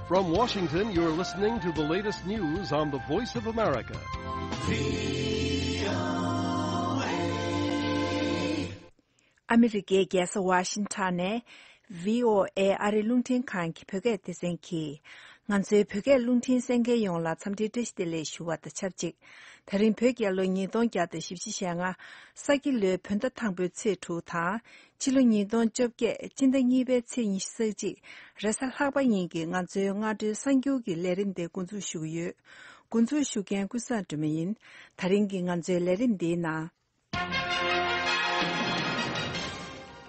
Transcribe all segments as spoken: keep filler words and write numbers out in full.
From Washington, you're listening to the latest news on the Voice of America. ཨ་མི་རི་ཀའི་རྒྱལ་ས་ཝ་ཤིང་ཊོན་ནས་བྷི་ཨོ་ཨེ་ཨ་རིའི་རླུང་འཕྲིན་ཁང་གི་བོད་སྐད་སྡེ་ཚན་གྱིས། ང་ཚོའི་བོད་སྐད་རླུང་འཕྲིན་གསན་མཁན་ཡོངས་ལ་འཚམས་འདྲིའི་བཀྲ་ཤིས་བདེ་ལེགས་ཞུ་བ་དང་ཆབས་ཅིག་ད་རིང་བོད་རྒྱལ་ལོ་ཉིས་སྟོང་བརྒྱ་དང་བཞི་བཅུ་ཞེ་ལྔ། ས་ཁྱི་ལོའི་བོད་ཟླ་དང་པོའི་ཚེས་དྲུག་དང་། ཕྱི་ལོ་ཉིས་སྟོང་བཅོ་བརྒྱད་སྤྱི་ཟླ་གཉིས་པའི་ཚེས་ཉི་ཤུ་རྩ་གཅིག་རེས་གཟའ་ལྷག་པ་ཉིན་གྱི་ང་ཚོའི་སྔ་དྲོའི་གསར་འགྱུར་གྱི་ལས་རིམ་དེ་འགོ་འཛུགས་ཞུ་གི་ཡོད། འགོ་འཛུགས་ཞུ་མཁན་ཀུན་བཟང་སྒྲོལ་མ་ཡིན། ད་རིང་གི་ང་ཚོའི་ལས་རིམ་འདིའི་ནང་།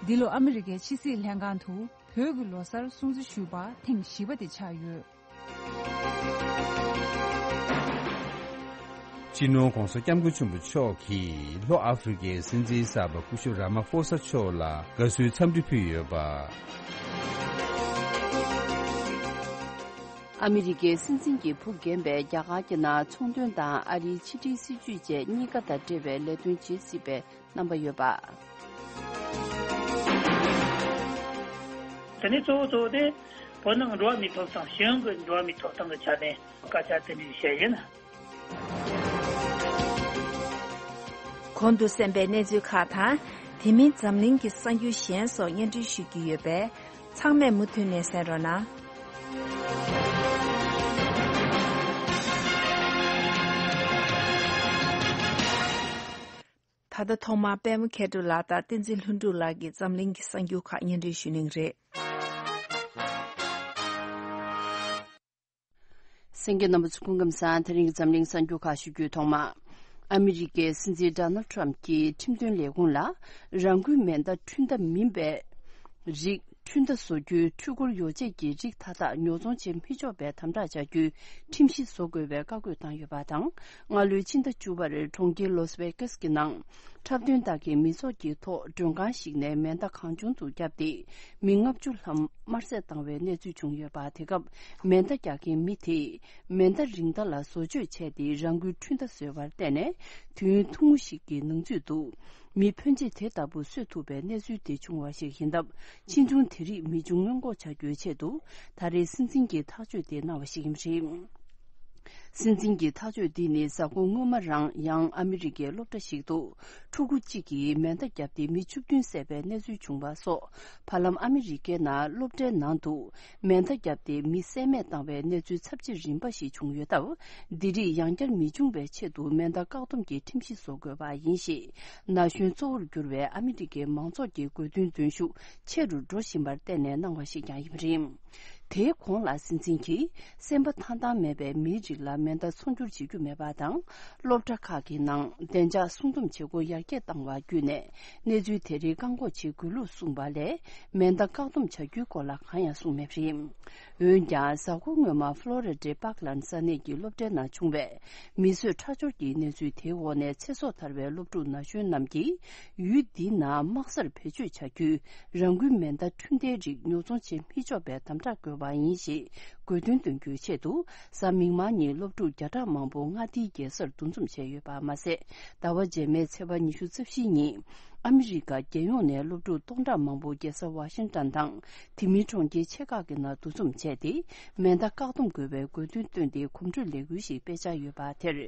འདི་ལོ་ཨ་མི་རི་ཀའི་ཕྱི་སྲིད་ལྷན་ཁང་དུ་བོད་ཀྱི་ལོ་གསར་སྲུང་བརྩི་ཞུས་པ་ཐེངས་བཞི་པ་དེ་ཆགས་ཡོད། སྤྱི་ནོར་༧གོང་ས་༧སྐྱབས་མགོན་ཆེན་པོ་མཆོག་གིས་ལྷོ་ཨ་ཧྥེ་རི་ཁའི་སྲིད་འཛིན་གསར་པ་སྐུ་ཞབས་ར་མ་ཧྥོ་ས་མཆོག་ལ་དགའ་བསུའི་འཚམས་འདྲི་ཕུལ་ཡོད་པ། ཨ་མི་རི་ཀའི་སྲིད་འཛིན་གྱི་བུ་རྒན་པས་རྒྱ་གར་གྱི་ནང་ཚོང་དོན་དང་ཨ་རིའི་ཕྱི་འབྲེལ་སྲིད་ཇུས་བཅས་གཉིས་ཀ་དང་འབྲེལ་བའི་ལས་དོན་བྱེད་སྲིད་པའི་རྣམ་པ་ཡོད་པ། དེ་ནས་གཙོ་བོ་གཙོ་བོ་དེ་བོད་ནང་འགྲོ་བ་མིའི་ཐོབ་ཐང་གཞན་གྱི་འགྲོ་བ་མིའི་ཐོབ་ཐང་གི་ཆ་ནས་སྐད་ཆ་དེ་འདྲ་བཤད་ཡིན། གོང་དུ་གསན་པའི་གནས་ཚུལ་ཁག་དང་། དེ་མིན་འཛམ་གླིང་གི་གསར་འགྱུར་གཞན་སོགས་སྙན་སྒྲོན་ཞུ་རྒྱུ་ཡོད་པས། ཚང་མས་མུ་མཐུད་ནས་གསན་རོགས་གནང་། ད་ལྟ་ཐོག་མར་པད་མ་མཁས་གྲུབ་ལགས་དང་བསྟན་འཛིན་ལྷུན་གྲུབ་ལགས་ཀྱིས་འཛམ་གླིང་གི་གསར་འགྱུར་ཁག་སྙན་སྒྲོན་ཞུ་གནང་གི་རེད། གསན་མཁན་རྣམ་པ་ཚོ་སྐུ་ཁམས་བཟང་། དེ་རིང་གི་འཛམ་གླིང་གསར་འགྱུར་ཁག་ཞུ་རྒྱུའི་ཐོག་མ། ཨ་མི་རི་ཀའི་སྲིད་འཛིན་ཌོ་ནལ་ཊམ་གྱིས་ཁྲིམས་དོན་ལས་ཁུངས་ལ་རང་འགུལ་མེ་མདའ་འཕྲུལ་མདའ་མིན་པའི་རིགས་འཕྲུལ་མདའ་བཟོ་རྒྱུའི་འཕྲུལ་འཁོར་ཡོ་བྱད་ཀྱི་རིགས་མཐའ་དག་ཉོ་ཚོང་བྱེད་མི་ཆོག་པའི་དམ་དྲག་བྱ་རྒྱུའི་ཁྲིམས་གཞི་བཟོ་དགོས་པའི་བཀའ་བཀོད་བཏང་ཡོད་པ་དང་། སྔ་ལོའི་ཕྱི་ཟླ་བཅུ་པར་གྲོང་ཁྱེར་ལོ་སི་ཝེ་ཀེས་ཀྱི་ནང་འཁྲབ་སྟོན་སྟངས་ཀྱི་མི་ཚོགས་ཀྱི་ཐོག་མགྲོན་ཁང་ཞིག་ནས་མེ་མདའ་གང་བྱུང་དུ་བརྒྱབ་སྟེ། མི་ལྔ་བཅུ་ལྷག་དམར་བསད་བཏང་བའི་གནས་ཚུལ་བྱུང་ཡོད་པ། དེ་སྐབས་མེ་མདའ་རྒྱག་མཁན་མི་དེས་མེ་མདའ་རིགས་མཐའ་ལ་བཟོ་བཅོས་བྱས་ཏེ་རང་འགུལ་འཕྲུལ་མདའ་བཟོས་པར་བརྟེན་ནས། དུས་ཡུན་ཐུང་ངུ་ཞིག་གི་ནང་ཚུད་དུ་མི་ཕོན་ཆེ་དེ་ལྟ་བུ་གསོད་ཐུབ་པའི་གནས་ཚུལ་དེ་བྱུང་བ་ཞིག་ཡིན་སྟབས། ཕྱིས་འབྱུང་དེ་རིགས་མི་འབྱུང་སྔོན་འགོག་བྱ་རྒྱུའི་ཆེད་དུ། ད་རེས་སྲིད་འཛིན་གྱིས་ཐག་གཅོད་དེ་གནང་བ་ཞིག་ཡིན་པ་རེད། སྲིད་འཛིན་གྱི་ཐག་གཅོད་འདི་ནི་གཟའ་འཁོར་སྔོན་མ་རང་ཡང་ཨ་མི་རི་ཀའི་སློབ་གྲྭ་ཞིག་ཏུ་ཕྲུ་གུ་གཅིག་གིས་མེ་མདའ་བརྒྱབ་སྟེ་མི་བཅུ་བདུན་བསད་པའི་གནས་ཚུལ་བྱུང་བ་སོགས། བར་ལམ་ཨ་མི་རི་ཀའི་ནང་སློབ་གྲྭའི་ནང་དུ་མེ་མདའ་བརྒྱབ་སྟེ་མི་བསད་རྨས་བཏང་བའི་གནས་ཚུལ་ཚབས་ཆེ་རིམ་པ་ཞིག་བྱུང་ཡོད་སྟབས། འདི་རིགས་ཡང་བསྐྱར་མི་འབྱུང་བའི་ཆེད་དུ་མེ་མདའ་བཀག་སྡོམ་གྱི་ཁྲིམས་གཞི་བཟོ་དགོས་པ་ཡིན་ཞེས། ན་གཞོན་གཙོ་བོར་གྱུར་བའི་ཨ་མི་རི་ཀའི་མང་ཚོགས་ཀྱི་དགོས་འདུན་འདོན་ཤུགས་ཆེ་རུ་འགྲོ་བཞིན་པར་བརྟེན་ནས་གནང་བ་ཞིག་ཀྱང་ཡིན་པ་རེད། དེའི་གོང་ལ་སྲིད་འཛིན་གྱིས་སེམས་པ་ཐང་ཐང་མེད་པའི་མིའི་རིགས་ལ་མེ་མདའ་ཚོང་སྒྱུར་བྱེད་རྒྱུ་མེད་པ་དང་། སློབ་གྲྭ་ཁག་གི་ནང་བདེ་འཇགས་སྲུང་སྡོམ་བྱེད་སྒོ་ཡར་རྒྱས་བཏང་བ་བརྒྱུད་ནས། གནས་ཚུལ་དེ་རིགས་བཀག་འགོག་བྱེད་དགོས་ལུགས་གསུངས་པ་ལས། མེ་མདའ་བཀག་སྡོམ་བྱ་རྒྱུའི་སྐོར་ལ་གང་ཡང་གསུངས་མེད་པ་རེད། འོན་ཀྱང་། གཟའ་འཁོར་སྔོན་མ་ཕློ་རི་ཌའི་པཱག་ལན་ས་གནས་ཀྱི་སློབ་གྲྭའི་ནང་བྱུང་བའི་མི་གསོད་ཁྲག་སྦྱོར་གྱི་གནས་ཚུལ་དེའི་འོག་ནས་ཚེ་སྲོག་ཐར་བའི་སློབ་ཕྲུག་ན་གཞོན་རྣམས་ཀྱིས། ཡུལ་འདིའི་ནང་དམག་སར་བེད་སྤྱོད་བྱ་རྒྱུའི་རང་འགུལ་མེ་མདའ་འཕྲུལ་མདའི་རིགས་ཉོ་ཚོང་བྱེད་མི་ཆོག་པའི་དམ་དྲག་དགོས་པ་ཡིན་ཞེས་དགོས་འདུན་འདོན་རྒྱུའི་ཆེད་དུ། གཟའ་མིག་དམར་ཉིན་སློབ་ཕྲུག་བརྒྱ་ཕྲག་མང་པོ་མངའ་སྡེའི་རྒྱལ་སར་འདུ་འཛོམས་བྱས་ཡོད་པ་མ་ཟད། ཟླ་བ་རྗེས་མའི་ཚེས་པ་ཉི་ཤུ་རྩ་བཞིའི་ཉིན། ཨ་མི་རི་ཀ་རྒྱལ་ཡོངས་ནས་སློབ་ཕྲུག་སྟོང་ཕྲག་མང་པོ་རྒྱལ་ས་ཝ་ཤིང་ཊོན་དང་། དེ་མིན་གྲོང་ཁྱེར་ཆེ་ཁག་གི་ནང་འདུ་འཛོམས་བྱས་ཏེ། མེ་མདའ་བཀག་སྡོམ་དགོས་པའི་དགོས་འདུན་བཏོན་ཏེ། གོམ་བགྲོད་ལས་འགུལ་ཞིག་སྤེལ་འཆར་ཡོད་པ་དེར།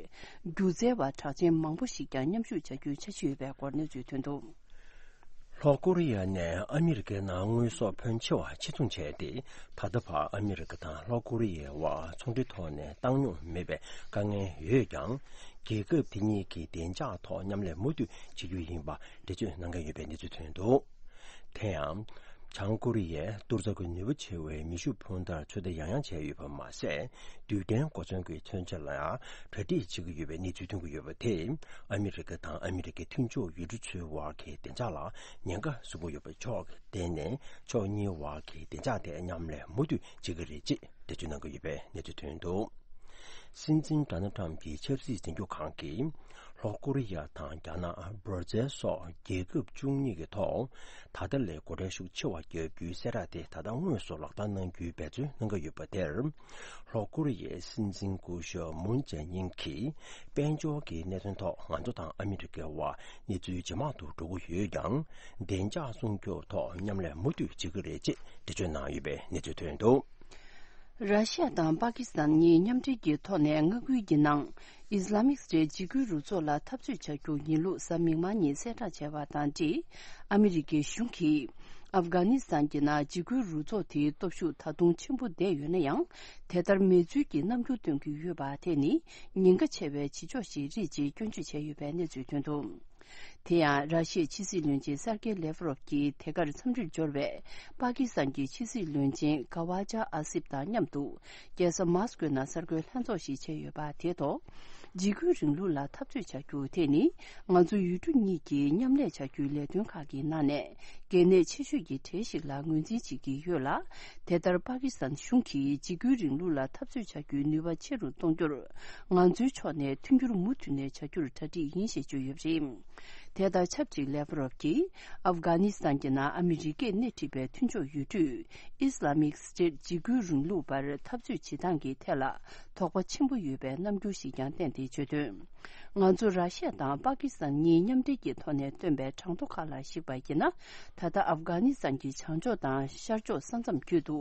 སྒྱུ་རྩལ་བ་གྲགས་ཅན་མང་པོ་ཞིག་ཀྱང་མཉམ་ཞུགས་བྱ་རྒྱུའི་འཆར་གཞི་ཡོད་པའི་སྐོར་གནས་ཚུལ་ཐོན་འདུག། ལྷོ་ཀོ་རི་ཡ་ནས་ཨ་མི་རི་ཀའི་ནང་དངོས་ཟོག་ཕོན་ཆེ་བ་ཕྱིར་ཚོང་བྱས་ཏེ། ད་ལྟ་བར་ཨ་མི་རི་ཀ་དང་ལྷོ་ཀོ་རི་ཡའི་དབར་ཚོང་འབྲེལ་ཐོག་ནས་བཏང་སྙོམས་མེད་པའི་དཀའ་ངལ་ཡོད་ཀྱང་། རྒྱལ་ཁབ་དེ་གཉིས་ཀྱི་བདེ་འཇགས་ཐོག་མཉམ་ལས་མུ་མཐུད་བྱེད་རྒྱུ་ཡིན་པ་འགྲེལ་བརྗོད་གནང་མཁན་ཡོད་པའི་གནས་ཚུལ་ཐོན་འདུག། དེ་ཡང་། བྱང་ཀོ་རི་ཡས་གཏོར་རྩ་གི་ནུས་པ་ཆེ་བའི་མེ་ཤུགས་འཕུར་མདའ་ཚོད་ལྟ་ཡང་ཡང་བྱས་ཡོད་པ་མ་ཟད། རྡུལ་ཕྲན་གོ་མཚོན་གྱི་མཚོན་ཆ་ལ་ཡང་གྲ་སྒྲིག་བྱེད་ཀྱི་ཡོད་པའི་གནས་ཚུལ་ཐོན་གྱི་ཡོད་པ་དེས། ཨ་མི་རི་ཀ་དང་ཨ་མི་རི་ཀའི་མཐུན་ཕྱོགས་ཡུལ་གྲུ་ཚོའི་དབར་གྱི་བདེ་འཇགས་ལ་ཉེན་ཁ་གཟུགས་པོ་ཡོད་པ་ཕྱོགས་ཀྱིས་བརྟེན་ནས། ཕྱོགས་གཉིས་དབར་གྱི་བདེ་འཇགས་ཐད་མཉམ་ལས་མུ་མཐུད་བྱེད་ཀྱི་རེད་ཅེས་འགྲེལ་བརྗོད་གནང་གི་ཡོད་པའི་གནས་ཚུལ་ཐོན་འདུག། སྲིད་འཛིན་ཌོ་ནལ་ཊམ་གྱི་ཆབ་སྲིད་འཛིན་སྐྱོང་ཁང་གིས། ལྷོ་ཀོ་རི་ཡ་དང་རྒྱ་ནག། སྦྲ་ཛིལ་སོགས་རྒྱལ་ཁབ་བཅུ་གཉིས་ཀྱི་ཐོག་ད་ལྟ་ལས་སྒོ་ཁྲལ་ཤུགས་ཆེ་བ་བརྒྱབ་རྒྱུའི་གསལ་བསྒྲགས་དེ་ད་ལྟ་དངོས་སུ་ལག་བསྟར་གནང་རྒྱུའི་འབད་བརྩོན་གནང་གི་ཡོད་པ་དེར། ལྷོ་ཀོ་རི་ཡའི་སྲིད་འཛིན་སྐུ་ཞབས་མུན་ཇེ་ཨིན་གྱིས་དཔལ་འབྱོར་གྱི་གནད་དོན་ཐོག་ང་ཚོ་དང་ཨ་མི་རི་ཀའི་དབར་གནས་ཚུལ་ཇེ་མང་དུ་འགྲོ་གི་ཡོད་ཀྱང་། བདེ་འཇགས་སྲུང་སྐྱོབ་ཐོག་མཉམ་ལས་མུ་མཐུད་བྱེད་ཀྱི་རེད་ཅེས་འགྲེལ་བརྗོད་གནང་ཡོད་པའི་གནས་ཚུལ་ཐོན་འདུག། ར་ཤི་ཡ་དང་པ་ཀི་སི་ཐན་གཉིས་མཉམ་འབྲེལ་གྱི་ཐོག་ནས་མངའ་ཁུལ་གྱི་ནང་ཨི་སི་ལ་མིག་སི་ཊེཊ་འཇིགས་སྐུལ་རུ་ཚོགས་ལ་འཐབ་རྩོད་བྱ་རྒྱུ་ཡིན་ལུགས་གཟའ་མིག་དམར་ཉིན་གསལ་བསྒྲགས་བྱས་པ་དང་འབྲེལ། ཨ་མི་རི་ཀའི་གཞུང་གིས་ཨབ་གྷ་ནི་སི་ཐན་གྱི་ནང་འཇིགས་སྐུལ་རུ་ཚོགས་དེའི་སྟོབས་ཤུགས་ད་དུང་ཆེན་པོ་བསྡད་ཡོད་ན་ཡང་། དེ་ལྟར་མེད་ཚུལ་གྱི་རྣམ་འགྱུར་སྟོན་གྱི་ཡོད་པ་དེ་ནི་ཉེན་ཁ་ཆེ་བའི་བྱེད་ཕྱོགས་ཤིག་རེད་ཅེས་སྐྱོན་བརྗོད་བྱས་ཡོད་པའི་གནས་ཚུལ་ཐོན་འདུག་དེ་ཡང་ར་ཤི་ཡའི་ཕྱི་སྲིད་བློན་ཆེན་སར་ཀེ་ལེ་ཝ་རོབ་ཀྱིས་དེ་གར་འཚམས་འདྲིར་འབྱོར་བའི་པ་ཀི་སི་ཐན་གྱི་ཕྱི་སྲིད་བློན་ཆེན་ཁ་ཝ་ཇཱ་ཨ་སིབ་དང་མཉམ་དུ་རྒྱལ་ས་མཱ་སི་ཀོའི་ནང་གསར་འགོད་ལྷན་ཚོགས་ཤིག་བྱས་ཡོད་པ་དེའི་ཐོག་འཇིགས་སྐུལ་རིང་ལུགས་ལ་འཐབ་རྩོད་བྱ་རྒྱུ་དེ་ནི་ང་ཚོ་ཡུལ་གྲུ་གཉིས་ཀྱི་མཉམ་ལས་བྱ་རྒྱུའི་ལས་དོན་ཁག་གི་ནང་ནས་གལ་གནད་ཆེ་ཤོས་ཀྱི་གྲས་ཤིག་ལ་ངོས་འཛིན་བྱེད་ཀྱི་ཡོད་ལ། དེ་ལྟར་པ་ཀི་སི་ཐན་གཞུང་གིས་འཇིགས་སྐུལ་རིང་ལུགས་ལ་འཐབ་རྩོད་བྱ་རྒྱུའི་ནུས་པ་ཆེ་རུ་གཏོང་རྒྱུར་ང་ཚོའི་ཕྱོགས་ནས་མཐུན་འགྱུར་མུ་མཐུད་ནས་བྱ་རྒྱུར་གྲ་སྒྲིག་ཡིན་ཞེས་བརྗོད་ཡོད་པ་རེད། དེ་དང་ཆབས་ཅིག་ལེ་ཝ་རོབ་ཀྱིས་ཨབ་གྷ་ནི་སི་ཐན་གྱི་ནང་ཨ་མི་རི་ཀས་སྣེ་ཁྲིད་པའི་མཐུན་ཕྱོགས་ཡུལ་གྲུས་ཨི་སི་ལ་མིག་སི་ཊེཊ་འཇིགས་སྐུལ་རིང་ལུགས་པར་འཐབ་རྩོད་བྱེད་སྟངས་ཀྱི་ཐད་ལ་དོགས་པ་ཆེན་པོ་ཡོད་པའི་རྣམ་འགྱུར་ཞིག་ཀྱང་བསྟན་ཏེ་བརྗོད་དོན། ང་ཚོ་ར་ཤི་ཡ་དང་པ་ཀི་སི་ཐན་གཉིས་མཉམ་འབྲེལ་གྱི་ཐོག་ནས་བཏོན་པའི་གྲངས་ཐོ་ཁག་ལ་གཞིགས་པ་ཡིན་ན། ད་ལྟ་ཨབ་གྷ་ནི་སི་ཐན་གྱི་བྱང་ཕྱོགས་དང་ཤར་ཕྱོགས་ས་མཚམས་བརྒྱུད་དུ་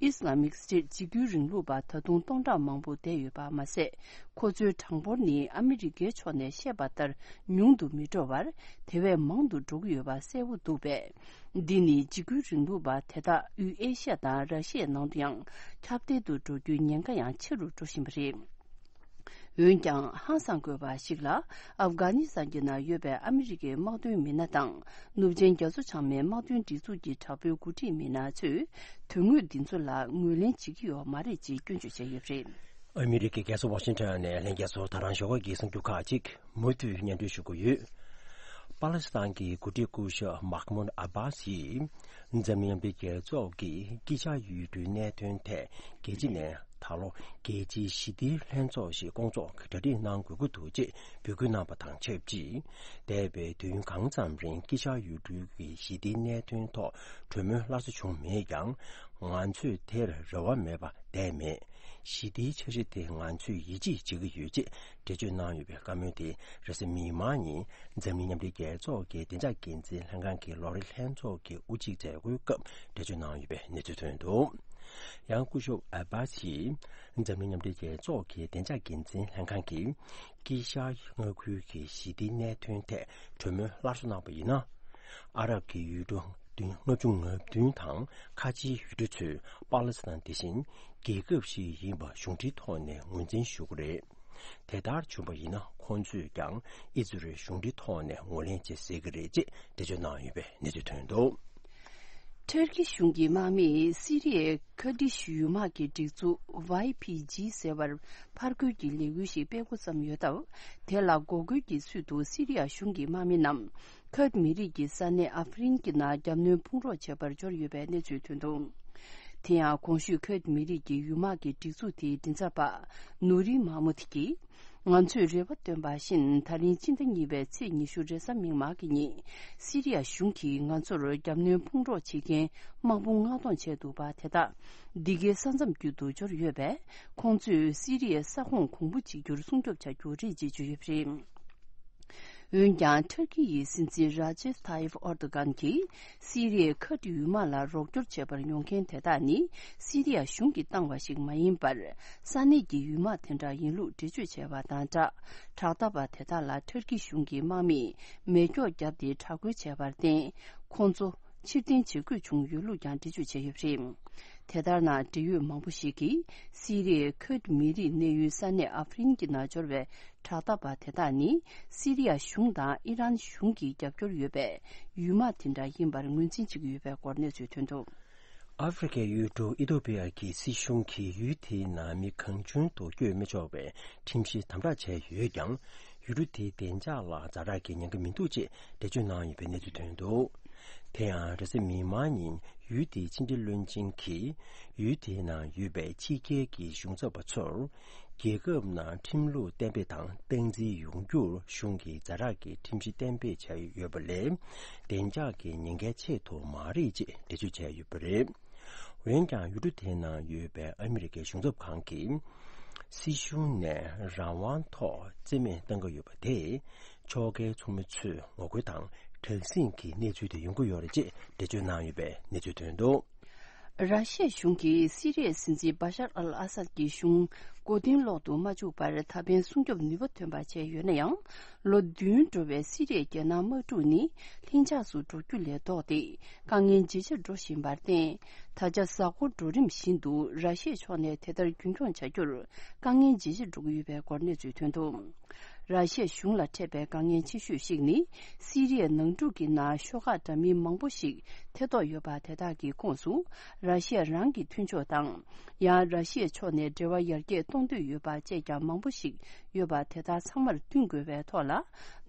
ཨི་སི་ལ་མིག་སི་ཊེཊ་འཇིགས་སྐུལ་རིང་ལུགས་པ་ད་དུང་སྟོང་ཕྲག་མང་པོ་བསྡད་ཡོད་པ་མ་ཟད། ཁོ་ཚོའི་གྲངས་འབོར་ནི་ཨ་མི་རི་ཀའི་ཕྱོགས་ནས་བཤད་པ་ལྟར་ཉུང་དུ་མི་འགྲོ་བར་དེ་བས་མང་དུ་འགྲོ་གི་ཡོད་པ་གསལ་པོ་འདུག་པས། འདི་ནི་འཇིགས་སྐུལ་རིང་ལུགས་པ་དེ་དག་དབུས་ཨེ་ཤ་ཡ་དང་ར་ཤི་ཡའི་ནང་དུ་ཡང་ཁྱབ་གདལ་དུ་འགྲོ་རྒྱུའི་ཉེན་ཁ་ཡང་ཆེ་རུ་འགྲོ་བཞིན་པ་རེད། འོན་ཀྱང་ཧང་སང་དགོས་པ་ཞིག་ལ། ཨབ་གྷ་ནི་སི་ཐན་གྱི་ནང་ཡོད་པའི་ཨ་མི་རི་ཀའི་དམག་དོན་མི་སྣ་དང་ནུབ་ཆིངས་རྒྱ་མཚོ་བྱང་མའི་དམག་དོན་སྒྲིག་འཛུགས་ཀྱི་དྲག་པོའི་འགོ་ཁྲིད་མི་སྣ་ཚོས་དོན་དངོས་འདི་ཚོ་ལ་ངོས་ལེན་བྱེད་ཀྱི་ཡོད་མ་རེད་ཅེས་སྐྱོན་བརྗོད་བྱས་ཡོད་པ་རེད། ཨ་མི་རི་ཀའི་རྒྱལ་ས་ཝ་ཤིང་ཊོན་ནས་ལྷན་རྒྱས་ཚོར་ད་རང་ཞོགས་ཀྱི་གསར་འགྱུར་ཁག་ཅིག་མུ་མཐུད་སྙན་སྒྲོན་ཞུ་གི་ཡོད། པ་ལི་སི་ཐན་གྱི་འགོ་ཁྲིད་སྐུ་ཞབས་མཱ་ཁ་མུད་ཨ་བྷ་སི་ཡིས་འཛམ་གླིང་མཉམ་འབྲེལ་རྒྱལ་ཚོགས་ཀྱི་དཀྱིལ་ཤར་ཡུལ་གྲུའི་གནད་དོན་ཐད་རྒྱལ་སྤྱི་ནས་ད་ལོ་རྒྱལ་སྤྱིའི་ཞི་བདེའི་ལྷན་ཚོགས་ཤིག་བསྐོང་ཚོགས་གྲ་སྒྲིག་གནང་དགོས་ཀྱི་འདུག་ཅེས་འབོད་སྐུལ་གནང་བ་དང་ཆབས་ཅིག་འདས་པའི་དུས་ཡུན་གང་ཙམ་རིང་དཀྱིལ་ཤར་ཡུལ་གྲུའི་གི་ཞི་བདེའི་གནད་དོན་ཐོག་གྲོས་མོལ་སླར་གསོ་བྱུང་མེད་ཀྱང་། ང་ཚོས་དེར་རེ་བ་མེད་པ་བསྡད་མེད། ཞི་བདེའི་འཆར་གཞི་དེ་ང་ཚོས་ཡིད་ཆེས་བྱེད་ཀྱི་ཡོད་ཅེས་འགྲེལ་བརྗོད་གནང་ཡོད་པའི་བཀའ་མོལ་དེ་རེས་གཟའ་མིག་དམར་ཉིན་འཛམ་གླིང་མཉམ་འབྲེལ་རྒྱལ་ཚོགས་ཀྱི་བདེ་འཇགས་འགན་འཛིན་ལྷན་ཁང་གི་ལོ་རེའི་ལྷན་ཚོགས་ཀྱི་དབུ་འབྱེད་མཛད་སྒོའི་སྐབས་འགྲེལ་བརྗོད་གནང་ཡོད་པའི་གནས་ཚུལ་ཐོན་འདུག་ཡང་སྐུ་ཞབས་ཨ་བྷ་སིས་འཛམ་གླིང་མཉམ་འབྲེལ་རྒྱལ་ཚོགས་ཀྱི་བདེ་འཇགས་འགན་འཛིན་ལྷན་ཁང་གིས་དཀྱིལ་ཤར་མངའ་ཁུལ་གྱི་ཞི་བདེའི་གནད་དོན་ཐད་གྲོས་མོལ་སླར་གསོ་གནང་བ་ཡིན་ན། ཨ་རབ་ཀྱི་ཡུལ་གྲུ་བདུན་ལྔ་བཅུ་ང་བདུན་དང་ཁ་ཆེའི་ཡུལ་གྲུ་ཚོས་པ་ལི་སི་ཐན་དེ་བཞིན་རྒྱལ་ཁབ་ཞིག་ཡིན་པ་གཞུང་འབྲེལ་ཐོག་ནས་ངོས་འཛིན་ཞུ་གི་རེད། དེ་ལྟར་བྱུང་བ་ཡིན་ན་ཁོང་ཚོས་ཀྱང་ཨི་ཛི་རལ་གཞུང་འབྲེལ་ཐོག་ནས་ངོས་ལེན་བྱེད་སྲིད་ཀྱི་རེད་ཅེས་འགྲེལ་བརྗོད་གནང་ཡོད་པའི་གནས་ཚུལ་ཐོན་འདུག་ཊར་ཀི་གཞུང་གི་དམག་མིས་སི་རི་ཡའི་ཁར་ཌི་ཤི་ཡུལ་དམག་གི་སྒྲིག་འཛུགས་ཝའི་པི་ཇི་ཟེར་བར་ཕར་རྒོལ་གྱི་ལས་འགུལ་ཞིག་སྤེལ་འགོ་བརྩམས་ཡོད་སྟབས། དེ་ལ་འགོག་རྒོལ་གྱི་ཚུལ་དུ་སི་རི་ཡ་གཞུང་གི་དམག་མི་རྣམས་ཁར་ཌི་མི་རིགས་ཀྱི་ས་གནས་ཨ་ཧྥ་རིན་གྱི་ནང་རྒྱབ་གནོན་ཕུང་རོགས་བྱེད་པར་འབྱོར་ཡོད་པའི་གནས་ཚུལ་ཐོན་འདུག་དེ་ཡང་གོང་ཞུས་ཁར་ཌི་མི་རིགས་ཀྱི་ཡུལ་དམག་གི་སྒྲིག་འཛུགས་དེའི་མགྲིན་ཚབ་པ་ནུ་རི་མཱ་མུད་ཀྱིས། ང་ཚོས་རེ་བ་བཏོན་པ་བཞིན་ད་རིང་སྤྱི་ཟླ་གཉིས་པའི་ཚེས་ཉི་ཤུ་རེས་གཟའ་མིག་དམར་གྱི་ཉིན་སི་རི་ཡ་གཞུང་གིས་ང་ཚོར་རྒྱབ་གནོན་ཕུང་རོགས་བྱེད་མཁན་དམག་དཔུང་མངགས་གཏོང་བྱས་འདུག་པ་དེ་དག་འདི་གའི་ས་མཚམས་བརྒྱུད་དུ་འབྱོར་ཡོད་པས། ཁོང་ཚོས་སི་རི་ཡའི་ས་ཁོངས་གོང་བུ་གཅིག་གྱུར་སྲུང་སྐྱོབ་བྱ་རྒྱུ་རེད་ཅེས་བརྗོད་ཡོད་པ་རེད། འོན་ཀྱང་ཊར་ཀི་ཡི་སྲིད་འཛིན་ར་ཇེབ་ཐ་ཡིབ་ཨོར་དོ་གྷན་གྱིས་སི་རི་ཡའི་ཁ་བྲལ་ཡུལ་དམག་ལ་རོགས་སྐྱོར་བྱེད་པར་ཡོང་མཁན་དེ་དག་ནི་སི་རི་ཡ་གཞུང་གིས་བཏང་བ་ཞིག་མ་ཡིན་པར། ས་གནས་ཀྱི་ཡུལ་དམག་དེ་འདྲ་ཡིན་ལུགས་འགྲེལ་བརྗོད་བྱས་པ་དང་སྦྲགས། དྲག་མཐའ་བ་དེ་དག་ལ་ཊར་ཀི་གཞུང་གི་དམག་མིས་མེ་སྒྱོགས་བརྒྱབ་སྟེ་དྲག་རྒོལ་བྱས་པར་བརྟེན། ཁོང་ཚོ་ཕྱིར་འཐེན་བྱེད་དགོས་བྱུང་ཡོད་ལུགས་ཀྱང་འགྲེལ་བརྗོད་བྱས་ཡོད་པ་རེད། དེ་ལྟར་ན། འབྲེལ་ཡོད་མང་པོ་ཞིག་གིས་སི་རི་ཡའི་ཁུར་མི་རིགས་གནས་ཡུལ་ས་གནས་ཨ་ཧྥ་རིན་གྱི་ནང་འབྱོར་བའི་དྲག་མཐའ་བ་དེ་དག་ནི་སི་རི་ཡ་གཞུང་དང་ཨི་རན་གཞུང་གི་རྒྱབ་སྐྱོར་ཡོད་པའི་ཡུལ་དམག་དེ་འདྲ་ཡིན་པར་ངོས་འཛིན་བྱེད་ཀྱི་ཡོད་པའི་སྐོར་གནས་ཚུལ་ཐོན་འདུག་ཨ་ཧྥེ་རི་ཁའི་ཡུལ་གྲུ་ཨི་ཐོ་པི་ཡ་གི་སྲིད་གཞུང་གིས་ཡུལ་དེའི་ནང་མི་གང་བྱུང་དུ་བསྐྱོད་མི་ཆོག་པའི་ཁྲིམས་གཞི་དམ་དྲག་བྱས་ཡོད་ཀྱང་། ཡུལ་གྲུ་དེའི་བདེ་འཇགས་ལ་ཛ་དྲག་གི་ཉེན་ཁ་མི་འདུག་ཅེས་འགྲེལ་བརྗོད་གནང་ཡོད་པའི་གནས་ཚུལ་ཐོན་འདུག་དེ་ཡང་རེས་གཟའ་མིག་དམར་ཉིན་ཡུལ་དེའི་ཕྱི་འབྲེལ་བློན་ཆེན་གྱིས་ཡུལ་དེའི་ནང་ཡོད་པའི་ཕྱི་རྒྱལ་གྱི་གཞུང་ཚབ་པ་ཚོར། རྒྱལ་ཁབ་ནང་ཁྲིམས་ལུགས་གཏན་འབེབས་དང་སྟངས་འཛིན་ཡོང་རྒྱུར་གཞུང་གིས་ཛ་དྲག་གི་ཁྲིམས་གཞི་གཏན་འབེབས་བྱས་ཡོད་པ་ལས། བདེ་འཇགས་ཀྱི་ཉེན་ཁའི་ཆེད་དུ་མ་རེད་ཅེས་འགྲེལ་བརྗོད་བྱས་ཡོད་པ་རེད། འོན་ཀྱང་ཡུལ་གྲུ་དེའི་ནང་ཡོད་པའི་ཨ་མི་རི་ཀའི་གཞུང་ཚབ་ཁང་གིས། སྲིད་གཞུང་ནས་རང་དབང་ཐོག་རྩིས་མེད་གཏང་གི་ཡོད་པ་དེས། ཕྱོགས་འགལ་ཚོགས་མི་ཚོས་ངོ་རྒོལ་དང་དྲག་ཟིང་གི་གནས་ཚུལ་དེ་ཡོང་གི་ཡོད་རེད་ཅེས་འགྲེལ་བརྗོད་གནང་ཡོད་པའི་གནས་ཚུལ་ཐོན་འདུག་ར་ཤི་ཡ་གཞུང་གིས་སི་རི་ཡའི་སྲིད་འཛིན་བ་ཤར་ཨལ་ཨ་སད་ཀྱི་གཞུང་མགོ་རྟིང་སློག་ཏུ་མ་བཅུག་པར་ད་ཕན་སྲུང་སྐྱོབ་ནུས་པ་ཐོན་པ་བྱས་ཡོད་ན་ཡང་། ལོ་བདུན་འགྲོ་བའི་སི་རི་ཡའི་རྒྱལ་ནང་དམག་འཁྲུག་ནི་ལྷིང་འཇགས་སུ་འགྲོ་རྒྱུ་ལས་ལྡོག་སྟེ། དཀའ་ངལ་ཇེ་ཆེར་འགྲོ་བཞིན་པར་བརྟེན། ད་ཆ་གཟའ་འཁོར་འགྲོ་རིམ་བཞིན་དུ་ར་ཤི་ཡའི་ཕྱོགས་ནས་དེ་ལྟར་རྒྱུན་འཁྱོངས་བྱ་རྒྱུར་དཀའ་ངལ་ཇེ་ཆེར་འགྲོ་གི་ཡོད་པའི་སྐོར་གནས་ཚུལ་ཐོན་འདུག་ར་ཤི་ཡ་གཞུང་ལ་འཕྲད་པའི་དཀའ་ངལ་ཆེ་ཤོས་ཤིག་ནི། སི་རི་ཡའི་ནང་འཁྲུག་གི་ནང་ཤོག་ཁག་འདྲ་མིན་མང་པོ་ཞིག་ཐེ་གཏོགས་ཡོད་པ་དེ་དག་གི་ཁོངས་སུ། ར་ཤི་ཡ་རང་གི་མཐུན་ཕྱོགས་དང་། ཡང་ར་ཤི་ཡའི་ཕྱོགས་ནས་འབྲེལ་བ་ཡར་རྒྱས་གཏོང་འདོད་ཡོད་པ་བཅས་ཀྱང་མང་པོ་ཞིག་ཡོད་པ་དེ་དག་ཚང་མར་བསྟུན་དགོས་པའི་ཐོག་ལ།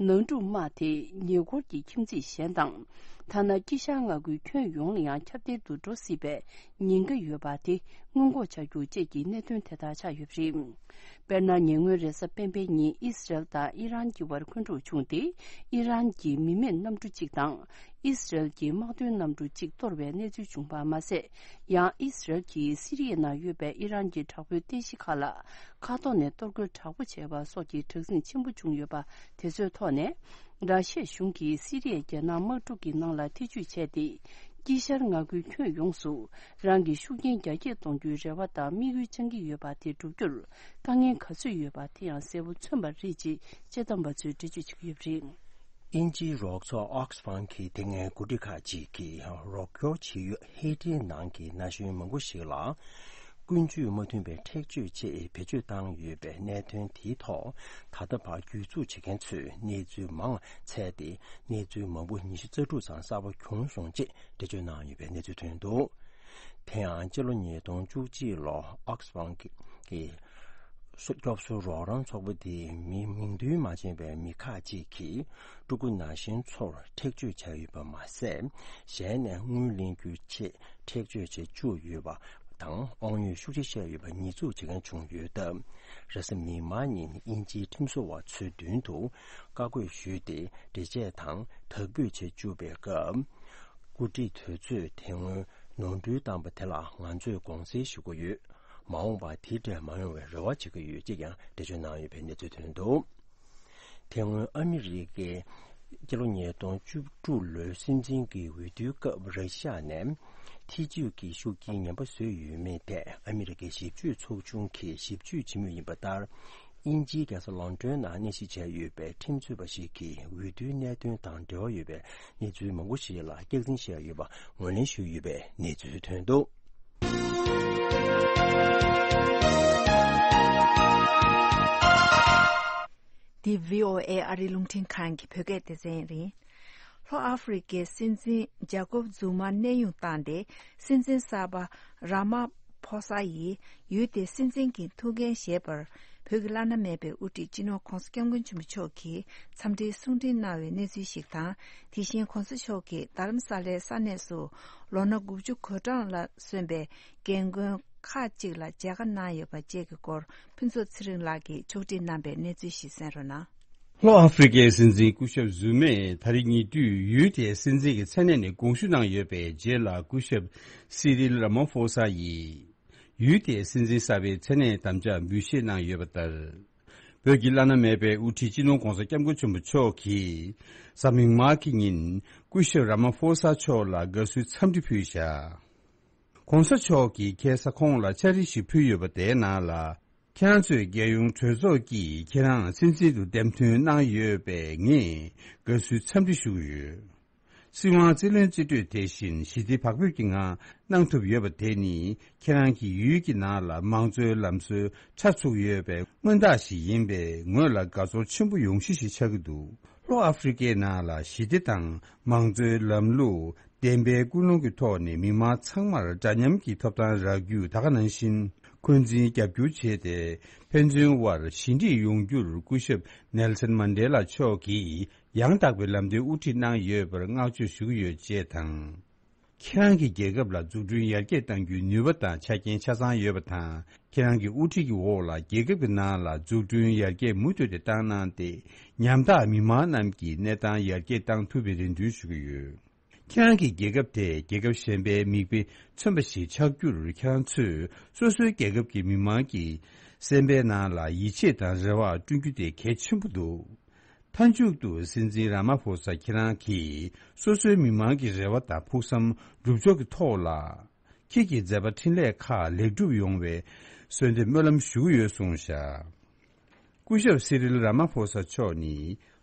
ནང་འཁྲུག་དམག་དེ་ཉེ་འཁོར་གྱི་ཁྱིམ་མཚེས་གཞན་དང་། ཐ་ན་དཀྱིལ་ཤར་མངའ་ཁུལ་ཁྱོན་ཡོངས་ལ་ཡང་ཁྱབ་གདལ་དུ་འགྲོ་སྲིད་པའི་ཉེན་ཁ་ཡོད་པ་དེ་སྔོན་འགོག་བྱ་རྒྱུ་བཅས་ཀྱི་གནད་དོན་དེ་དག་ཆགས་ཡོད་པ་རེད། དཔེར་ན། ཉེ་སྔོན་རེས་གཟའ་སྤེན་པའི་ཉིན་ཨི་སི་རལ་དང་ཨི་རན་གྱི་བར་འཁོན་འཁྲུག་བྱུང་སྟེ། ཨི་རན་གྱི་མི་མེད་གནམ་གྲུ་གཅིག་དང་ཨི་སི་རལ་གྱི་དམག་དོན་གནམ་གྲུ་གཅིག་གཏོར་བའི་གནས་ཚུལ་བྱུང་བ་མ་ཟད། ཡང་ཨི་སི་རལ་གྱིས་སི་རི་ཡའི་ནང་ཡོད་པའི་ཨི་རན་གྱི་དྲག་པོའི་རྟེན་གཞི་ཁག་ལ་མཁའ་ཐོག་ནས་གཏོར་རྒོལ་དྲག་པོ་བྱས་པ་སོགས་ཀྱི་དྲག་ཟིང་ཆེན་པོ་བྱུང་ཡོད་པ་དེ་ཚོའི་ཐོག་ནས། ར་ཤི་ཡ་གཞུང་གིས་སི་རི་ཡའི་རྒྱལ་ནང་དམག་འཁྲུག་གི་ནང་ལ་ཐེ་ཇུས་བྱས་ཏེ། དཀྱིལ་ཤར་མངའ་ཁུལ་ཁྱོན་ཡོངས་སུ་རང་གི་ཤུགས་རྐྱེན་རྒྱ་སྐྱེད་གཏོང་རྒྱུའི་རེ་བ་དང་དམིགས་ཡུལ་བཅངས་ཀྱི་ཡོད་པ་དེ་བསྒྲུབ་རྒྱུར་དཀའ་ངལ་ག་ཚོད་ཡོད་པ་དེ་ཡང་གསལ་པོ་མཚོན་པ་རེད་ཅེས་དཔྱད་བཏང་པ་ཚོས་འགྲེལ་བརྗོད་བྱེད་ཀྱི་ཡོད་པ་རེད། དབྱིན་ཇིའི་རོགས་ཚོགས་ཨོག་སི་ཕན་གྱི་དེ་སྔའི་འགོ་ཁྲིད་ཁག་ཅིག་གིས་རོགས་སྐྱོར་བྱེད་ཡུལ་ཧེ་ཏིའི་ནང་གི་ན་གཞོན་མང་པོ་ཞིག་ལ། ཀུན་སྤྱོད་མ་མཐུན་པའི་ཁྲེག་སྤྱོད་ཅེས་བེད་སྤྱོད་བཏང་ཡོད་པའི་གནད་དོན་དེའི་ཐོག་ད་ལྟ་བར་གྱོད་འཛུགས་བྱེད་མཁན་ཚོས་གནས་ཚུལ་མང་བ་འཚོལ་ཏེ་གནས་ཚུལ་མང་པོ་ཉི་ཤུ་རྩ་དྲུག་ཙམ་གསར་པ་བྱུང་སོང་ཅེས་འགྲེལ་བརྗོད་གནང་ཡོད་པའི་གནས་ཚུལ་ཐོན་འདུག་དེ་ཡང་སྤྱི་ལོ་ཉིས་སྟོང་བཅུ་གཅིག་ལོ་ཨོག་སི་ཕན་གྱི་སྐྱོབ་གསོ་རོགས་རམ་ཚོགས་པ་དེའི་མི་མིང་འདོན་མ་བྱས་པའི་མི་ཁག་ཅིག་གིས་ཕྲུ་གུ་ན་གཞོན་ཚོར་ཁྲེག་སྤྱོད་བྱས་ཡོད་པ་མ་ཟད། གཞན་ནས་དངུལ་ལེན་རྒྱུའི་ཆེད་ཁྲེག་སྤྱོད་བྱེད་བཅུག་ཡོད་པ་དང་། དབང་ཡོད་ཤུགས་ཆེ་བཤད་ཡོད་པ་ཉེས་འཛུགས་བྱེད་མཁན་བྱུང་ཡོད་སྟབས། རེས་གཟའ་མིག་དམར་ཉིན་དབྱིན་ཇིའི་ཁྲིམས་བཟོ་བ་ཚོའི་མདུན་དུ་བཀའ་བཀོད་ཞུས་ཏེ། འགྲེལ་བཤད་དང་དག་འབུད་བྱེད་བཅུག་པའི་སྐབས། འགོ་ཁྲིད་དེ་ཚོས་དེ་སྔོན་ནོར་འཁྲུལ་བཏང་པ་དེ་ལ་ང་ཚོས་དགོངས་སེལ་ཞུ་གི་ཡོད། མ་འོངས་པར་དེ་འདྲ་མ་ཡོང་བའི་རེ་བ་བྱེད་ཀྱི་ཡོད་ཅེས་ཀྱང་འགྲེལ་བརྗོད་གནང་ཡོད་པའི་གནས་ཚུལ་ཐོན་འདུག་དེ་སྔོན་ཨ་མི་རི་ཀའི་སྤྱི་ལོ་ཉིས་སྟོང་བཅུ་དྲུག་ལོའི་སྲིད་འཛིན་གྱི་འོས་བསྡུའི་སྐབས། ར་ཤི་ཡ་ནས་ཐེ་ཇུས་ཀྱི་ཤུགས་རྐྱེན་ངན་པ་བཟོས་ཡོད་མེད་ཐད་ཨ་མི་རི་ཀའི་ཞིབ་དཔྱོད་ཚོགས་ཆུང་གིས་ཞིབ་དཔྱོད་བྱེད་མུས་ཡིན་པ་ལྟར། དབྱིན་ཇིའི་རྒྱལ་ས་ལོན་ཀྲོན་ནང་གནས་གཟིགས་བྱས་ཡོད་པའི་ཁྲིམས་རྩོད་པ་ཞིག་གིས་འོས་བསྡུའི་གནད་དོན་དང་འབྲེལ་བ་ཡོད་པའི་གནས་ཚུལ་མང་པོ་ཞིག་ལ་སྐྱག་རྫུན་བཤད་ཡོད་པ་ངོས་ལེན་ཞུས་ཡོད་པའི་གནས་ཚུལ་ཐོན་འདུག་འདི་བྷི་ཨོ་ཨེ་ཨ་རིའི་རླུང་འཕྲིན་ཁང་གི་བོད་སྐད་སྡེ་ཚན་རེད། ལྷོ་ཨ་ཧྥེ་རི་ཁའི་སྲིད་འཛིན་ཇ་ཀོབ་ཛུ་མ་གནས་དབྱུང་བཏང་སྟེ། སྲིད་འཛིན་གསར་པ་ར་མ་ཕོ་ས་ཡིས་ཡུལ་དེའི་སྲིད་འཛིན་གྱི་ཐུགས་འགན་བཞེས་པར། བོད་ཀྱི་བླ་ན་མེད་པའི་དབུ་ཁྲིད་སྤྱི་ནོར་༧གོང་ས་༧སྐྱབས་མགོན་ཆེན་པོ་མཆོག་གིས་འཚམས་འདྲིའི་གསུང་འཕྲིན་གནང་བའི་གནས་ཚུལ་ཞིག་དང་། དེ་བཞིན་གོང་ས་མཆོག་གིས་རྡ་རམ་ས་ལའི་ས་གནས་སུ་ལོ་ན་དགུ་བཅུ་གོ་གྲངས་ལ་སོན་པའི་རྒན་རྒོན་ཁག་ཅིག་ལ་མཇལ་ཁ་གནང་ཡོད་པ་བཅས་ཀྱི་སྐོར། ཕུན་ཚོགས་ཚེ་རིང་ལགས་ཀྱིས་ཕྱོགས་སྒྲིག་གནང་པའི་གནས་ཚུལ་ཞིག་གསན་རོགས་གནང་། ལྷོ་ཨ་ཧྥེ་རི་ཁའི་སྲིད་འཛིན་སྐུ་ཞབས་ཛུ་མས་ད་རེས་ཉེ་དུས་ཡུལ་དེའི་སྲིད་འཛིན་གྱི་མཚན་གནས་ནས་དགོངས་ཞུ་གནང་ཡོད་པའི་རྗེས་ལ། སྐུ་ཞབས་སི་རིལ་ར་མ་ཧྥོ་ས་ཡིས་ཡུལ་དེའི་སྲིད་འཛིན་གསར་པའི་མཚན་གནས་དམ་བཅའ་འབུལ་བཞེས་གནང་ཡོད་པ་ལྟར། བོད་ཀྱི་བླ་ན་མེད་པའི་དབུ་ཁྲིད་སྤྱི་ནོར་༧གོང་ས་༧སྐྱབས་མགོན་ཆེན་པོ་མཆོག་གིས་གཟའ་མིག་དམར་གྱི་ཉིན་སྐུ་ཞབས་ར་མ་ཧྥོ་ས་མཆོག་ལ་དགའ་བསུའི་འཚམས་འདྲི་ཕུལ་བཞག་གོང་ས་མཆོག་གིས་ཁ་སང་ཁོང་ལ་ཕྱག་བྲིས་ཤིག་ཕུལ་ཡོད་པ་དེའི་ནང་ལ། ཁྱེད་རང་ཚོས་རྒྱལ་ཡོངས་གྲོས་ཚོགས་ཀྱིས་ཁྱེད་རང་སྲིད་འཛིན་དུ་འདེམས་ཐོན་གནང་ཡོད་པས་ངས་དགའ་བསུའི་འཚམས་འདྲི་ཞུ་གི་ཡོད། སྲིད་དབང་རྩིས་ལེན་རྩིས་སྤྲོད་དེ་བཞིན་ཞི་བདེ་བག་ཕེབས་ཀྱི་ངང་གནང་ཐུབ་ཡོད་པ་དེ་ནི་ཁྱེད་རང་གི་ཡུལ་གྱི་ནང་ལ་མང་གཙོའི་ལམ་སྲོལ་ཆགས་ཚུགས་ཡོད་པའི་མངོན་རྟགས་ཤིག་ཡིན་པས་ངོས་ལ་དགའ་ཚོར་ཆེན་པོ་ཡོང་གཞི་ཞིག་ཆགས་ཀྱི་འདུག་ལྷོ་ཨ་ཧྥེ་རི་ཁའི་ནང་ལ་ཞི་བདེ་དང་མང་གཙོའི་ལམ་ལུགས། བདེན་པའི་ཀུན་སློང་གི་ཐོག་ནས་མི་མང་ཚང་མར་འདྲ་མཉམ་གྱི་ཐོབ་ཐང་རག་རྒྱུ་ད་ག་ནང་བཞིན་འཁོན་འཛིན་རྒྱབ་སྐྱོར་བྱས་ཏེ། ཕན་ཚུན་དབར་ཞི་འགྲིག་ཡོང་རྒྱུར་སྐུ་ཞབས་ནེལ་སན་མན་ཌེ་ལ་མཆོག་གིས་ཡང་དག་པའི་ལམ་སྟོན་དབུ་ཁྲིད་གནང་ཡོད་པར་བསྔགས་བརྗོད་ཞུ་གི་ཡོད་ཅེས་དང་། ཁྱེད་རང་གི་རྒྱལ་ཁབ་ལ་འཛུགས་སྐྲུན་ཡར་རྒྱས་གཏང་རྒྱུའི་ནུས་པ་དང་ཆ་རྐྱེན་ཆ་ཚང་ཡོད་པ་དང་། ཁྱེད་རང་གི་དབུ་ཁྲིད་ཀྱི་འོག་ལ་རྒྱལ་ཁབ་ཀྱི་ནང་ལ་འཛུགས་སྐྲུན་ཡར་རྒྱས་མུ་མཐུད་དེ་བཏང་གནང་སྟེ། ཉམ་ཐག་མི་མང་རྣམས་ཀྱི་གནས་སྟངས་ཡར་རྒྱས་གཏང་ཐུབ་པའི་རེ་འདུན་ཞུ་གི་ཡོད། ཁྱེད་རང་གི་རྒྱལ་ཁབ་དེ་རྒྱལ་ཁབ་གཞན་པའི་མིག་དཔེ་མཚོན་པ་ཞིག་ཆགས་རྒྱུར་ཁྱེད་རང་ཚོས་སོ་སོའི་རྒྱལ་ཁབ་ཀྱི་མི་མང་གི་སེམས་པའི་ནང་ལ་ཡིད་ཆེས་དང་རེ་བ་བསྐྲུན་རྒྱུ་དེ་གལ་ཆེན་པོ་འདུག་མཐའ་མཇུག་ཏུ་སྲིད་འཛིན་ར་མ་ཕོ་ས་ཁྱེད་རང་གིས་སོ་སོའི་མི་མང་གི་རེ་བ་དང་ཕུགས་བསམ་སྒྲུབ་ཕྱོགས་ཀྱི་ཐོག་ལ། ཁྱེད་ཀྱི་མཛད་པ་འཕྲིན་ལས་ཁག་ལེགས་གྲུབ་ཡོང་བའི་གསོལ་འདེབས་སྨོན་ལམ་ཞུ་གི་ཡོད་གསུངས་བཞག་སྐུ་ཞབས་སི་རིལ་ར་མ་ཕོ་ས་མཆོག་ནི་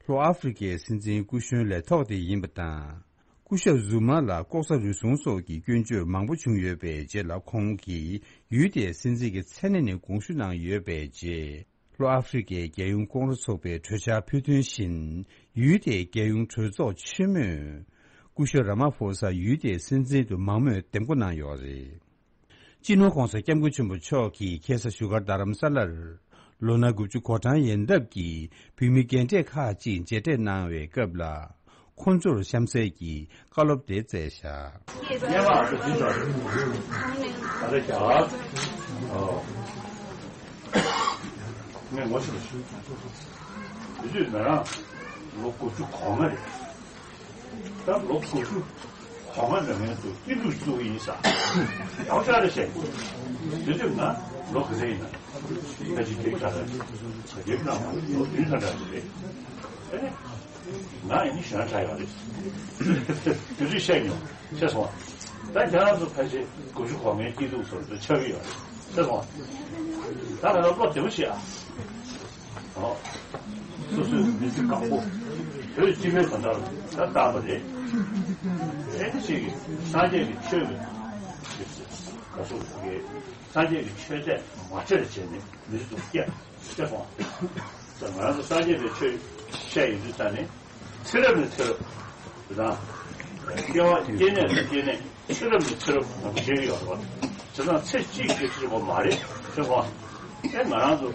ལྷོ་ཨ་ཧྥེ་རི་ཁའི་སྲིད་འཛིན་སྐུ་གཞོན་ལས་ཐོག་དེ་ཡིན་པ་དང་། སྐུ་ཞབས་ཟུ་མ་ལ་ལྐོག་ཟ་རུལ་སུངས་སོགས་ཀྱི་སྐྱོན་བརྗོད་མང་པོ་བྱུང་ཡོད་པའི་རྗེས་ལ། ཁོང་གིས་ཡུལ་དེའི་སྲིད་འཛིན་གྱི་མཚན་གནས་ནས་དགོངས་ཞུ་གནང་ཡོད་པའི་རྗེས། ལྷོ་ཨ་ཧྥེ་རི་ཁའི་རྒྱལ་ཡོངས་ཀོང་ལོ་ཚོགས་པས་གྲོས་འཆར་ཕུལ་དོན་བཞིན། ཡུལ་དེའི་རྒྱལ་ཡོངས་གྲོས་ཚོགས་ཆེན་མོས་སྐུ་ཞབས་ར་མ་ཕོ་ས་ཡུལ་དེའི་སྲིད་འཛིན་དུ་མང་མོས་འདེམས་བསྐོ་གནང་ཡོད་རེད། སྤྱི་ནོར་༧གོང་ས་༧སྐྱབས་མགོན་ཆེན་པོ་མཆོག་གིས་ཁ་སང་བཞུགས་སྒར་རྡ་རམ་ས་ལར་ལོ་ན་དགུ་བཅུ་གོ་གྲངས་ཡན་འདབ་ཀྱི་བོད་མི་རྒན་གྲས་ཁག་ཅིག་མཇལ་འཕྲད་གནང་བའི་སྐབས་ལ། ཁོང་ཚོར་གཤམ་གསལ་གྱི་བཀའ་སློབ་དེ་སྩལ་བཞག་ངས་ངོ་ཤེས་པ་ཞིག་དེ་དུས་ང་རང་ལོ་དགུ་བཅུ་གོ་ལྔ་རེད། ད་ལོ་དགུ་བཅུ་གོ་ལྔ་ནང་ངས་ཚུར་སྐྱིད་སྡུག་བཙུགས་ཡིན་ས། ཡག་ཤོས་རེད་བཤད། དེ་དུས་ང་ལོ་ག་ཚོད་ཡིན་ན། ད་ཅི་སྐད་ཆ་རེད། ད་རྒྱབ་ན་ལོ་བདུན་ཙམ་འདྲ་ཞིག་རེད། ཨེ། ང་ཡིན་ནི་གཞོན་དྲགས་ཡོད་རེད། དེ་དུས་བཤད་མྱོང་། ཤེས་སོང་ང་། ད་ཁྱེད་རང་ཚོ་ཕལ་ཆེར་དགུ་བཅུ་གོ་ལྔའི་སྐྱིད་སྡུག་ཚོར་དུ་ཆགས་ཀྱི་ཡོད་རེད། ཤེས་སོང་ང་། ད་ང་ཚོ་བློ་བདེ་པོ་བྱེད་ཨ། ཨོ། སོ་སོའི་མི་ཚེ་གང་པོ་བོད་སྤྱི་པའི་དོན་དག་ལ་ད་བཏང་བ་རེད། ཨེ་ནི་ཅིག་སངས་རྒྱས་ཀྱི་ཆོས་ཀྱི་ག་སོ་གི་སངས་རྒྱས་ཀྱི་ཆོས་དད་མ་བྱས་བྱས་ནས་མི་ཚེ་དུ་སྐྱེལ་བྱས་སོང་། ང་རང་ཚོ་སངས་རྒྱས་པའི་ཆོས་བཤད་ཡོང་དུས་ཙ་ནས་ཚེ་རབས་ནས་ཚེ་རབས་དང་། སྐྱེ་བ་སྐྱེ་གནས་ནས་སྐྱེ་གནས་ཚེ་རབས་ནས་ཚེ་རབས་ནང་བཞིན་ཡོད་རེད་བ། བྱས་ཙང་ཚེ་གཅིག་གི་ཕྱིར་པོ་མ་རེད་ཟེར་བ། ཨེ་ང་རང་ཚོ་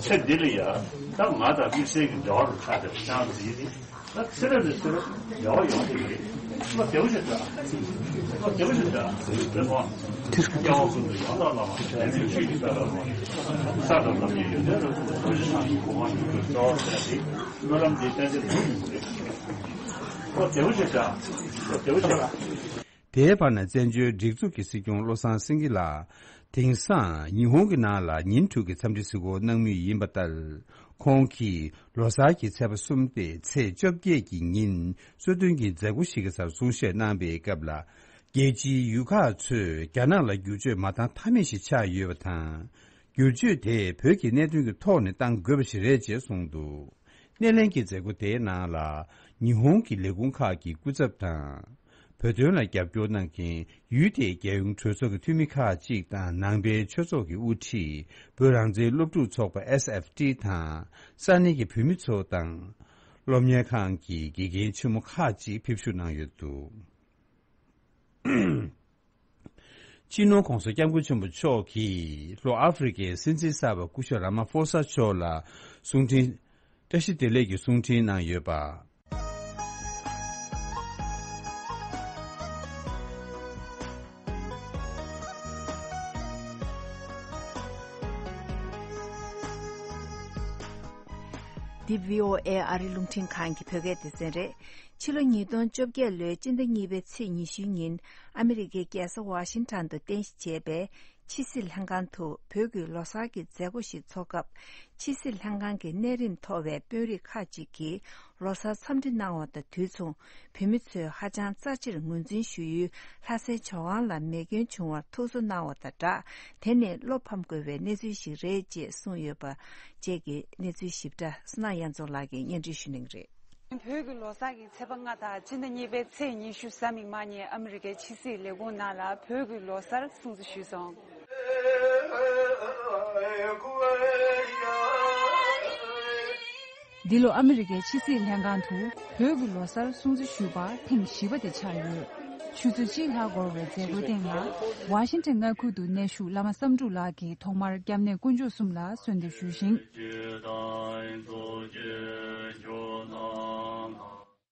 ཚེ་འདི་ལ་ཡ་ད་ང་དང་དམིགས་བསལ་གྱི་འབྲེལ་བ་རུ་ཆགས་བསྡད་པ་ཅང་ཟིན་ཡིན། ད་ཚེ་རབས་ནས་ཚེ་རབས་འབྲེལ་བ་ཡོང་གི་རེད། བློ་བདེ་པོ་ཞིག་འདྲ། བློ་བདེ་པོ་ཞིག་འདྲ། རེད་མོ། སྐྱེ་བ་ཀུན་ཏུ་ཡང་དག་བླ་མ་དེ་ནི་ཆོས་ཀྱི་ས་ལ་མ། ས་དང་ལམ་གྱི་ཡོན་ཏན་རབ་ཏུ་རྡོ་རྗེ་འཆང་གི་གོ་འཕང་མྱུར་དུ་སྩོལ་བར་བྱ་སྟེ། སྨོན་ལམ་འདི་བསྟན་འཛིན་ལུགས་ཡིན་པ་རེད། བློ་བདེ་པོ་ཞིག་འདྲ། བློ་བདེ་པོ་ཞིག་འདྲ། དེའི་བར་ན་བཙན་བྱོལ་སྒྲིག་འཛུགས་ཀྱི་སྲིད་སྐྱོང་བློ་བཟང་སེང་གེ་ལགས་དེང་སང་ཉི་ཧོང་གི་ནང་ལ་ཉིན་དྲུག་གི་འཚམས་འདྲི་གཟིགས་སྐོར་གནང་མུས་ཡིན་པ་ལྟར། ཁོང་གིས་ལོ་གསར་གྱི་ཚེས་པ་གསུམ་སྟེ་ཚེས་བཅོ་བརྒྱད་ཀྱི་ཉིན་གསོལ་སྟོན་གྱི་མཛད་སྒོ་ཞིག་གི་སར་གསུང་བཤད་གནང་པའི་སྐབས་ལ། རྒྱལ་སྤྱིའི་ཡུལ་ཁག་ཚོས་རྒྱ་ནག་ལ་བསྒྱུར་བཅོས་མ་བཏང་ཐབས་མེད་ཞིག་ཆགས་ཡོད་པ་དང་། བསྒྱུར་བཅོས་དེ་བོད་ཀྱི་གནད་དོན་གྱི་ཐོག་ནས་བཏང་དགོས་པ་ཞིག་རེད་ཅེས་གསུངས་འདུག་སྣེ་ལེན་གྱི་མཛད་སྒོ་དེའི་ནང་ལ་ཉི་ཧོང་གི་ལས་ཁུངས་ཁག་གི་སྐུ་ཚབ་དང་། བོད་དོན་ལ་རྒྱབ་སྐྱོར་གནང་མཁན་ཡུལ་དེའི་རྒྱལ་ཡོངས་གྲོས་ཚོགས་ཀྱི་འཐུས་མི་ཁག་ཅིག་དང་ནང་པའི་ཆོས་ཚོགས་ཀྱི་དབུ་ཁྲིད། བོད་རང་བཙན་སློབ་ཕྲུག་ཚོགས་པ་S F T དང་ས་གནས་ཀྱི་བོད་མི་ཚོ་དང་། སློབ་གཉེར་ཁང་གི་དགེ་རྒན་ཆེན་མོ་ཁག་ཅིག་ཕེབས་ཞུགས་གནང་ཡོད་འདུག་སྤྱི་ནོར་༧གོང་ས་༧སྐྱབས་མགོན་ཆེན་པོ་མཆོག་གིས་ལྷོ་ཨ་ཧྥེ་རི་ཁའི་སྲིད་འཛིན་གསར་པ་སྐུ་ཞབས་ར་མ་ཧྥོ་ས་མཆོག་ལ་གསུང་འཕྲིན། བཀྲ་ཤིས་བདེ་ལེགས་ཀྱི་གསུང་འཕྲིན་གནང་ཡོད་པ། འདི་V O A ཨ་རི་རླུང་འཕྲིན་ཁང་གི་བོད་སྐད་སྡེ་ཚན་རེད། ཕྱི་ལོ་ཉིས་སྟོང་བཅོ་བརྒྱད་ལོའི་སྤྱི་ཟླ་གཉིས་པའི་ཚེས་ཉི་ཤུའི་ཉིན། ཨ་མི་རི་ཀའི་རྒྱལ་ས་ཝ་ཤིང་ཊོན་དུ་རྟེན་གཞི་བྱས་པའི་ཕྱི་སྲིད་ལྷན་ཁང་དུ་བོད་ཀྱི་ལོ་གསར་གྱི་མཛད་སྒོ་ཞིག་འཚོགས་སྐབས། ཕྱི་སྲིད་ལྷན་ཁང་གི་གནས་རིམ་མཐོ་བའི་དཔོན་རིགས་ཁག་ཅིག་གིས་ལོ་གསར་འཚམས་འདྲི་གནང་བ་དང་དུས་མཚུངས། བོད་མི་ཚོས་ཧ་ཅང་རྩ་ཆེར་ངོས་འཛིན་ཞུ་ཡུལ་ལྷ་སའི་ཇོ་ཁང་ལ་མེ་སྐྱོན་བྱུང་བར་ཐུགས་གསོ་གནང་བ་དང་སྦྲགས། དེ་ནི་བློ་ཕམ་དགོས་པའི་གནས་ཚུལ་ཞིག་རེད་ཅེས་གསུངས་ཡོད་པ་བཅས་ཀྱི་གནས་ཚུལ་ཞིབ་ཕྲ་བསོད་ནམས་དབྱངས་འཛོམས་ལགས་ཀྱིས་སྙན་སྒྲོན་ཞུ་གནང་གི་རེད། བོད་ཀྱི་ལོ་གསར་གྱི་ཚེས་པ་ལྔ་དང་སྤྱི་ཟླ་གཉིས་པའི་ཚེས་ཉི་ཤུ་གཟའ་མིག་དམར་ཉིན་ཨ་མི་རི་ཀའི་ཕྱི་སྲིད་ལས་ཁུངས་ནང་ལ་བོད་ཀྱི་ལོ་གསར་སྲུང་བརྩི་ཞུས་སོང་། འདི་ལོ་ཨ་མི་རི་ཀའི་ཕྱི་སྲིད་ལྷན་ཁང་དུ་བོད་ཀྱི་ལོ་གསར་སྲུང་བརྩི་ཞུས་པ་ཐེངས་བཞི་པ་དེ་ཆགས་ཡོད། ཆུ་ཚོད་གཅིག་ལྷག་འགོར་བའི་མཛད་སྒོའི་སྟེང་ལ་ཝ་ཤིང་ཊོན་མངའ་ཁུལ་དུ་གནས་བཞུགས་བླ་མ་བསམ་འགྲུབ་ལགས་ཀྱིས་ཐོག་མར་སྐྱབས་གནས་དཀོན་མཆོག་གསུམ་ལ་གསོལ་འདེབས་ཞུས་ཤིང་།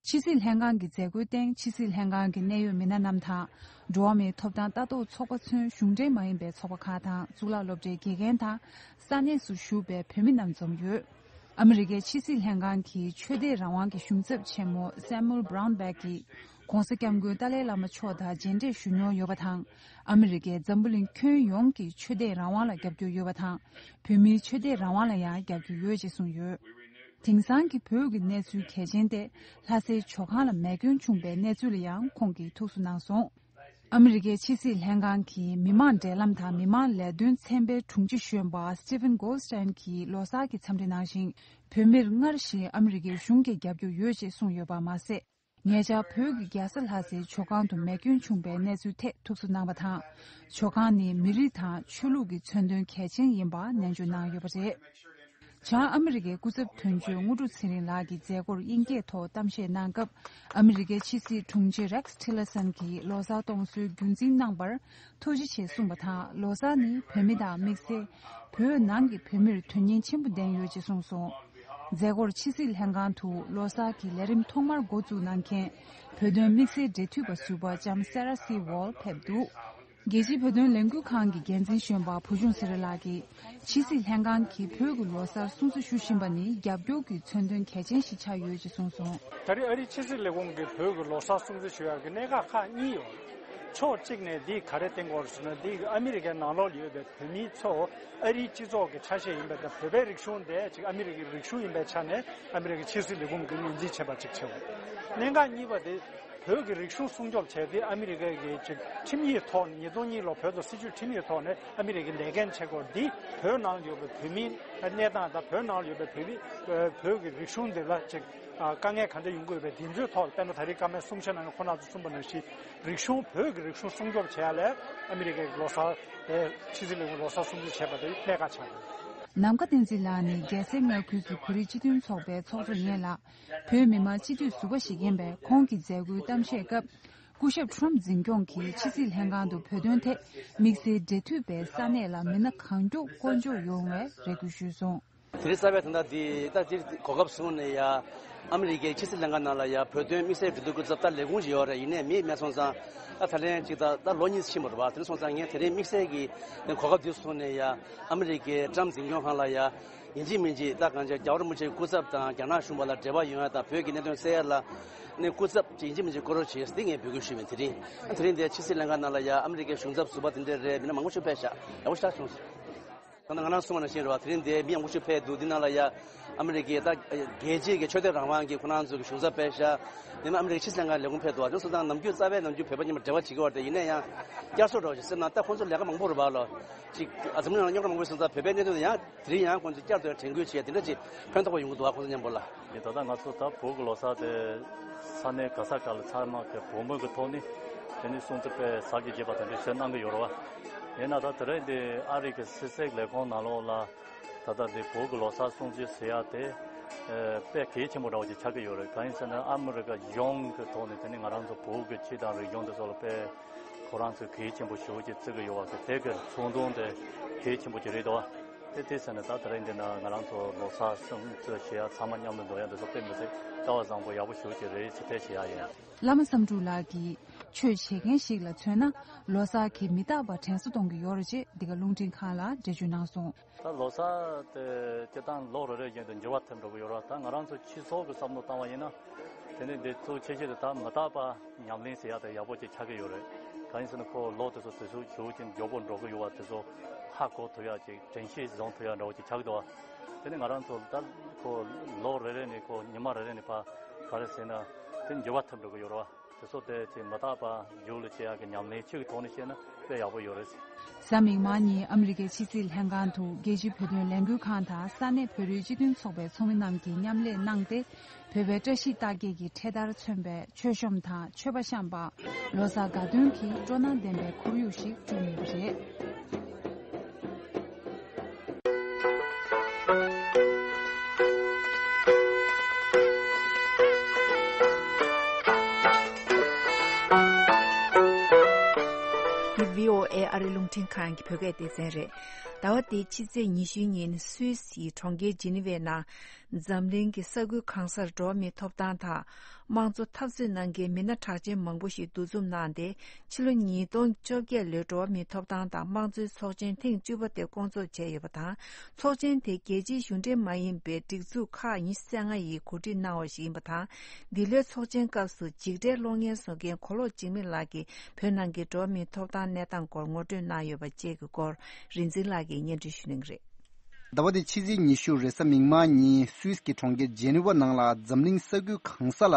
ཕྱི་སྲིད་ལྷན་ཁང་གི་མཛད་སྒོའི་སྟེང་ཕྱི་སྲིད་ལྷན་ཁང་གི་གནད་ཡོད་མི་སྣ་རྣམས་དང་། འགྲོ་བ་མིའི་ཐོབ་ཐང་ལྟ་རྟོག་ཚོགས་པ་ཚུན་གཞུང་འབྲེལ་མ་ཡིན་པའི་ཚོགས་པ་ཁག་དང་གཙུག་ལག་སློབ་གྲྭའི་དགེ་རྒན་དང་། ས་གནས་སུ་བཞུགས་པའི་བོད་མི་རྣམས་འཛོམས་ཡོད། ཨ་མི་རི་ཀའི་ཕྱི་སྲིད་ལྷན་ཁང་གི་ཆོས་དད་རང་དབང་གི་གཞུང་ཚབ་ཆེན་མོ་Samuel Brownback གིས་༧གོང་ས་༧སྐྱབས་མགོན་ཏཱ་ལའི་བླ་མ་མཆོག་དང་མཇལ་འཕྲད་ཞུ་མྱོང་ཡོད་པ་དང་། ཨ་མི་རི་ཀས་འཛམ་བུ་གླིང་ཁྱོན་ཡོངས་ཀྱི་ཆོས་དད་རང་དབང་ལ་རྒྱབ་སྐྱོར་ཡོད་པ་དང་། བོད་མིའི་ཆོས་དད་རང་དབང་ལ་ཡང་རྒྱབ་སྐྱོར་ཡོད་ཅེས་གསུངས་ཡོད། དེང་སང་གི་བོད་ཀྱི་གནས་ཚུལ་གལ་ཆེན་ཏེ། ལྷ་སའི་ཇོ་ཁང་ལ་མེ་སྐྱོན་བྱུང་བའི་གནས་ཚུལ་ལ་ཡང་ཁོང་གིས་ཐུགས་གསོ་གནང་སོང་། ཨ་མི་རི་ཀའི་ཕྱི་སྲིད་ལྷན་ཁང་གི་མི་མང་འབྲེལ་ལམ་དང་མི་མང་ལས་དོན་ཚན་པའི་དྲུང་ཆེ་གཞོན་པ་Stephen Goldstein་གྱིས་ལོ་གསར་གྱི་འཚམས་འདྲི་ནང་བཞིན། བོད་མིར་སྔར་བཞིན་ཨ་མི་རི་ཀའི་གཞུང་གིས་རྒྱབ་སྐྱོར་ཡོད་ཅེས་གསུངས་ཡོད་པ་མ་ཟད། ཉེ་ཆར་བོད་ཀྱི་རྒྱལ་ས་ལྷ་སའི་ཇོ་ཁང་དུ་མེ་སྐྱོན་བྱུང་པའི་གནས་ཚུལ་ཐད་ཐུགས་གསོ་གནང་བ་དང་། ཇོ་ཁང་ནི་མི་རིགས་དང་ཆོས་ལུགས་ཀྱི་མཚོན་དོན་གལ་ཆེན་ཡིན་པ་ནན་བརྗོད་གནང་ཡོད་པ་རེད། བྱང་ཨ་མི་རི་ཀའི་སྐུ་ཚབ་དོན་གཅོད་དངོས་གྲུབ་ཚེ་རིང་ལགས་ཀྱིས་མཛད་སྒོར་དབྱིན་སྐད་ཐོག་གཏམ་བཤད་གནང་སྐབས། ཨ་མི་རི་ཀའི་ཕྱི་སྲིད་དྲུང་ཆེ་Rex Tillerson གྱིས་ལོ་གསར་གཏོང་སྲོལ་རྒྱུན་འཛིན་གནང་བར་ཐུགས་རྗེ་ཆེ་གསུངས་པ་དང་། ལོ་གསར་ནི་བོད་མི་དང་དམིགས་བསལ་བོད་ནང་གི་བོད་མིར་དོན་སྙིང་ཆེན་པོ་ལྡན་ཡོད་ཅེས་གསུངས་སོང་། མཛད་སྒོར་ཕྱི་སྲིད་ལྷན་ཁང་དུ་ལོ་གསར་གྱི་ལས་རིམ་ཐོག་མར་འགོ་བཙུགས་གནང་མཁན་བོད་དོན་དམིགས་བསལ་འབྲེལ་མཐུད་པ་ཟུར་པ་ལྕམ་Sarah C Wall ཕེབས་འདུག་རྒྱལ་སྤྱིའི་བོད་དོན་ལས་འགུལ་ཁང་གི་འགན་འཛིན་གཞོན་པ་བུ་ཆུང་ཚེ་རིང་ལགས་ཀྱིས་ཕྱི་སྲིད་ལྷན་ཁང་གིས་བོད་ཀྱི་ལོ་གསར་སྲུང་བརྩི་ཞུ་བཞིན་པ་ནི་རྒྱབ་སྐྱོར་གྱི་མཚོན་དོན་གལ་ཆེན་ཞིག་ཆགས་ཡོད་ཅེས་གསུངས་སོང་། ད་རེས་ཨ་རིའི་ཕྱི་སྲིད་ལས་ཁུངས་ཀྱིས་བོད་ཀྱི་ལོ་གསར་སྲུང་བརྩི་ཞུ་ཡག་གི་གནད་འགག་ཁག་གཉིས་ཡོད། ཕྱོགས་གཅིག་ནས་འདི་ག་རེ་བསྟན་དགོས་རེད་ཟེར་ན། འདི་ཨ་མི་རི་ཀའི་ནང་ལོགས་ལ་ཡོད་པའི་བོད་མིའི་ཚོ་ཨ་རིའི་སྤྱི་ཚོགས་ཀྱི་ཆ་ཤས་ཡིན་པ་དང་། བོད་པའི་རིག་གཞུང་དེ་ཅིག་ཨ་མི་རི་ཀའི་རིག་གཞུང་ཡིན་པའི་ཆ་ནས་ཨ་མི་རི་ཀའི་ཕྱི་སྲིད་ལས་ཁུངས་ཀྱིས་ངོས་འཛིན་བྱས་པ་ཅིག་བྱས་ཡོད། གནད་འགག་གཉིས་པ་དེ། བོད་ཀྱི་རིག་གཞུང་སྲུང་སྐྱོབ་བྱས་ཏེ་ཨ་མི་རི་ཀ་གི་ཅིག་ཁྲིམས་ཡིག་ཐོག་ནས། ཉིས་སྟོང་གཉིས་ལོ་བོད་དང་སྲིད་བྱུས་ཁྲིམས་ཡིག་ཐོག་ནས་ཨ་མི་རི་ཀའི་ལས་འགན་བྱེད་སྐོར་འདི་བོད་ནང་ཡོད་པའི་བོད་མིའི་གནས་སྟངས་དང་། བོད་ནང་ཡོད་པའི་བོད་མི་བོད་ཀྱི་རིག་གཞུང་འདི་ལ་ཅིག་དཀའ་ངལ་ག་འདྲ་ཡོང་གི་ཡོད་པའི་དེ་ཚོའི་ཐོག་ལ། དཔེར་ན་ད་རེས་བཀའ་མོལ་གསུང་བཤད་གནང་མཁན་ཁོང་རྣམ་ཚོས་གསུངས་པ་ནང་བཞིན། རིག་གཞུང་བོད་ཀྱི་རིག་གཞུང་སྲུང་སྐྱོབ་བྱེད་ཡ་ལ་ཨ་མི་རི་ཀའི་ལོ་གསར་དེ། ཕྱི་སྲིད་ལས་ཁུངས་ལོ་གསར་སྲུང་བརྩི་བྱས་པ་དེ་གནད་འགག་ཆགས་ཡོད། ནམ་མཁའ་བསྟན་འཛིན་ལགས་ནི་རྒྱལ་སའི་མངའ་ཁུལ་གྱི་བོད་རིགས་སྤྱི་མཐུན་ཚོགས་པའི་ཚོགས་གཙོ་ཡིན་ལ། བོད་མི་མང་སྤྱི་འཐུས་ཟུར་པ་ཞིག་ཡིན་པས། ཁོང་གིས་མཛད་སྒོའི་གཏམ་བཤད་སྐབས། སྐུ་ཞབས་ཁྲོམ་འཛིན་སྐྱོང་གིས་ཕྱི་སྲིད་ལྷན་ཁང་དུ་བོད་དོན་ཐད་དམིགས་བསལ་འབྲེལ་མཐུད་པའི་ས་གནས་ལ་མི་སྣ་གང་མགྱོགས་བསྐོ་འཇོག་ཡོང་བའི་རེ་སྐུལ་ཞུས་སོང་། དེ་རིང་རྩ་བའི་དོན་དག་འདི་ད་འདིར་གོ་སྐབས་བཟུང་ནས་ཡ། ཨ་མི་རི་ཀའི་ཕྱི་སྲིད་ལྷན་ཁང་ནང་ལ་ཡ་བོད་དོན་དམིགས་བསལ་འབྲེལ་མཐུད་སྐུ་ཚབ་ད་ལས་ཁུངས་ཤིག་ཡོད་རེད། ཡིན་ནའི་མི་མེད་སོང་ཙང་། ད་ད་ལན་ཅིག་ད་ད་ལོ་གཉིས་ཕྱིན་པ་རེད་པ། དེ་འདྲ་སོང་ཙང་ངས་དེ་རིང་དམིགས་བསལ་གྱི་གོ་སྐབས་འདི་བཟུང་ནས་ཡ། ཨ་མི་རི་ཀའི་ཊམ་འཛིན་སྐྱོང་ཁང་ལ་ཡ། ཡིན་གཅིག་མིན་གཅིག་ད་གང་ཅི་རྒྱལ་བ་རིན་པོ་ཆེའི་སྐུ་ཚབ་དང་རྒྱ་ནག་གཞུང་བར་ལ་འབྲེལ་བ་ཡོང་ཡ་དང་། བོད་ཀྱི་གནད་དོན་སེལ་ཡ་ལ་ནི་སྐུ་ཚབ་ཅིག་ཡིན་གཅིག་མིན་གཅིག་བསྐོ་རོགས་བྱེད་ཟེར་ཏེ་ངས་འབོད་སྐུལ་ཞུས་པ་ཡིན། དེ་རིང་དེ་རིང་འདིར་ཕྱི་སྲིད་ལྷན་ཁང་ནང་ལ་ཡ་ཨ་མི་རི་ཀའི་གཞུང་ཚབ་ཟུར་པ་དེ་འདྲ་རེད། མི་སྣ་མང་པོ་ཞིག་ཕེབས་ཤག་ཡག་པོ་ཞེ་དྲག་བྱུང་སོང་། ད་ནི་ང་རང་གསུངས་པ་ནང་བཞིན་རེད་པ། དེ་རིང་འདིར་མི་མང་པོ་ཞིག་ཕེབས་འདུག་འདི་ནང་ལ་ཡ་ཨ་མི་རི་ཀའི་ད་རྒྱལ་སྤྱིའི་གི་ཆོས་དད་རང་དབང་གི་ཁོ་རང་ཚོ་གི་གཞུང་ཚབ་ཕེབས་ཤག་དེ་ནས་ཨ་མི་རི་ཀའི་ཕྱི་སྲིད་ལྷན་ཁང་ལས་ཁུངས་ཕེབས་འདུག་དེ་སོང་ཙང་ནམ་རྒྱུན་རྩ་བའི་ནམ་རྒྱུན་བོད་པ་གཉིས་མ་འབྲེལ་བ་བྱེད་ཀྱི་ཡོད་རེད། ཡིན་ན་ཡང་བསྐྱར་གསོ་འདྲ་བོ་ཞིག་ཟེར་ན། ད་ཁོང་ཚོ་ལས་ཀ་མང་པོ་རེད་པ་ལོ། ཅིག་ཨ། འཛམ་གླིང་ནང་རྙོག་དྲ་མང་པོ་ཡོད་སོང་ཙང་། བོད་པའི་གནད་དོན་དེ་ཡང་དེ་རིང་ཡང་ཁོང་ཚོས་བསྐྱར་དུ་དྲན་སྐུལ་བྱས། དེ་འདྲ་ཅིག་ཕན་ཐོགས་པ་ཡོང་གི་འདུག་པ། ཁོང་ཚོ་མཉམ་པོ་ལ། ཡིན། ད་ལྟ་ང་ཚོ་ད་བོད་ཀྱི་ལོ་གསར་དེ་ས་གནས་ག་ས་ག་ལ་ཚང་མ་གི་བོད་མོས་ཀྱི་ཐོག་ནས་དེ་ནས་སྲུང་བརྩི་དཔེ་གཟབ་རྒྱས་བྱས་པ་དེ་འདྲ་ཞིག་གནང་གི་ཡོད་རེད་པ། ཡིན་ན་ད་དེ་རིང་འདི་ཨ་རི་གི་ཕྱི་སྲིད་ལས་ཁུངས་ནང་ལོགས་ལ་ད་ལྟ་འདི་བོད་ཀྱི་ལོ་གསར་སྲུང་བརྩི་ཟེར་ཡ་དེ་དཔེ་གལ་ཆེན་པོ་འདྲ་བོ་ཅིག་ཆགས་ཀྱི་ཡོད་རེད། གང་ཡིན་ཟེར་ན་ཨ་མི་རི་ཀ་གཞུང་གི་ཐོག་ནས་དེ་ནས་ང་རང་ཚོ་བོད་ཀྱི་ཆོས་དང་རིག་གཞུང་དེ་ཚོ་ལ་དཔེ་ཁོ་རང་ཚོས་གལ་ཆེན་པོ་ཞེ་པོ་ཅིག་བརྩི་གི་ཡོད་པ་དེ། དེ་གི་ཚོགས་འདུ་དེ་གལ་ཆེན་པོ་ཅིག་རེད་འདུག་པ། དེ་དེ་ཟེར་ནས་ད་དེ་རིང་འདི་ན་ང་རང་ཚོ་ལོ་གསར་སྲུང་བརྩི་བྱེད་ཡ་ཚང་མ་མཉམ་དུ་འགྲོ་ཡ་འདི་ཚོ་དཔེ་མི་སྲིད་སྐལ་བ་བཟང་པོ་ཡག་པོ་ཞེ་པོ་ཅིག་རེད་ཟེར་དེ་བྱེད་ཡ་ཡིན། བླ་མ་བསམ་འགྲུབ་ལགས་ཀྱིས་ཆོས་བྱེད་མཁན་ཞིག་ལ་མཚོན་ན། ལོ་གསར་གྱིས་མི་རྟག་པར་དྲན་གསོ་གཏོང་གི་ཡོད་རེད་ཅེས་འདི་ག་རླུང་འཕྲིན་ཁང་ལ་འགྲེལ་བརྗོད་གནང་སོང་། ད་ལོ་གསར་དེ་སྤྱིར་བཏང་ལོ་རེ་རེ་བཞིན་དུ་འགྱུར་བ་ཐེབས་འགྲོ་གི་ཡོད་རེད། ད་ང་རང་ཚོ་སྤྱི་ཚོགས་ཀྱི་བསམ་བློ་བཏང་བ་ཡིན་ན། དེ་ནས་འདི་གཙོ་ཆེ་ཤོས་དེ་ད་མི་རྟག་པ་ཉམས་ལེན་ཟེར་ཡ་དེ་ཡག་པོ་ཅིག་ཆགས་ཀྱི་ཡོད་རེད། གང་ཡིན་ཟེར་ན་ཁོ་ལོ་དེ་ཚོ་དུས་ཚོད་ཞེ་པོ་ཅིག་མགྱོགས་པོ་འགྲོ་གི་ཡོད་པ་དེ་ཚོ་ཧ་གོ་ཐུབ་ཡ་ཅིག་དྲན་ཤེས་བཟུང་ཐུབ་ཡ་འདྲ་བོ་ཅིག་ཆགས་ཀྱི་འདུག་པ། དེ་ནས་ང་རང་ཚོ་ད་ཁོ་ལོ་རེ་རེ་ནས་ཁོ་ཉི་མ་རེ་རེ་ནས་ཕར་ག་རེ་ཟེར་ན་དེ་འགྱུར་བ་ཐེབས་འགྲོ་གི་ཡོད་རེད་པ། དེ་ཚོ་དེ་ཅིག་མི་རྟག་པ་མཇུག་ལ་སྐྱེལ་ཡག་གི་ཉམས་ལེན་ཅིག་གི་ཐོག་ནས་བཤད་ན་དཔེ་ཡག་པོ་ཡོད་རེད། གཟའ་མིག་དམར་ཉིན་ཨ་མི་རི་ཀའི་ཕྱི་སྲིད་ལྷན་ཁང་དུ་རྒྱལ་སྤྱིའི་བོད་དོན་ལས་འགུལ་ཁང་དང་ས་གནས་བོད་རིགས་སྤྱི་མཐུན་ཚོགས་པའི་ཚོགས་མི་རྣམས་ཀྱིས་མཉམ་ལས་གནང་སྟེ། བོད་པའི་བཀྲ་ཤིས་རྟགས་བརྒྱད་ཀྱི་འཕྲེད་དར་མཚོན་པའི་མཆོད་བཤམས་དང་མཆོད་པ་བཤམས་པ། ལོ་གསར་དགའ་སྟོན་གྱི་སྤྲོ་སྣང་ལྡན་པའི་ཁོར་ཡུག་ཞིག་བསྐྲུན་ཡོད་པ་རེད། འདི་བྷི་ཨོ་ཨེ་ཨ་རི་རླུང་འཕྲིན་ཁང་གི་བོད་སྐད་སྡེ་ཚན་རེད། ཟླ་བ་འདིའི་ཕྱི་ཚེས་ཉི་ཤུའི་ཉིན་སུད་སིའི་གྲོང་ཁྱེར་ཇི་ནི་ཝའི་ནང་། འཛམ་གླིང་གི་ས་ཁུལ་གང་སར་འགྲོ་བ་མིའི་ཐོབ་ཐང་དང་། དམངས་གཙོ་འཐབ་རྩོད་གནང་མཁན་མི་སྣ་གྲགས་ཅན་མང་པོ་ཞིག་འདུ་འཛོམས་གནང་སྟེ། ཕྱི་ལོ་ཉིས་སྟོང་བཅོ་བརྒྱད་ལོའི་འགྲོ་བ་མིའི་ཐོབ་ཐང་དང་དམངས་གཙོའི་ཚོགས་ཆེན་ཐེངས་བཅུ་པ་དེ་བསྐོང་ཚོགས་བྱས་ཡོད་པ་དང་། ཚོགས་ཆེན་དེ་རྒྱལ་སྤྱིའི་གཞུང་འབྲེལ་མ་ཡིན་པའི་སྒྲིག་འཛུགས་ཁག་ཉི་ཤུ་རྩ་ལྔ་ཡིས་གོ་སྒྲིག་གནང་བ་ཞིག་ཡིན་པ་དང་། འདི་ལོའི་ཚོགས་ཆེན་སྐབས་སུ་འཇིགས་བྲལ་གློག་བརྙན་བཟོ་མཁན་གོ་ལོག་འཇིགས་མེད་ལགས་ཀྱིས་བོད་ནང་གི་འགྲོ་བ་མིའི་ཐོབ་ཐང་གནས་སྟངས་སྐོར་ངོ་སྤྲོད་གནང་ཡོད་པ་བཅས་ཀྱི་སྐོར་རིག་འཛིན་ལགས་ཀྱིས་སྙན་སྒྲོན་ཞུ་གནང་གི་རེད། ཟླ་བ་འདིའི་ཕྱི་ཚེས་ཉི་ཤུ་རེས་གཟའ་མིག་དམར་ཉིན་སུད་སི་གི་གྲོང་ཁྱེར་ཇེ་ནི་ཝ་ནང་ལ་འཛམ་གླིང་ས་ཁུལ་གང་ས་ལ་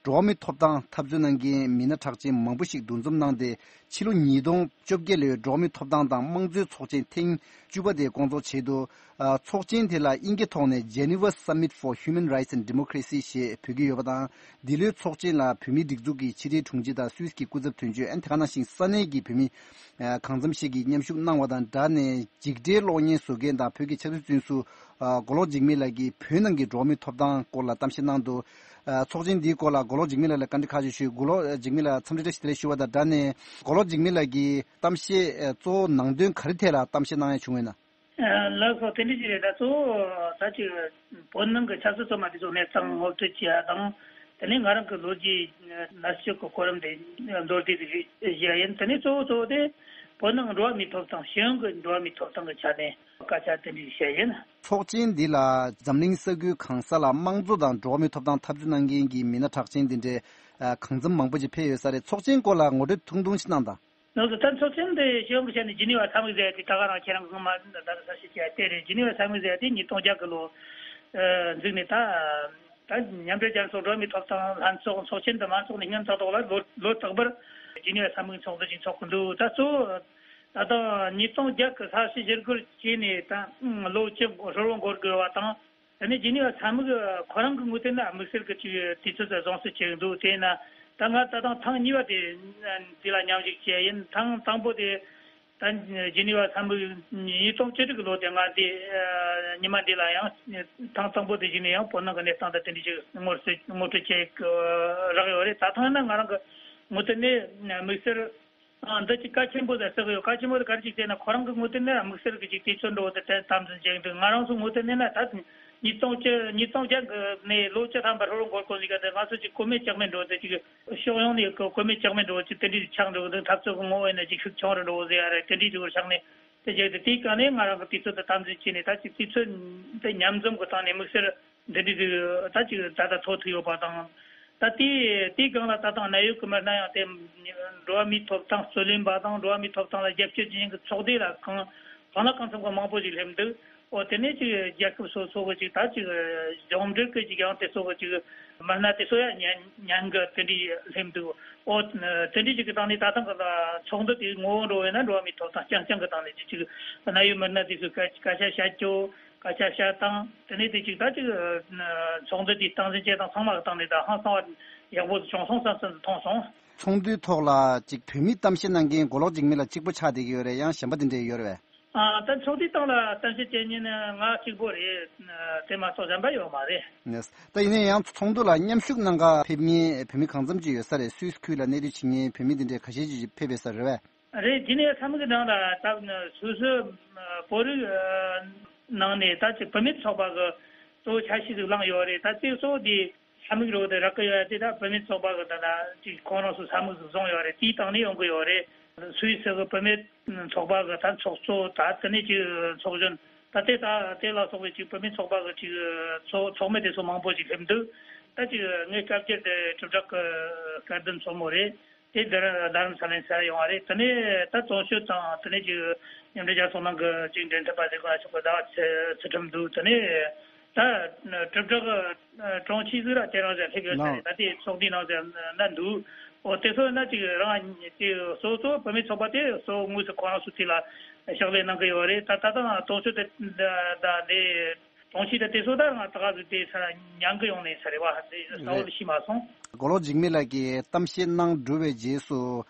འགྲོ་བ་མིའི་ཐོབ་ཐང་འཐབ་རྩོད་གནང་མཁན་མི་སྣ་གྲགས་ཅན་མང་པོ་ཞིག་འདུ་འཛོམས་གནང་སྟེ། ཕྱི་ལོ་ཉིས་སྟོང་བཅོ་བརྒྱད་ལོའི་འགྲོ་བ་མིའི་ཐོབ་ཐང་དང་དམངས་གཙོའི་ཚོགས་ཆེན་ཐེངས་བཅུ་པ་དེ་སྐོང་ཚོགས་བྱས་འདུག་ཨ། ཚོགས་ཆེན་དེ་ལ་དབྱིན་སྐད་ཐོག་ནས་Geneva Summit for Human Rights and Democracy ཞེས་འབོད་ཀྱི་ཡོད་པ་དང་། འདི་ལོའི་ཚོགས་ཆེན་ལ་བོད་མིའི་སྒྲིག་འཛུགས་ཀྱི་ཕྱི་དྲིལ་དྲུང་ཆེ་དང་སུད་སི་གི་སྐུ་ཚབ་དོན་གཅོད། ཨ་ནི་དེ་ག་ནང་བཞིན་ས་གནས་ཀྱི་བོད་མི་ཨ། གང་འཚམ་ཞིག་གིས་མཉམ་ཞུགས་གནང་བ་དང་སྦྲགས་ནས། འཇིགས་བྲལ་གློག་བརྙན་བཟོ་མཁན་དང་བོད་ཀྱི་ཆབ་སྲིད་བཙོན་ཟུར་ཨ། མགོ་ལོག་འཇིགས་མེད་ལགས་ཀྱིས་བོད་ནང་གི་འགྲོ་བ་མིའི་ཐོབ་ཐང་སྐོར་ལ་གཏམ་བཤད་གནང་འདུག་ཨ། ཚོགས་ཆེན་འདིའི་སྐོར་ལ་མགོ་ལོག་འཇིགས་མེད་ལགས་ལ་བཀའ་འདྲི་ཁག་ཅིག་ཞུས། མགོ་ལོག་འཇིགས་མེད་ལགས་འཚམས་འདྲི་བཀྲ་ཤིས་བདེ་ལེགས་ཞུ་བ་དང་སྦྲགས་ནས། མགོ་ལོག་འཇིགས་མེད་ལགས་ཀྱིས་གཏམ་བཤད་ཨ། གཙོ་བོ་ནང་དོན་ག་རེ་ཐད་ལ་གཏམ་བཤད་གནང་ཡ་བྱུང་ཡོད་ན། ལགས་སོ། དེ་འདྲ་ཞིག་རེད། ད་གཙོ་བོ་ད་ཅིག་བོད་ནང་གི་ཆབ་སྲིད་བཙོན་པ་དེ་ཚོ་གནས་སྟངས་ངོ་སྤྲོད་བྱེད་ཡ་དང་། དེ་ནས་ང་རང་གི་ལོ་རྒྱུས་ནར་གཅོད་ཀྱི་གོ་རིམ་དེ་མདོར་བསྡུས་ཤིག་བཤད་ཡ་ཡིན། དེ་ནས་གཙོ་བོ་གཙོ་བོ་དེ་བོད་ནང་འགྲོ་བ་མིའི་ཐོབ་ཐང་། སྤྱི་ཡོངས་ཀྱི་འགྲོ་བ་མིའི་ཐོབ་ཐང་གི་ཆ་ནས་སྐད་ཆ་དེ་འདྲ་བཤད་ཡིན། ཚོགས་ཆེན་འདི་ལ་འཛམ་གླིང་ས་ཁུལ་གང་ས་ལ་དམངས་གཙོ་དང་འགྲོ་བ་མིའི་ཐོབ་ཐང་འཐབ་རྩོད་གནང་མཁན་གྱི་མི་སྣ་གྲགས་ཅན་དེ་འདྲའི་ཨ། གང་འཚམ་མང་པོ་ཅིག་ཕེབས་ཡོད་ས་རེད། ཚོགས་ཆེན་སྐོར་ལ་ངོ་སྤྲོད་ཐུང་ཐུང་ཞིག་གནང་དང་། ལགས་སོ། ད་ཚོགས་ཆེན་འདི་སྤྱི་ཡོངས་ཀྱི་ཆ་ནས་ཇི་ནི་ཝ་ས་མིག་ཟེར་ཡ་དེ་ད་ག་རང་ཁྱེད་རང་གིས་ངོ་མ་ད་ག་གསལ་བཤད་བྱས་དེ་རེད། ཇི་ནི་ཝ་ས་མིག་ཟེར་ཡ་དེ་ཉིས་སྟོང་བརྒྱད་གི་ལོ་ཨ། འཛུགས་ནས་ད་ད་མཉམ་འབྲེལ་རྒྱལ་ཚོགས་འགྲོ་བ་མིའི་ཐོབ་ཐང་ལྷན་ཚོགས་ཚོགས་ཆེན་དུ་མ་འཚོགས་ནས་སྔོན་ཏག་ཏག་ལ་ལོ་ལོ་རྟག་པར་ཇི་ནི་ཝ་ས་མིག་ཚོགས་འདུ་ཅིག་འཚོགས་ཀྱི་འདུག་ད་གཙོ་བོ་ད་ལྟ་ཉིས་སྟོང་བརྒྱད་གི་ས་བྱི་ཞི་རྒོལ་བྱས་ནས་ད་ལོ་བཅུ་ཧྲིལ་བོ་འགོར་དགོས་པ་དང་། དེ་ནས་ཇི་ནི་ཝ་ས་མིག་ཁོ་རང་གི་ངོས་སྟེང་ན་དམིགས་བསལ་གྱི་ཅིག་དུས་ཚོད་དུ་བཟུང་སྲོལ་བྱེད་ཀྱི་འདུག་དེས་ན་ད་ང་ད་ཐེངས་གཉིས་པ་དེ་འདི་ལ་མཉམ་ཞུགས་བྱས་ཡིན། ཐེངས་དང་པོ་དེ་ད་ཇི་ནི་ཝ་ས་མིག་ཉིས་སྟོང་བཅུ་དྲུག་གི་ལོ་དེ་ང་འདི་ཉི་མ་འདི་ལ་ཡང་ཐེངས་དང་པོ་དེ་བཞིན་ནས་ཡང་བོད་ནང་གི་གནས་སྟངས་དང་དེ་འདྲ་ཅིག་ངོ་སྤྲོད་ངོ་སྤྲོད་བྱེད་ཀྱི་རག་ཡོད་རེད། ད་ཐེངས་ན་ང་རང་གི་ངོས་སྟེང་ནས་དམིགས་བསལ། ཨ། འདི་ཅིག་གལ་ཆེན་པོ་དང་བསགས་ཡོད། གལ་ཆེན་པོ་དེ་ག་རེ་ཅིག་བལྟས་ན་ཁོ་རང་གི་ངོས་སྟེང་ནས་དམིགས་བསལ་གྱི་ཅིག་དུས་ཚོད་འགྲོ་བ་དེ་དེ་དམ་འཛིན་བྱེད་ཀྱི་འདུག་ང་རང་ཚོ་ངོས་སྟེང་ནས་ན་ད་ཉིས་སྟོང་བཅུ་ཉིས་སྟོང་བརྒྱད་གི་ནས་ལོ་བཅུ་ཐམ་པ་ཧྲིལ་བོ་འགོར་གོ་ནི་ག་དེ་ང་ཚོ་ཅིག་གོ་མེད་ལྕགས་མེད་འགྲོ་དེ་ཅིག་ཕྱོགས་ཡོངས་ནས་གོ་མེད་ལྕགས་མེད་འགྲོ་ཅིག་དེ་འདྲ་ཆགས་འགྲོ་གི་འདུག་འཐབ་རྩོད་ཀྱི་ངོ་བོ་ཡིན་ན་ཅིག་ཤུགས་ཆུང་རུ་འགྲོ་ཟེར་ཡ་རེད། དེ་འདྲའི་ཅིག་ཆགས་ནས་དེ་བྱས་ཏེ་དེའི་སྒང་ནས་ང་རང་གི་དུས་ཚོད་དེ་དམ་འཛིན་བྱས་ནས་ད་ཅིག་དུས་ཚོད་དེ་མཉམ་འཛོམས་ཀྱི་སྟེང་ནས་དམིགས་བསལ། འདི་འདྲའི་རིགས་ད་ཅིག་ད་ལྟ་ཐོག་ཐུག་ཡོད་པ་དང་། ད་དེ་དེའི་སྒང་ལ་ད་ལྟ་གནད་ཡོད་ཀྱི་མི་སྣ་ཡང་དེ་འགྲོ་བ་མིའི་ཐོབ་ཐང་རྩོད་ལེན་པ་དང་འགྲོ་བ་མིའི་ཐོབ་ཐང་ལ་རྒྱབ་སྐྱོར་བྱེད་མཁན་གྱི་ཚོགས་སྡེ་ལ་གང་གང་ལ་གང་འཚམ་གྱི་མང་པོ་ཞིག་སླེབས་འདུག་འོ་དེ་ནས་ཅིག་རྒྱལ་ཁབ་སོ་སོ་གི་ཅིག་ད་ཅིག་མཇུག་འབྲས་ཀྱི་ཅིག་ཡང་དེ་སོ་གི་ཅིག་མི་སྣ་དེ་ཚོ་ཡང་ཉན་ཉན་གི་དེ་འདྲའི་སླེབས་འདུག་འོ་དེ་འདྲའི་ཅིག་གི་སྟེང་ནས་ད་ཐེངས་ཀྱི་ཚོགས་འདུ་དེའི་ངོ་བོ་འགྲོ་བས་ན་འགྲོ་བ་མིའི་ཐོབ་ཐང་རྐྱང་རྐྱང་གི་སྟེང་ནས་ཅིག་ཅིག་གནད་ཡོད་མི་སྣ་དེ་ཚོས་སྐད་སྐད་ཆ་བཤད་རྒྱུ། སྐད་ཆ་བཤད་སྟངས་དེ་ནས་དེ་གཅིག་ད་གཅིག་ཚོགས་འདུ་དེའི་སྟངས་འཛིན་བྱེད་སྟངས་ཚང་མ་གི་སྟེང་ནས་ད་ཧང་སང་བ་ཡག་པོ་བྱུང་སོང་བསམ་བསམ་མཐོང་སོང་། ཚོགས་འདུའི་ཐོག་ལ་གཅིག་བོད་མིའི་གཏམ་བཤད་གནང་མཁན་མགོ་ལོག་འཇིགས་མེད་ལགས་གཅིག་པོ་ཆགས་བསྡད་ཀྱི་ཡོད་རེད། ཡང་གཞན་པ་དེ་འདྲས་ཡོད་རེད་པས། ཨ། ད་ཚོགས་འདུའི་སྟེང་ལ་གཏམ་བཤད་བྱེད་མཁན་ནི་ང་གཅིག་པོ་རེད། དེ་མ་གཏོགས་གཞན་པ་ཡོད་མ་རེད། ད་ཡིན་ན་ཡང་ཚོགས་འདུ་ལ་མཉམ་ཞུགས་གནང་ག་ཕེབས་མཁན་བོད་མི་གང་འཚམ་ཅིག་ཡོད་ས་རེད། སུད་སི་ཁུལ་ལ་གནས་སྡོད་བྱེད་མཁན་བོད་མི་དེ་འདྲས་ཁ་ཤས་ཅིག་ཕེབས་པའི་ས་རེད་པས། རེད། དེ་ནས་ས་མིག་གི་ནང་ལ་ད་སོ་སོའི་བོད་རིགས་ནང་ནས་ད་ཅིག་བུད་མེད་ཚོགས་པ་གི་གཙོ་བོ་ཆ་ཤས་ཤིག་བླངས་ཡོད་རེད། ད་དེ་གཙོ་བོ་དེ་ས་མིག་རོགས་དེ་རག་གི་ཡོད་ཡ་དེ་ད་བུད་མེད་ཚོགས་པ་གི་ད་ལ་ཅིག་ཁོང་རང་ཚོ་ས་མིག་ཟིག་བཟུང་ཡོད་རེད། དེའི་སྟེང་ནས་ཡོང་གི་ཡོད་རེད། སུད་སི་གི་བུད་མེད་ཚོགས་པ་གི་ད་ཚོགས་གཙོ་ད་དེ་ནས་ཅིག་ཚོགས་གཞོན་ད་དེ་ད་དེ་ལ་སོགས་པའི་ཅིག་བུད་མེད་ཚོགས་པ་གི་ཅིག་ཚོགས་ཚོགས་མི་དེ་ཚོ་མང་པོ་ཅིག་སླེབས་འདུག་ད་ཅིག་ངའི་སྐབས་བརྗེ་དེ་གྲུབ་གྲགས་གི་སྐལ་ལྡན་མཚོ་མོ་རེད། དེ་རྡ་རམ་ས་ལ་ནས་ཡོང་བ་རེད། དེ་ནས་ད་ཙོང་ཆུ་དང་དེ་ནས་ཅིག་མཉམ་འབྲེལ་རྒྱལ་ཚོགས་ནང་གི་ཅིག་འབྲེལ་མཐུད་པ་ཟེར་ག་ཞོགས་པ་ཟླ་བ་ཚེ་ཚེ་ཁྲིམས་འདུག་དེ་ནས་ད་གྲུབ་གྲགས་ཀྱི་དྲུང་ཆེ་ཟིག་ར་དེ་རང་ཟེར་སླེབས་ཡོད་ས་རེད། ད་དེ་ཚོགས་སྡེའི་ནང་ཟེར་ན་འདུག་འོ་དེ་ཚོ་ན་ཅིག་རང་དེ་གཙོ་གཙོ་བོད་མི་ཚོགས་པ་དེ་གཙོ་བོ་དངོས་སུ་ཁོ་རང་ཚོ་དེ་ལ་ཕྱག་ལས་གནང་གི་ཡོད་རེད། ད་ད་ལྟ་ཙོང་ཆུ་དེ་ད་ལས། གྲོང་ཁྱེར་དང་དེ་ཚོ་ད་ང་ད་ག་ཟིག་དེ་ས་ཉང་གི་ཡོང་ནས་ས་རེད་བ། དེ་ས་བོ་རེད། ལ་ཤི་མ་སོང་། མགོ་ལོག་འཇིགས་མེད་ལགས་ཀྱིས་གཏམ་བཤད་གནང་གྲུབ་པའི་རྗེས་སུ་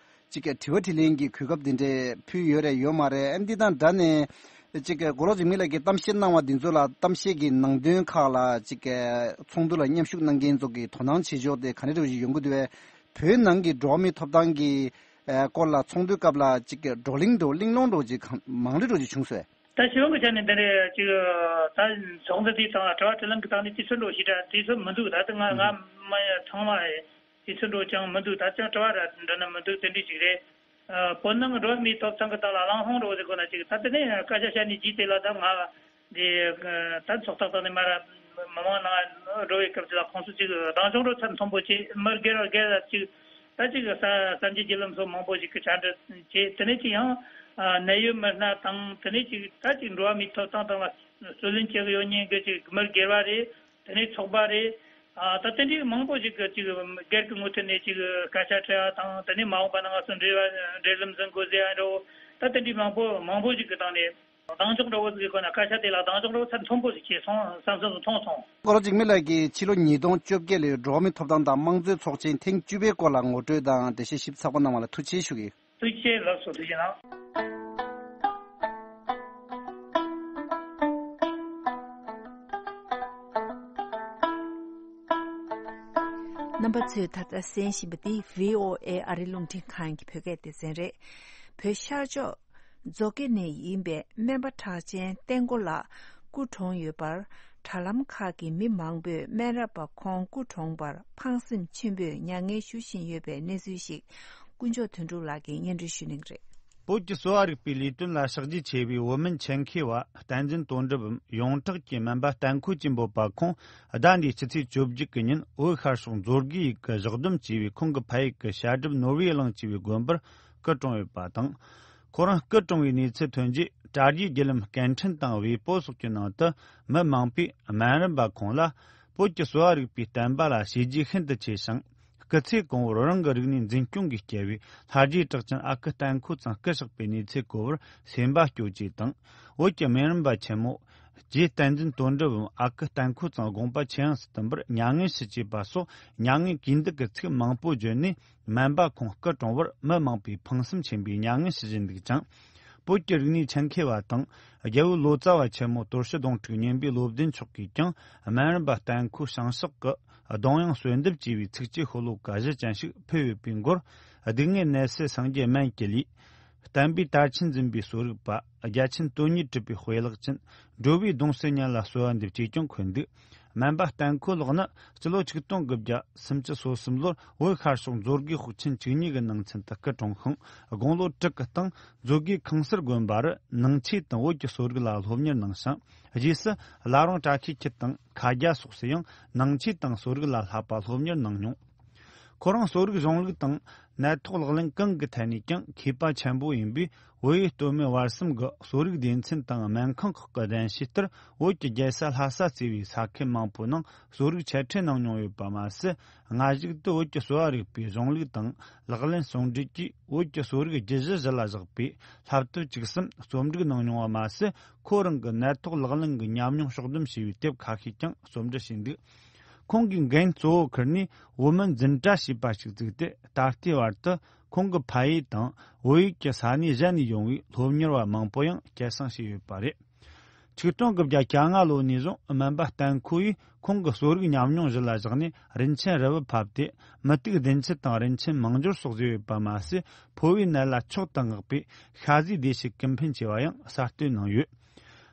ཅིག་དྲི་བ་དྲིས་ལན་གྱི་གོ་སྐབས་འདི་འདྲས་ཕུལ་ཡོད་རེད་ཡོད་མ་རེད། ཨ་འདི་དང་སྦྲགས་ནས་ཅིག་མགོ་ལོག་འཇིགས་མེད་ལགས་ཀྱིས་གཏམ་བཤད་གནང་བ་འདི་ཚོ་ལ་གཏམ་བཤད་ཀྱི་ནང་དོན་ཁག་ལ་ཅིག་ཚོགས་འདུ་ལ་མཉམ་ཞུགས་གནང་མཁན་ཚོ་གིས་དོ་སྣང་བྱེད་ཕྱོགས་དེ་ག་འདྲ་འདྲ་ཞིག་ཡོང་གི་འདུག་བས། བོད་ནང་གི་འགྲོ་བ་མིའི་ཐོབ་ཐང་གི་སྐོར་ལ་ཚོགས་འདུའི་སྐབས་ལ་ཅིག་བགྲོ་གླེང་འདྲ་གླེང་སློང་འདྲ་ཅིག་མང་ལེ་འདྲ་ཅིག་བྱུང་སོང་། ད་ཞི་བ་གི་ཆ་ནས་འདི་རེད་ཅིག་ད་ཚོགས་འདུ་དེའི་སྟེང་ལ་དྲི་བ་དྲིས་ལན་གྱི་སྟེང་ནས་དུས་ཚོད་འགྲོ་ཞིག་དྲ་དུས་ཚོད་མི་འདུག་ད་ལྟ་ང་ང་མ་ཡ་ཚང་མ་དུས་ཚོད་འགྲོ་ཅང་མི་འདུག་ད་ཅང་དྲི་བ་ར་འདྲི་ན་མི་འདུག་དེ་འདྲ་ཅིག་རེད། བོད་ནང་འགྲོ་བ་མིའི་ཐོབ་ཐང་གི་སྟེང་ལ་གླེང་སློང་འགྲོ་ཟེར་གོ་ན་ཅིག་ད་དེ་ནས་སྐད་ཆ་བཤད་ནས་རྗེས་དེ་ལ་ད་ང་དེ་ད་ཚོགས་ཐོག་ཐོག་ནས་མ་ར་མི་མང་ནང་འགྲོ་བའི་སྐབས་དེ་ལ་ཁོང་ཚོ་ཅིག་རང་སྦྱོང་འགྲོ་ཚད་མཐོན་པོ་ཅིག་མི་སྒེར་བ་སྒེར་ལ་ཅིག་ད་ཅིག་ས་སངས་རྒྱས་རྒྱལ་ལམ་སོགས་མང་པོ་ཞིག་གི་བཅར་འདྲི་བྱས། དེ་ནས་ཅིག་ཡང་ཨ་གནད་ཡོད་མི་སྣ་དང་དེ་ནས་ཅིག་ད་ཅིག་འགྲོ་བ་མིའི་ཐོབ་ཐང་དང་ལ་རྩོད་ལེན་བྱེད་ཀྱི་ཡོད་མཁན་གྱི་ཅིག་མི་སྒེར་བ་རེད། དེ་ནས་ཚོགས་པ་རེད། ཨ། ད་དེ་འདྲའི་མང་པོ་ཞིག་གི་ཅིག་སྒེར་གྱི་ངོས་ཐད་ནས་ཅིག་སྐད་ཆ་དྲི་བ་དང་། དེ་ནས་མ་འོངས་པ་ན་ང་ཚོ་འབྲེལ་བ་འབྲེལ་ལམ་འཛིན་དགོས་ཟེར་ཡ་འདྲ་བོ། ད་དེ་འདྲའི་མང་པོ་མང་པོ་ཞིག་གི་སྟེང་ནས་གདེང་འཇོག་འདྲ་བོ་ཟིག་གི་སྒོ་ནས། སྐད་ཆ་དེ་ལ་གདེང་འཇོག་འདྲ་བོ་ཚད་མཐོན་པོ་ཞིག་བྱས་སོང་བསམ་བསམ་སོང་མཐོང་སོང་། སྐོར་འཇིགས་མེད་ལགས་ཀྱིས་ཕྱི་ལོ་ཉིས་སྟོང་བཅོ་བརྒྱད་ལོའི་འགྲོ་བ་མིའི་ཐོབ་ཐང་དང་དམངས་གཙོའི་ཚོགས་ཆེན་ཐེངས་བཅུ་པའི་སྐོར་ལ་ངོ་སྤྲོད་དང་འགྲེལ་བཤད་ཞིབ་ཚགས་པོ་གནང་བ་ལ་ཐུགས་རྗེ་ཆེ་ཞུ་གི་ཡོད། ཐུགས་རྗེ་ཆེ་ལགས་སོ། ཐུགས་རྗེ་གནང་། རྣམ་པ་ཚོས་ད་ལྟ་གསན་བཞིན་པ་འདི་བྷི་ཨོ་ཨེ་ཨ་རི་རླུང་འཕྲིན་ཁང་གི་བོད་སྐད་སྡེ་ཚན་རེད། བོད་ཤར་ཕྱོགས་མཛོ་དགེ་ནས་ཡིན་པའི་སྨན་པ་གྲགས་ཅན་བསྟན་འགོ་ལགས་སྐུ་གྲོངས་ཡོད་པར། དྲ་ལམ་ཁག་གི་མི་མང་པོས་སྨན་རམས་པ་ཁོང་སྐུ་གྲོངས་པར་ཕངས་སེམས་ཆེན་པོས་མྱ་ངན་ཞུ་བཞིན་ཡོད་པའི་གནས་ཚུལ་ཞིག་དཀོན་མཆོག་དོན་གྲུབ་ལགས་ཀྱིས་སྙན་སྒྲོན་ཞུ་གནང་གི་རེད། བོད་ཀྱི་གསོ་བ་རིག་པའི་ལས་དོན་ལ་ཕྱག་རྗེས་ཆེ་བའི་བོད་སྨན་ཆེད་མཁས་པ་བསྟན་འཛིན་དོན་གྲུབ་འམ་ཡོངས་གྲགས་ཀྱི་སྨན་པ་བསྟན་ཁོ་གཅེན་པོ་པ་ཁོང་ཟླ་འདིའི་ཕྱི་ཚེས་བཅུ་གཅིག་གི་ཉིན་བོད་ཤར་ཕྱོགས་མཛོ་དགེ་ཡུལ་གྱི་བཞག་སྡོམ་བྱས་པའི་ཁོང་གི་ཕ་ཡུལ་གྱི་བཤད་སྒྲུབ་ནོར་བུའི་གླིང་ཞེས་པའི་དགོན་པར་སྐུ་གྲོངས་ཡོད་པ་དང་། ཁོ་རང་སྐུ་གྲོངས་པའི་གནས་ཚུལ་ཐོན་རྗེས། དྲ་རྒྱའི་བརྒྱུད་ལམ་སྐད་འཕྲིན་དང་ཝེ་པོ་སོགས་ཀྱི་ནང་དུ་མི་མང་པོས་སྨན་རམས་པ་ཁོང་ལ་བོད་ཀྱི་གསོ་བ་རིག་པའི་བསྟན་པ་ལ་བྱས་རྗེས་ཤིན་ཏུ་ཆེ་ཞིང་། སྐུ་ཚེ་གང་བོར་རང་གི་རིག་གནས་འཛིན་སྐྱོང་གིས་བསྐྱལ་བའི་ལྷ་རྗེ་གྲགས་ཅན་ཨ་ཁུ་བསྟན་ཁོ་ཚང་སྐུ་གཤེགས་པའི་གནས་ཚུལ་གོ་བར་སེམས་པ་སྐྱོ་བཅས་དང་། བོད་ཀྱི་སྨན་རམས་པ་ཆེན་མོ་རྗེ་བསྟན་འཛིན་དོན་གྲུབ་འམ་ཨ་ཁུ་བསྟན་ཁོ་ཚང་དགོངས་པ་ཇེ་ཡངས་སུ་བསྟིམ་པར་མྱ་ངན་ཞུ་བཅས་པ་སོགས་མྱ་ངན་གུས་འདུད་ཀྱི་ཚིག་མང་པོ་བརྗོད་ནས། སྨན་པ་ཁོང་སྐུ་གྲོངས་པར་མི་མང་པོས་ཕངས་སེམས་ཆེན་པོས་མྱ་ངན་ཞུ་བཞིན་འདུག་ཅིང་། བོད་ཀྱི་རིག་གནས་ཆེད་མཁས་པ་དང་རྒྱལ་བོའི་ལོ་ཙཱ་བ་ཆེན་མོ་དོར་ཞི་གདོང་དྲུག་གཉན་པའི་བློ་ལྡན་མཆོག་གིས་ཀྱང་སྨན་རམས་པ་བསྟན་ཁོའི་བྱང་ཕྱོགས་ཀྱི་གདུང་དབྱངས་གསོལ་འདེབས་ཅེས་པའི་ཚིགས་བཅད་ཤོ་ལོ་ཀ་བཞི་ཅན་ཞིག་ཕུལ་ཡོད་པའི་མགོར། སྡུག་བསྔལ་ནད་སེལ་སངས་རྒྱས་སྨན་གྱི་ལུས། བསྟན་པའི་དར་ཆེན་འཛིན་པའི་གསོ་རིག་པ། རྒྱ་ཆེན་དོན་གཉེར་གྲུབ་པའི་དཔེ་ལེགས་ཅན། འགྲོ་བའི་གདུང་སེལ་ཉིད་ལ་གསོལ་བ་འདེབས་ཅེས་ཀྱང་འཁོད་འདུག་སྨན་པ་བསྟན་ཁོ་ལགས་ནི་སྤྱི་ལོ་ཆིག་སྟོང་དགུ་བརྒྱ་སུམ་ཅུ་སོ་གསུམ་ལོར་བོད་ཤར་ཕྱོགས་མཛོ་དགེ་ཤོག་ཆེན་བཅུ་གཉིས་ཀྱི་ནང་ཚན་དུ་སྐུ་གྲོངས་ཤིང་། དགུང་ལོ་དྲུག་གི་སྟེང་མཛོ་དགེ་ཁང་གསར་དགོན་པ་རུ་ནང་ཆོས་དང་བོད་ཀྱི་གསོ་རིག་ལ་སློབ་གཉེར་གནང་ཞིང་། རྗེས་སུ་བླ་བྲང་བཀྲ་ཤིས་འཁྱིལ་དང་མཁའ་རྒྱ་སོགས་སུ་ཡང་ནང་ཆོས་དང་གསོ་རིག་ལ་བསླབ་པ་སློབ་གཉེར་གནང་མྱོང་། ཁོ་རང་གསོ་རིག་གཞུང་ལུགས་དང་ནད་ཐོག་ལག་ལེན་གང་གི་ཐད་ནས་ཀྱང་མཁས་པ་ཆེན་པོ་ཡིན་པས། བོད་ཡུལ་སྟོད་སྨད་བར་གསུམ་གྱི་གསོ་རིག་སྡེ་ཚན་དང་སྨན་ཁང་ཁག་གི་གདན་ཞུའི་ལྟར་བོད་ཀྱི་རྒྱལ་ས་ལྷ་ས་གཙོས་པའི་ས་ཁུལ་མང་པོའི་ནང་གསོ་རིག་འཆད་ཁྲིད་གནང་མྱོང་ཡོད་པ་མ་ཟད། སྔ་གཞུག་ཏུ་བོད་ཀྱི་གསོ་བ་རིག་པའི་གཞུང་ལུགས་དང་ལག་ལེན་ཟུང་འབྲེལ་གྱིས་བོད་ཀྱི་གསོ་རིག་རྒྱུད་གཞི་གཞི་ལ་བཞག་པའི་བསླབ་དེབ་བཅུ་གསུམ་རྩོམ་སྒྲིག་གནང་མྱོང་བ་མ་ཟད། ཁོ་རང་གིས་ནད་ཐོག་ལག་ལེན་གྱི་ཉམས་མྱོང་ཕྱོགས་བསྡོམས་བྱས་པའི་དེབ་ཁ་ཤས་ཀྱང་རྩོམ་སྒྲིག་བྱས་འདུག་ཁོང་གིས་འགན་གཙོ་བོ་ཁུར་ནས་བོད་སྨན་འཛིན་གྲྭ་ཞེས་པ་ཞིག་བཙུགས་ཏེ། ད་ལྟའི་བར་དུ་ཁོང་གི་ཕ་ཡུལ་དང་བོད་ཡུལ་གྱི་ས་གནས་གཞན་ནས་ཡོང་བའི་སློབ་གཉེར་བ་མང་པོ་ཡང་སྐྱེད་སྲིང་བྱས་ཡོད་པ་རེད། ཆིག་སྟོང་དགུ་བརྒྱ་གྱ་ལྔ་ལོ་ནས་བཟུང་སྨན་པ་བསྟན་ཁོ་ཡིས་ཁོང་གི་གསོ་རིག་ཉམས་མྱོང་གཞི་ལ་བཞག་ནས་རིན་ཆེན་རི་བོ་ཕབ་སྟེ། མུ་ཏིག་བདུན་ཅུ་དང་རིན་ཆེན་མང་འབྱོར་སོགས་བཟོས་ཡོད་པ་མ་ཟད། ཕོ་བའི་ནད་ལ་མཆོག་ཏུ་བསྔགས་པའི་ཤ་ཟའི་སྡེར་བྱེད་ཀུན་ཕན་ཅེས་པ་ཡང་གསར་གཏོད་གནང་ཡོད།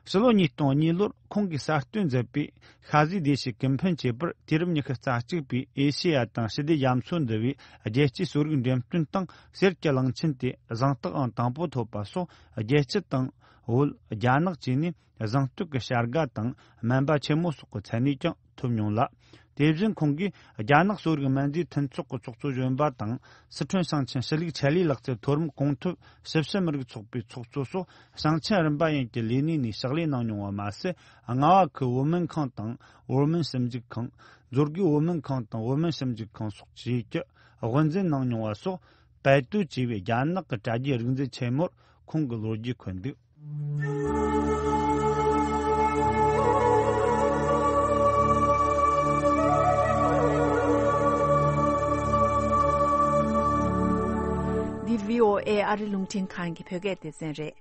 ཕྱི་ལོ་ཉིས་སྟོང་གཉིས་ལོར་ཁོང་གིས་གསར་གཏོད་མཛད་པའི་ཤ་ཟའི་སྡེར་བྱེད་ཀུན་ཕན་ཅེས་པར་དུས་རབས་ཉི་ཤུ་རྩ་གཅིག་པའི་ཨེ་ཤེ་ཡ་དང་ཞི་བདེ་རྒྱ་མཚོ་འདུ་བའི་རྒྱལ་སྤྱིའི་གསོ་རིག་འགྲེམས་སྟོན་སྟེང་གསེར་གྱི་གླང་ཆེན་དེ་གཟེངས་རྟགས་ཨང་དང་པོ་ཐོབ་པ་སོགས། རྒྱལ་སྤྱི་དང་བོད། རྒྱ་ནག་བཅས་ནས་གཟེངས་བསྟོད་ཀྱི་བྱ་དགའ་དང་སྨན་པ་ཆེན་མོ་སོགས་ཀྱི་མཚན་གནས་ཀྱང་ཐོབ་མྱོང་ལ། དེ་བཞིན་ཁོང་གིས་རྒྱ་ནག་གསོ་རིག་སྨན་རྫས་མཐུན་ཚོགས་ཀྱི་ཚོགས་གཙོ་གཞོན་པ་དང་། སི་ཁྲོན་ཞིང་ཆེན་ཞི་ལུགས་ཆེད་ལས་ལག་རྩལ་མཐོ་རིམ་གོང་འཐོབ་ཞིབ་བཤེར་མི་རིགས་ཚོགས་པའི་ཚོགས་གཙོ་སོགས་ཞིང་ཆེན་རིམ་པ་ཡན་གྱི་ལས་གནས་ནས་ཕྱག་ལས་གནང་མྱོང་བ་མ་ཟད། རྔ་བ་ཁུལ་བོད་སྨན་ཁང་དང་བོད་སྨན་ཞིབ་འཇུག་ཁང་། མཛོ་དགེ་བོད་སྨན་ཁང་དང་བོད་སྨན་ཞིབ་འཇུག་ཁང་སོགས་བཅས་ཀྱི་དབུ་འཛིན་གནང་མྱོང་བ་སོགས། དཔལ་དུས་ཅེས་པའི་རྒྱ་ནག་གི་དྲ་རྒྱའི་རིག་མཛོད་ཆེན་མོར་ཁོང་གི་ལོ་རྒྱུས་འཁོད་འདུག་འདི་བྷི་ཨོ་ཨེ་ཨ་རི་རླུང་འཕྲིན་ཁང་གི་བོད་སྐད་སྡེ་ཚན་རེད།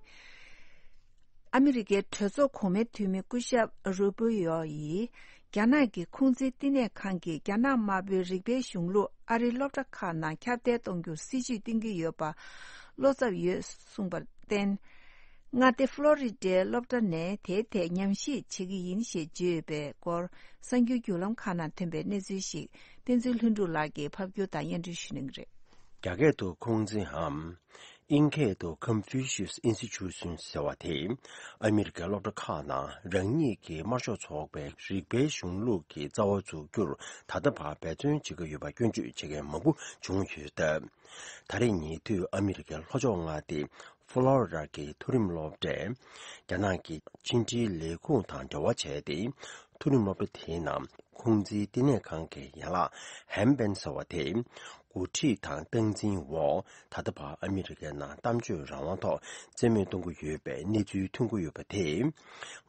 ཨ་མི་རི་ཀའི་གྲོས་ཚོགས་གོང་མའི་འཐུས་མི་སྐུ་ཞབས་རུ་པུ་ཡོ་ཡིས། རྒྱ་ནག་གི་ཁུང་ཙི་བསྟི་གནས་ཁང་གིས་རྒྱ་ནག་དམར་པོའི་རིག་པའི་གཞུང་ལུགས་ཨ་རིའི་སློབ་གྲྭ་ཁག་ནང་ཁྱབ་གདལ་གཏོང་རྒྱུར་སྲིད་ཇུས་བཏིང་གི་ཡོད་པ་བློ་འཚབ་ཡོད་གསུངས་པར་བརྟེན། མངའ་སྡེ་ཧྥ་ལོ་རི་ཌའི་སློབ་གྲྭ་ནས་དེའི་ཐད་ཉམས་ཞིབ་བྱེད་ཀྱི་ཡིན་ཞེས་བརྗོད་ཡོད་པའི་སྐོར། གསར་འགྱུར་བརྒྱུད་ལམ་ཁག་ནང་ཐོན་པའི་གནས་ཚུལ་ཞིག་བསྟན་འཛིན་ལྷུན་གྲུབ་ལགས་ཀྱིས་ཕབ་སྒྱུར་དང་སྙན་སྒྲོན་ཞུ་གནང་གི་རེད། རྒྱ་སྐད་དུ་ཁུང་ཙི་འམ། དབྱིན་སྐད་དུ་Confucius Institution ཟེར་བ་དེ། ཨ་མི་རི་ཀའི་སློབ་གྲྭ་ཁག་ནང་རང་ཉིད་ཀྱི་དམར་ཤོག་ཚོགས་པའི་རིག་པའི་གཞུང་ལུགས་ཀྱི་རྩ་བ་འཛུགས་རྒྱུར་ད་ལྟ་བར་འབད་བརྩོན་བྱེད་ཀྱི་ཡོད་པ་སྐྱོན་བརྗོད་བྱེད་མཁན་མང་པོ་བྱུང་ཡོད་སྟབས། ད་རེས་ཉེ་དུས་ཨ་མི་རི་ཀའི་ལྷོ་ཕྱོགས་མངའ་སྡེ་ཧྥ་ལོ་རི་ཌ་གི་མཐོ་རིམ་སློབ་གྲྭས། རྒྱ་ནག་གི་ཕྱི་འབྲེལ་ལས་ཁུངས་དང་འབྲེལ་བ་བྱས་ཏེ། མཐོ་རིམ་སློབ་གྲྭ་དེའི་ནང་ཁུང་ཙིའི་བསྟི་གནས་ཁང་གི་ཡན་ལག་ཧན་པན་ཟེར་བ་དེ། འགོ་ཁྲིད་དང་སྟངས་འཛིན་འོག་ད་ལྟ་བར་ཨ་མི་རི་ཀའི་ནང་གཏམ་བརྗོད་རང་དབང་ཐོག་རྩིས་མེད་གཏོང་གི་ཡོད་པའི་གནས་ཚུལ་ཐོན་གྱི་ཡོད་པ་དེས།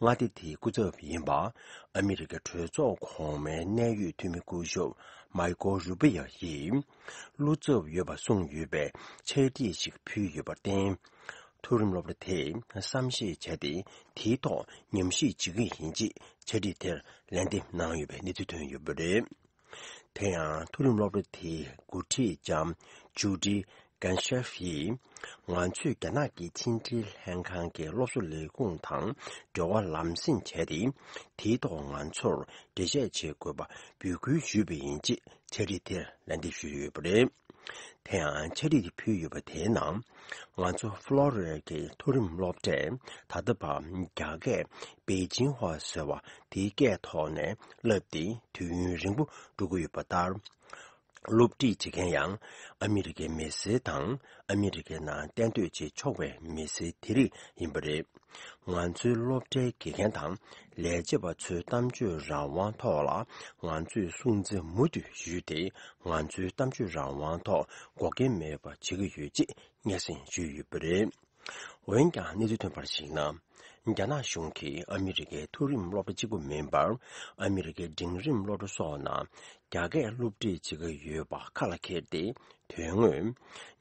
མངའ་སྡེ་དེའི་སྐུ་ཚབ་ཡིན་པ། ཨ་མི་རི་ཀའི་གྲོས་ཚོགས་གོང་མའི་གནད་ཡོད་འཐུས་མི་སྐུ་ཞབས་མའི་ཀོ་རུ་པི་ཡོ་ཡིས། བློ་འཚབ་ཡོད་པ་གསུངས་ཡོད་པའི་ཕྱག་བྲིས་ཤིག་ཕུལ་ཡོད་པར་བརྟེན། མཐོ་རིམ་སློབ་གྲྭ་དེས་བསམ་ཤེས་བྱས་ཏེ། དེའི་ཐོག་ཉམས་ཞིབ་བྱེད་ཀྱི་ཡིན་ཅེས་ཕྱག་བྲིས་དེར་ལན་འདེབས་གནང་ཡོད་པའི་གནས་ཚུལ་ཐོན་ཡོད་པ་རེད། དེ་ཡང་མཐོ་རིམ་སློབ་གྲྭ་དེའི་འགོ་ཁྲིད་ལྕམ་ཇུ་ཌི་གན་ཤེབ་ཡིས། ང་ཚོས་རྒྱ་ནག་གི་ཕྱི་འབྲེལ་ལྷན་ཁང་གི་སློབ་གསོ་ལས་ཁུངས་དང་འབྲེལ་བ་ལམ་སེང་བྱས་ཏེ། དེའི་ཐོག་ང་ཚོར་འགྲེལ་བཤད་བྱེད་དགོས་པ་འབོད་སྐུལ་ཞུས་པ་ཡིན་ཅེས་ཕྱག་བྲིས་དེར་ལན་འདེབས་ཞུས་ཡོད་པ་རེད། དེ་ཡང་ཕྱག་བྲིས་དེ་ཕུལ་ཡོད་པ་དེའི་ནང་། ང་ཚོ་ཕློ་རི་ཌའི་མཐོ་རིམ་སློབ་གྲྭས་ད་ལྟ་བར་རྒྱ་སྐད་པེ་ཅིན་ཧྭ་ཟེར་བ་དེའི་སྐད་ཐོག་ནས་བསླབས་ཏེ་དུས་ཡུན་རིང་པོ་འགྲོ་གི་ཡོད་པ་ལྟར། སློབ་ཁྲིད་བྱེད་མཁན་ཡང་ཨ་མི་རི་ཀའི་མི་སེར་དང་ཨ་མི་རི་ཀའི་ནང་གཏན་སྡོད་བྱེད་ཆོག་པའི་མི་སེར་དེ་རིགས་ཡིན་པ་རེད། ང་ཚོའི་སློབ་གྲྭའི་དགེ་རྒན་དང་ལས་བྱེད་པ་ཚོའི་གཏམ་བརྗོད་རང་དབང་ཐོག་ལ་ང་ཚོས་སྲུང་བརྩི་མུ་མཐུད་ཞུས་ཏེ། ང་ཚོའི་གཏམ་བརྗོད་རང་དབང་ཐོག་འགོག་རྐྱེན་མེད་པ་བྱེད་ཀྱི་ཡོད་ཅེས་སྙན་སེང་ཞུས་ཡོད་པ་རེད། འོན་ཀྱང་གནས་ཚུལ་ཐོན་པར་གཞིགས་ན། རྒྱ་ནག་གཞུང་གིས་ཨ་མི་རི་ཀའི་མཐོ་རིམ་སློབ་གྲྭ་གཅིག་པུ་མིན་པར། ཨ་མི་རི་ཀའི་འབྲིང་རིམ་སློབ་གྲྭ་སོགས་ནང་རྒྱ་སྐད་སློབ་ཁྲིད་བྱེད་ཀྱི་ཡོད་པ་ཁ་ལ་འཁྱེར་ཏེ། དོན་དངོས།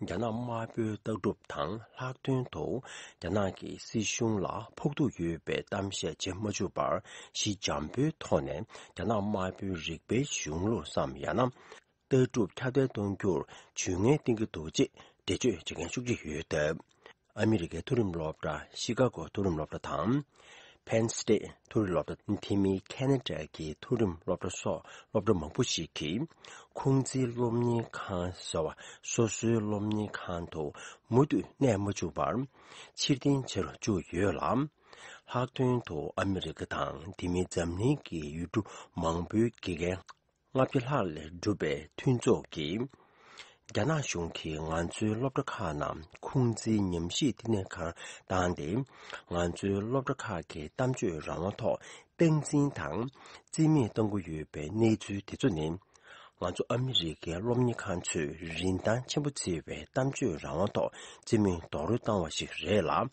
རྒྱ་ནག་དམར་པོའི་ལྟ་གྲུབ་དང་ལྷག་དོན་དུ། རྒྱ་ནག་གི་སྲིད་གཞུང་ལ་ཕོག་ཐུག་ཡོད་པའི་གཏམ་བཤད་བྱེད་མ་བཅུག་པར། ཞི་འཇམ་པོའི་ཐོག་ནས་རྒྱ་ནག་དམར་པོའི་རིག་པའི་གཞུང་ལུགས་སམ། ཡང་ན། ལྟ་གྲུབ་ཁྱབ་གདལ་གཏོང་རྒྱུར་ཇུས་ངན་བསྟན་གྱི་འདུག་ཅེས་འགྲེལ་བརྗོད་བྱེད་མཁན་ཤུགས་ཆེ་ཡོད་སྟབས། ཨ་མི་རི་ཀའི་མཐོ་རིམ་སློབ་གྲྭ་ཤི་ཀ་གོ་མཐོ་རིམ་སློབ་གྲྭ་དང་། ཕེན་སི་ཊེཊ་མཐོ་རིམ་སློབ་གྲྭ། དེ་མིན་ཁེ་ན་ཌ་གི་མཐོ་རིམ་སློབ་གྲྭ་སོགས་སློབ་གྲྭ་མང་པོ་ཞིག་གིས། ཁུང་ཙིའི་སློབ་གཉེར་ཁང་ཟེར་བ་སོ་སོའི་སློབ་གཉེར་ཁང་དུ་མུ་མཐུད་གནས་མ་བཅུག་པར། ཕྱིར་འཐེན་བྱེད་རུ་བཅུག་ཡོད་ལ། ལྷག་དོན་དུ་ཨ་མི་རི་ཀ་དང་དེ་མིན་འཛམ་གླིང་གི་ཡུལ་གྲུ་མང་པོའི་དགེ་རྒན་ལྔ་བརྒྱ་ལྷག་ལས་གྲུབ་པའི་མཐུན་ཚོགས་ཀྱིས། རྒྱ་ནག་གཞུང་གིས་ང་ཚོའི་སློབ་གྲྭ་ཁག་ནང་ཁུང་ཙིའི་ཉམས་ཞིབ་བསྟི་གནས་ཁང་བཏང་སྟེ། ང་ཚོའི་སློབ་གྲྭ་ཁག་གི་གཏམ་བརྗོད་རང་དབང་ཐོག་སྟངས་འཛིན་དང་རྩིས་མེད་གཏོང་གི་ཡོད་པའི་གནས་ཚུལ་དེ་ཚོ་ནི། ང་ཚོ་ཨ་མི་རི་ཀའི་སློབ་གཉེར་ཁང་ཚོས་རིན་ཐང་ཆེན་པོ་བརྩི་བའི་གཏམ་བརྗོད་རང་དབང་ཐོག་རྩིས་མེད་རྡོག་རོལ་བཏང་བ་ཞིག་རེད་ལ།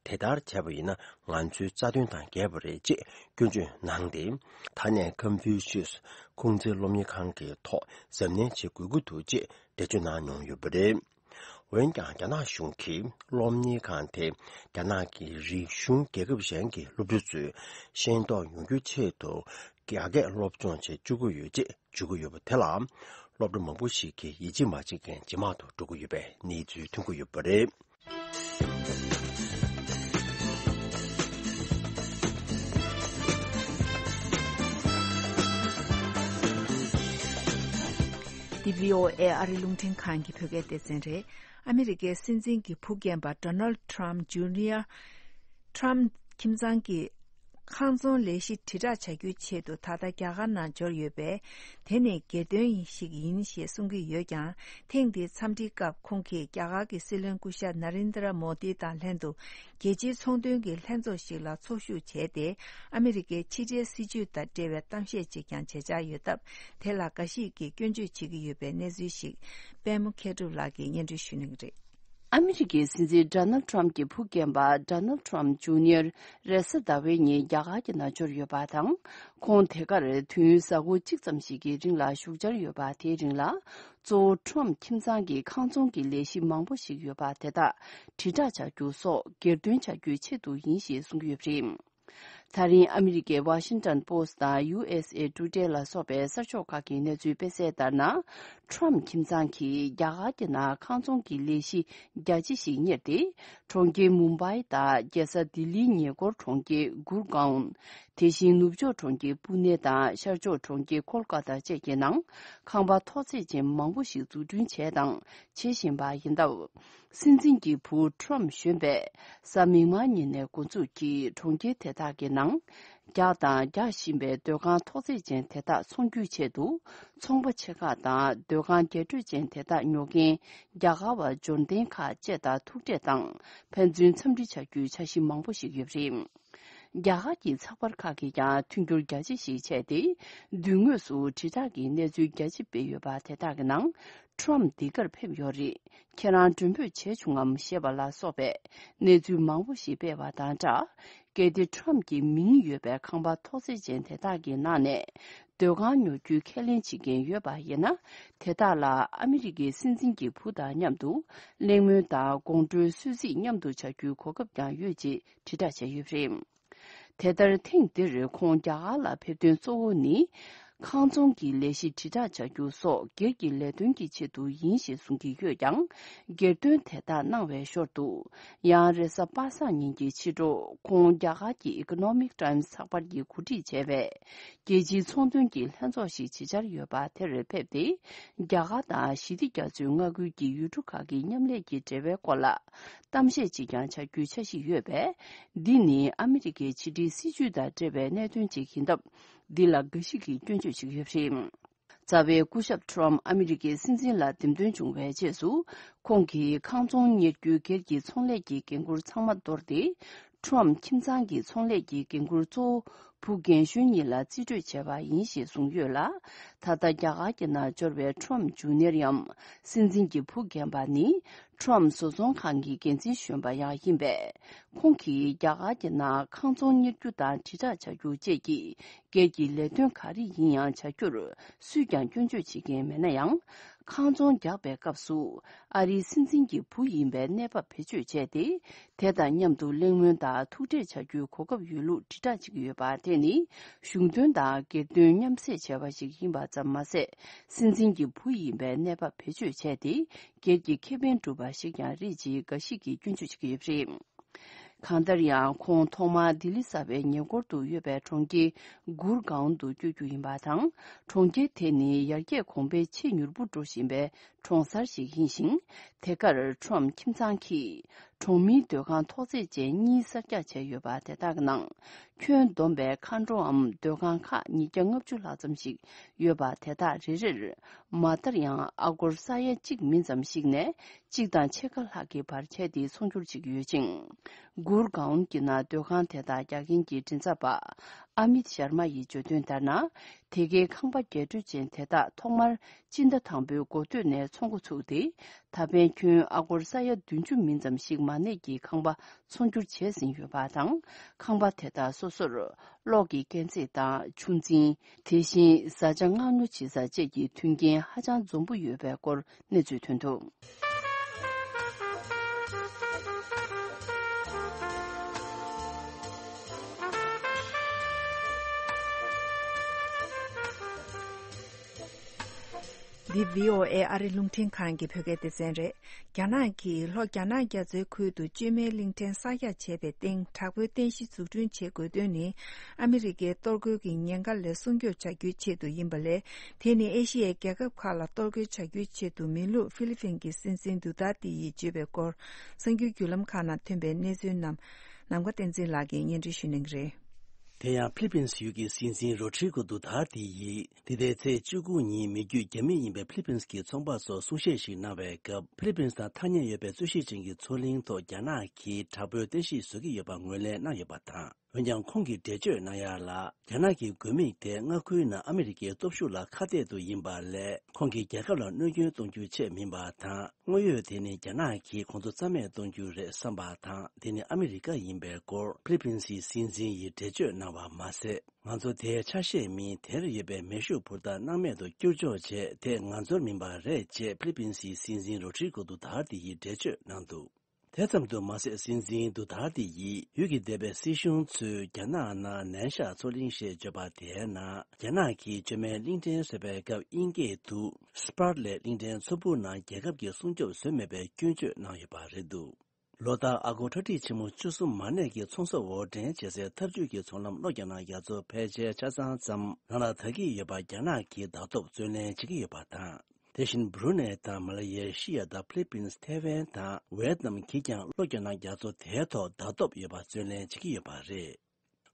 དེ་ལྟར་བྱས་པ་ཡིན་ན་ང་ཚོའི་རྩ་དོན་དང་འགལ་བ་རེད་ཅེས་སྐྱོན་བརྗོད་གནང་སྟེ། ད་ནས་ཀོན་ཕུ་ཤུས་ཁུང་ཙི་སློབ་གཉེར་ཁང་གི་ཐོག་གཟབ་ནན་བྱེད་དགོས་ཀྱི་འདུག་ཅེས་འགྲེལ་བརྗོད་གནང་མྱོང་ཡོད་པ་རེད། འོན་ཀྱང་རྒྱ་ནག་གཞུང་གིས་སློབ་གཉེར་ཁང་དེ་རྒྱ་ནག་གི་རིག་གཞུང་རྒྱལ་ཁབ་གཞན་གྱི་སློབ་ཕྲུག་ཚོས་ཤེས་རྟོགས་ཡོང་རྒྱུའི་ཆེད་དུ་རྒྱ་སྐད་སློབ་སྦྱོང་བྱེད་བཅུག་གི་ཡོད་ཅེས་བརྗོད་ཀྱི་ཡོད་པ་དེ་ལ། སློབ་གྲྭ་མང་པོ་ཞིག་གིས་ཡིད་ཆེས་མ་བྱེད་མཁན་ཇེ་མང་དུ་འགྲོ་གི་ཡོད་པའི་གནས་ཚུལ་ཐོན་གྱི་ཡོད་པ་རེད། འདི་བྷི་ཨོ་ཨེ་ཨ་རིའི་རླུང་འཕྲིན་ཁང་གི་བོད་སྐད་སྡེ་ཚན་རེད། ཨ་མི་རི་ཀའི་སྲིད་འཛིན་གྱི་བུ་རྒན་པ་Donald Trump Junior Trump ཁྱིམ་ཚང་གི་ཁང་ཚོང་ལས་གཞི་དྲིལ་བསྒྲགས་བྱ་རྒྱུའི་ཆེད་དུ་ད་ལྟ་རྒྱ་གར་ནང་འབྱོར་ཡོད་པས། དེ་ནི་སྒེར་དོན་ཞིག་ཡིན་ཞེས་གསུང་གི་ཡོད་ཀྱང་། ཐེངས་འདིའི་འཚམས་འདྲིའི་སྐབས་ཁོང་གིས་རྒྱ་གར་གྱི་སྲིད་བློན་སྐུ་ཞབས་Narendra Modi དང་ལྷན་དུ་རྒྱལ་སྤྱིའི་ཚོང་དོན་གྱི་ལྷན་ཚོགས་ཤིག་ལ་ཚོགས་ཞུགས་བྱས་ཏེ། ཨ་མི་རི་ཀའི་ཕྱི་འབྲེལ་སྲིད་ཇུས་དང་འབྲེལ་བའི་གཏམ་བཤད་ཅིག་ཀྱང་བྱེད་འཆར་ཡོད་སྟབས། དེ་ལ་འགའ་ཞིག་གིས་སྐྱོན་བརྗོད་བྱེད་ཀྱི་ཡོད་པའི་གནས་ཚུལ་ཞིག་པད་མ་མཁས་གྲུབ་ལགས་ཀྱིས་སྙན་སྒྲོན་ཞུ་གནང་གི་རེད། ཨ་མི་རི་ཀའི་སྲིད་འཛིན་Donald Trump གྱི་བུ་རྒན་པ་Donald Trump Junior རེས་གཟའ་ཟླ་བའི་ཉིན་རྒྱ་གར་གྱི་ནང་འབྱོར་ཡོད་པ་དང་། ཁོང་དེ་གར་དུས་ཡུན་གཟའ་འཁོར་གཅིག་ཙམ་ཞིག་གི་རིང་ལ་བཞུགས་འཆར་ཡོད་པ། དེའི་རིང་ལ་གཙོ་བོ་Trump ཁྱིམ་ཚང་གི་ཁང་ཚོང་གི་ལས་གཞི་མང་པོ་ཞིག་ཡོད་པ་དེ་དག་དྲིལ་བསྒྲགས་བྱ་རྒྱུ་སོགས་སྒེར་དོན་བྱ་རྒྱུའི་ཆེད་དུ་ཡིན་ཞེས་གསུང་གི་ཡོད་པ་རེད། ད་རིང་ཨ་མི་རི་ཀའི་Washington Post དང་USA Today ལ་སོགས་པའི་གསར་ཤོག་ཁག་གི་གནས་ཚུལ་སྤེལ་གསལ་ལྟར་ན། Trump ཁྱིམ་ཚང་གིས་རྒྱ་གར་གྱི་ནང་ཁང་ཚོང་གི་ལས་གཞི་རྒྱ་ཆེ་ཞིག་གཉེར་ཏེ། གྲོང་ཁྱེར་མུམ་བྷའི་དང་རྒྱལ་ས་ལྡི་ལིའི་ཉེ་འཁོར་གྲོང་ཁྱེར་གུར་གའོན། དེ་བཞིན་ནུབ་ཕྱོགས་གྲོང་ཁྱེར་པུ་ནེ་དང་ཤར་ཕྱོགས་གྲོང་ཁྱེར་ཁོལ་ཀ་ཏ་བཅས་ཀྱི་ནང་ཁང་པ་མཐོ་ཚད་ཅན་མང་པོ་ཞིག་འཛུགས་སྐྲུན་བྱས་དང་བྱེད་བཞིན་པ་ཡིན་སྟབས། སྲིད་འཛིན་གྱི་བུ་Trump གཞོན་པས་གཟའ་མིག་དམར་ཉིན་ནས་འགོ་འཛུགས་ཀྱིས་གྲོང་ཁྱེར་དེ་དག་གི་ནང་རྒྱག་དང་རྒྱག་བཞིན་པའི་སྡོད་ཁང་མཐོ་ཚད་ཅན་དེ་དག་ཚོང་བརྒྱུད་ཆེད་དུ་ཚོང་པ་ཆེ་ཁག་དང་སྡོད་ཁང་རྒྱས་སྤྲོས་ཅན་དེ་དག་ཉོ་མཁན་རྒྱ་གར་བ་འབྱོར་ལྡན་ཁག་བཅས་དང་ཐུག་འཕྲད་དང་ཕན་ཚུན་འཚམས་འདྲི་བྱ་རྒྱུའི་འཆར་གཞི་མང་པོ་ཞིག་ཡོད་པ་རེད། རྒྱ་གར་གྱི་ཚགས་པར་ཁག་གིས་ཀྱང་མཐུན་འགྱུར་རྒྱ་ཆེ་ཞིག་བྱས་ཏེ། མདུན་ངོས་སུ་དྲིལ་བསྒྲགས་ཀྱི་གནས་ཚུལ་རྒྱ་ཆེ་སྤེལ་ཡོད་པ་དེ་དག་གི་ནང་། ཁྲོམ་འདི་གར་ཕེབས་ཡོད་རེད། ཁྱེད་རང་མགྲོན་འབོད་བྱས་བྱུང་ངམ་ཞེས་པ་ལ་སོགས་པའི་གནས་ཚུལ་མང་པོ་ཞིག་སྤེལ་བ་དང་སྦྲགས། གལ་ཏེ་ཁྲོམ་གྱི་མིང་ཡོད་པའི་ཁང་པ་ཐོག་བརྩེགས་ཅན་དེ་དག་གི་ནང་ནས་སྡོད་ཁང་ཉོ་རྒྱུའི་ཁས་ལེན་བྱེད་མཁན་ཡོད་པ་ཡིན་ན། དེ་དག་ལ་ཨ་མི་རི་ཀའི་སྲིད་འཛིན་གྱི་བུ་དང་མཉམ་དུ་གླེང་མོལ་དང་དགོང་དྲོའི་གསོལ་ཚིགས་མཉམ་དུ་བྱ་རྒྱུའི་གོ་སྐབས་ཀྱང་ཡོད་ཅེས་དྲིལ་བསྒྲགས་བྱས་ཡོད་པ་རེད། དེ་ལྟར་ཐེངས་འདིར་ཁོང་རྒྱ་གར་ལ་ཕེབས་དོན་གཙོ་བོ་ནི། ཁང་ཚོང་གི་ལས་གཞི་དྲིལ་བསྒྲགས་བྱ་རྒྱུ་སོགས་སྒེར་གྱི་ལས་དོན་གྱི་ཆེད་དུ་ཡིན་ཞེས་གསུང་གི་ཡོད་ཀྱང་། སྒེར་དོན་དེ་དག་གནང་བའི་ཞོར་དུ། ཡང་རེས་གཟའ་པ་སངས་ཉིན་གྱི་ཕྱི་དྲོ་ཁོང་རྒྱ་གར་གྱི་Economic Times་ཚགས་པར་གྱིས་གོ་སྒྲིག་བྱས་པའི་རྒྱལ་སྤྱིའི་ཚོང་དོན་གྱི་ལྷན་ཚོགས་ཤིག་ཇི་བྱར་ཡོད་པ་དེར་ཕེབས་ཏེ། རྒྱ་གར་དང་ཞི་བདེ་རྒྱ་མཚོའི་མངའ་ཁུལ་གྱི་ཡུལ་གྲུ་ཁག་གི་མཉམ་ལས་ཀྱི་འབྲེལ་བའི་སྐོར་ལ། གཏམ་བཤད་ཅིག་ཀྱང་བྱ་རྒྱུའི་འཆར་གཞི་ཡོད་པས། འདི་ནི་ཨ་མི་རི་ཀའི་ཕྱི་འབྲེལ་སྲིད་ཇུས་དང་འབྲེལ་བའི་གནད་དོན་ཅིག་ཡིན་སྟབས། འདི་ལ་འགའ་ཞིག་གིས་སྐྱོན་བརྗོད་བྱེད་ཀྱི་ཡོད་པ་རེད། རྩ་བའི་སྐུ་ཞབས་ཁྲོམ་ཨ་མི་རི་ཀའི་སྲིད་འཛིན་ལ་འདེམས་ཐོན་བྱུང་བའི་རྗེས་སུ། ཁོང་གིས་ཁང་ཚོང་གཉེར་རྒྱུའི་སྒེར་གྱི་ཚོང་ལས་ཀྱི་འགན་འཁུར་ཚང་མ་དོར་ཏེ། ཁྲོམ་ཁྱིམ་ཚང་གི་ཚོང་ལས་ཀྱི་འགན་འཁུར་གཙོ་བོ་བུ་རྒན་གཞོན་གཉིས་ལ་རྩིས་སྤྲོད་བྱས་པ་ཡིན་ཞེས་གསུངས་ཡོད་ལ། ད་ལྟ་རྒྱ་གར་གྱི་ནང་འབྱོར་བའི་ཁྲོམ་ཇུ་ནེར་ཡམ་སྲིད་འཛིན་གྱི་བུ་རྒན་པ་ནི། ཁྲོམ་བཟོ་ཚོང་ཁང་གི་འགན་འཛིན་གཞོན་པ་ཡང་ཡིན་པས། ཁོང་གིས་རྒྱ་གར་གྱི་ནང་ཁང་ཚོང་གཉེར་རྒྱུ་དང་དྲིལ་བསྒྲགས་བྱ་རྒྱུ་བཅས་ཀྱི་སྒེར་གྱི་ལས་དོན་ག་རེ་ཡིན་ཡང་བྱ་རྒྱུར་སུས་ཀྱང་སྐྱོན་བརྗོད་བྱེད་མཁན་མེད་ན་ཡང་། ཁང་ཚོང་རྒྱག་པའི་སྐབས་སུ་ཨ་རིའི་སྲིད་འཛིན་གྱི་བུ་ཡིན་པའི་གནས་བབ་བེད་སྤྱོད་བྱས་ཏེ། དེ་དང་མཉམ་དུ་གླེང་མོལ་དང་ཐུག་འཕྲད་བྱ་རྒྱུའི་གོ་སྐབས་ཡོད་ལུགས་དྲིལ་བསྒྲགས་བྱེད་ཀྱི་ཡོད་པ་དེ་ནི་གཞུང་དོན་དང་སྒེར་དོན་མཉམ་བསྲེས་བྱས་པ་ཞིག་ཡིན་པ་ཙམ་མ་ཟད། སྲིད་འཛིན་གྱི་བུ་ཡིན་པའི་གནས་བབ་བེད་སྤྱོད་བྱས་ཏེ། སྒེར་གྱི་ཁེ་ཕན་སྒྲུབ་པ་ཞིག་ཀྱང་རེད་ཅེས་འགའ་ཞིག་གིས་སྐྱོན་བརྗོད་བྱེད་ཀྱི་ཡོད་པ་རེད། གང་ལྟར་ཡང་ཁོང་ཐོག་མར་ལྡི་ལི་གསར་པའི་ཉེ་འཁོར་དུ་ཡོད་པའི་གྲོང་ཁྱེར་གུར་གའོན་དུ་བསྐྱོད་རྒྱུ་ཡིན་པ་དང་། གྲོང་ཁྱེར་དེ་ནི་ཡར་རྒྱས་གོང་འཕེལ་ཆེས་མྱུར་པོ་འགྲོ་བཞིན་པའི་གྲོང་གསར་ཞིག་ཡིན་ཞིང་། དེ་གར་ཁྲོམ་ཁྱིམ་ཚང་གིས་གྲོང་མིའི་སྡོད་ཁང་ཐོག་བརྩེགས་ཅན་གཉིས་གསར་རྒྱག་བྱས་ཡོད་པ་དེ་དག་གི་ནང་། ཁྱོན་བསྡོམས་པའི་མཁའ་འགྲོའམ་སྡོད་ཁང་ཁག་ཉིས་བརྒྱ་ལྔ་བཅུ་ལྷག་ཙམ་ཞིག་ཡོད་པ་དེ་དག་རེ་རེར་མ་མཐར་ཡང་ཨ་སྒོར་ས་ཡ་གཅིག་མིན་ཙམ་ཞིག་ནས་གཅིག་དང་ཕྱེད་ཀ་ལྷག་གི་བར་ཁྱད་དེ་ཚོང་སྒྱུར་བྱེད་ཀྱི་ཡོད་ཅིང་། གུར་གའོན་གྱི་ནང་སྡོད་ཁང་དེ་དག་རྒྱག་མཁན་གྱི་མགྲིན་ཚབ་པ་ཨ་མིད་ཤར་མ་ཡིས་བརྗོད་དོན་ལྟར་ན། དེ་གའི་ཁང་པ་རྒྱས་སྤྲོས་ཅན་དེ་དག་ཐོག་མར་སྤྱི་ཟླ་དང་པོའི་འགོ་སྟོད་ནས་ཚོང་འགོ་ཚུགས་ཏེ། ད་ཕན་ཁྱོན་ཨ་སྒོར་ས་ཡ་བདུན་ཅུ་མིན་ཙམ་ཞིག་མ་གནས་ཀྱི་ཁང་པ་ཚོང་སྒྱུར་བྱས་ཟིན་ཡོད་པ་དང་། ཁང་པ་དེ་དག་སོ་སོར་གློག་གི་སྐས་འཛེག་དང་ཆུ་འཛིན། དེ་བཞིན་བཟའ་བཅའ་མངག་ཉོ་བྱེད་ས་བཅས་ཀྱི་མཐུན་རྐྱེན་ཧ་ཅང་འཛོམས་པོ་ཡོད་པའི་སྐོར་གནས་ཚུལ་ཐོན་འདུག། འདི་བྷི་ཨོ་ཨེ་ཨ་རི་རླུང་འཕྲིན་ཁང་གི་བོད་སྐད་སྡེ་ཚན་རེད། རྒྱ་ནག་གིས་ལྷོ་རྒྱ་ནག་རྒྱ་མཚོའི་ཁུལ་དུ་བཅོས་མའི་གླིང་ཕྲན་གསར་རྒྱག་བྱས་པའི་སྟེང་དྲག་པོའི་རྟེན་གཞི་འཛུགས་སྐྲུན་བྱེད་དགོས་དོན་ནི། ཨ་མི་རི་ཀའི་གཏོར་རྒོལ་གྱི་ཉེན་ཁ་ལས་སྲུང་སྐྱོབ་བྱ་རྒྱུའི་ཆེད་དུ་ཡིན་པ་ལས། དེ་ནི་ཨེ་ཤི་ཡའི་རྒྱལ་ཁབ་ཁག་ལ་གཏོར་རྒོལ་བྱ་རྒྱུའི་ཆེད་དུ་མིན་ལུགས་ཧྥི་ལི་ཕིན་གྱི་སྲིད་འཛིན་དུ་ཏར་ཏི་ཡིས་བརྗོད་པའི་སྐོར། གསར་འགྱུར་བརྒྱུད་ལམ་ཁག་ནང་ཐོན་པའི་གནས་ཚུལ་རྣམས། ནམ་མཁའ་བསྟན་འཛིན་ལགས་ཀྱིས་སྙན་སྒྲོན་ཞུ་གནང་གི་རེད། དེ་ཡང་ཕི་ལི་པིན་ཡུལ་གྱི་སྲིད་འཛིན་རོ་ཌི་རི་གོ་དུ་ཏར་ཏི་ཡིས། འདི་ཟླའི་ཚེས་བཅུ་དགུ་ཉིན་མི་རྒྱུད་རྒྱ་མི་ཡིན་པའི་ཕི་ལི་པིན་གྱི་ཚོང་པ་ཚོར་གསུང་བཤད་ཞིག་གནང་བའི་སྐབས། ཕི་ལི་པིན་དང་ཐག་ཉེ་ཡོད་པའི་རྩོད་གཞི་ཅན་གྱི་མཚོ་གླིང་ཐོག་རྒྱ་ནག་གིས་དྲག་པོའི་རྟེན་གཞི་བཟོ་གི་ཡོད་པ་ངོས་ལེན་གནང་ཡོད་པ་དང་། འོན་ཀྱང་། ཁོང་གིས་འགྲེལ་བརྗོད་གནང་ཡ་ལ། རྒྱ་ནག་གི་དགོས་དམིགས་དེ་མངའ་ཁུལ་ནང་ཨ་མི་རི་ཀའི་སྟོབས་ཤུགས་ལ་ཁ་གཏད་དུ་ཡིན་པ་ལས། ཁོང་གིས་རྒྱལ་ཁབ་ལ་གནོད་སྐྱོན་གཏོང་རྒྱུའི་ཆེད་མིན་པ་དང་། དངོས་ཡོད་དེ་ནི་རྒྱ་ནག་གིས་ཁོང་ཚོ་རྩ་མེད་གཏོང་རྒྱུ་རེད་བསམ་པ་དང་། དེ་ནི་ཨ་མི་རི་ཀ་ཡིན་པའི་སྐོར་ཕི་ལི་པིན་སི་སྲིད་འཛིན་ཡིས་འགྲེལ་བརྗོད་གནང་བ་མ་ཟད། ང་ཚོ་དེའི་ཆ་ཤས་མིན། དེར་ཡོད་པའི་མེ་ཤུགས་འཕུར་མདའ་སྣང་མེད་དུ་བསྐྱུར་འཇོག་བྱས། དེ་ང་ཚོར་མིན་པ་རེད་ཅེས་ཕི་ལི་པིན་སི་སྲིད་འཛིན་རོ་ཌི་རི་གོ་དུ་ཏར་ཏི་ཡིས་འགྲེལ་བརྗོད་གནང་འདུག། དེ་ཙམ་དུ་མ་ཟད། སྲིད་འཛིན་དུ་ཏར་ཏི་ཡིས་ཡུལ་གྱི་འདས་པའི་སྲིད་གཞུང་ཚོས་རྒྱ་ནག་ནང་ནན་ཤག་མཚོ་གླིང་ཞེས་བརྗོད་པ་དེའི་ནང་རྒྱ་ནག་གིས་བཅོས་མའི་གླིང་ཕྲན་བཟོས་པའི་སྐབས་དབྱིན་སྐད་དུ་སྤར་ལེ་གླིང་ཕྲན་མཚོ་འབུར་ནང་རྒྱལ་ཁབ་ཀྱི་སྲུང་སྐྱོབ་བཟོས་མེད་པའི་སྐྱོན་བརྗོད་གནང་ཡོད་པ་རེད་འདུག། ལོ་ལྟར་ཨ་སྒོར་ཁྲག་ཁྲིག་ཆེན་མོ་བཅུ་གསུམ་མ་གནས་ཀྱི་ཚོང་ཟོག་འོར་འདྲེན་བྱེད་སའི་འཐབ་ཇུས་ཀྱི་ཚོང་ལམ་གློག་རྒྱ་ནག་རྒྱ་མཚོ་ཕལ་ཆེར་ཆ་ཚང་ཙམ་རང་ལ་དར་གྱི་ཡོད་པར་རྒྱ་ནག་གིས་བརྡ་ཐོ་བརྩོན་ལེན་བྱེད་ཀྱི་ཡོད་པ་དང་། དེ་བཞིན་བྷུ་རུ་ནེ་དང་མ་ལེ་ཤི་ཡ་དང་ཕི་ལི་པིན། ཐེ་ཝན་དང་ཝེ་ཏི་ནམ་གྱིས་ཀྱང་གློག་རྒྱ་ནག་རྒྱ་མཚོ་དེའི་ཐོག་བརྡ་ཐོ་ཡོད་པ་བརྩོན་ལེན་བྱེད་ཀྱི་ཡོད་པ་རེད།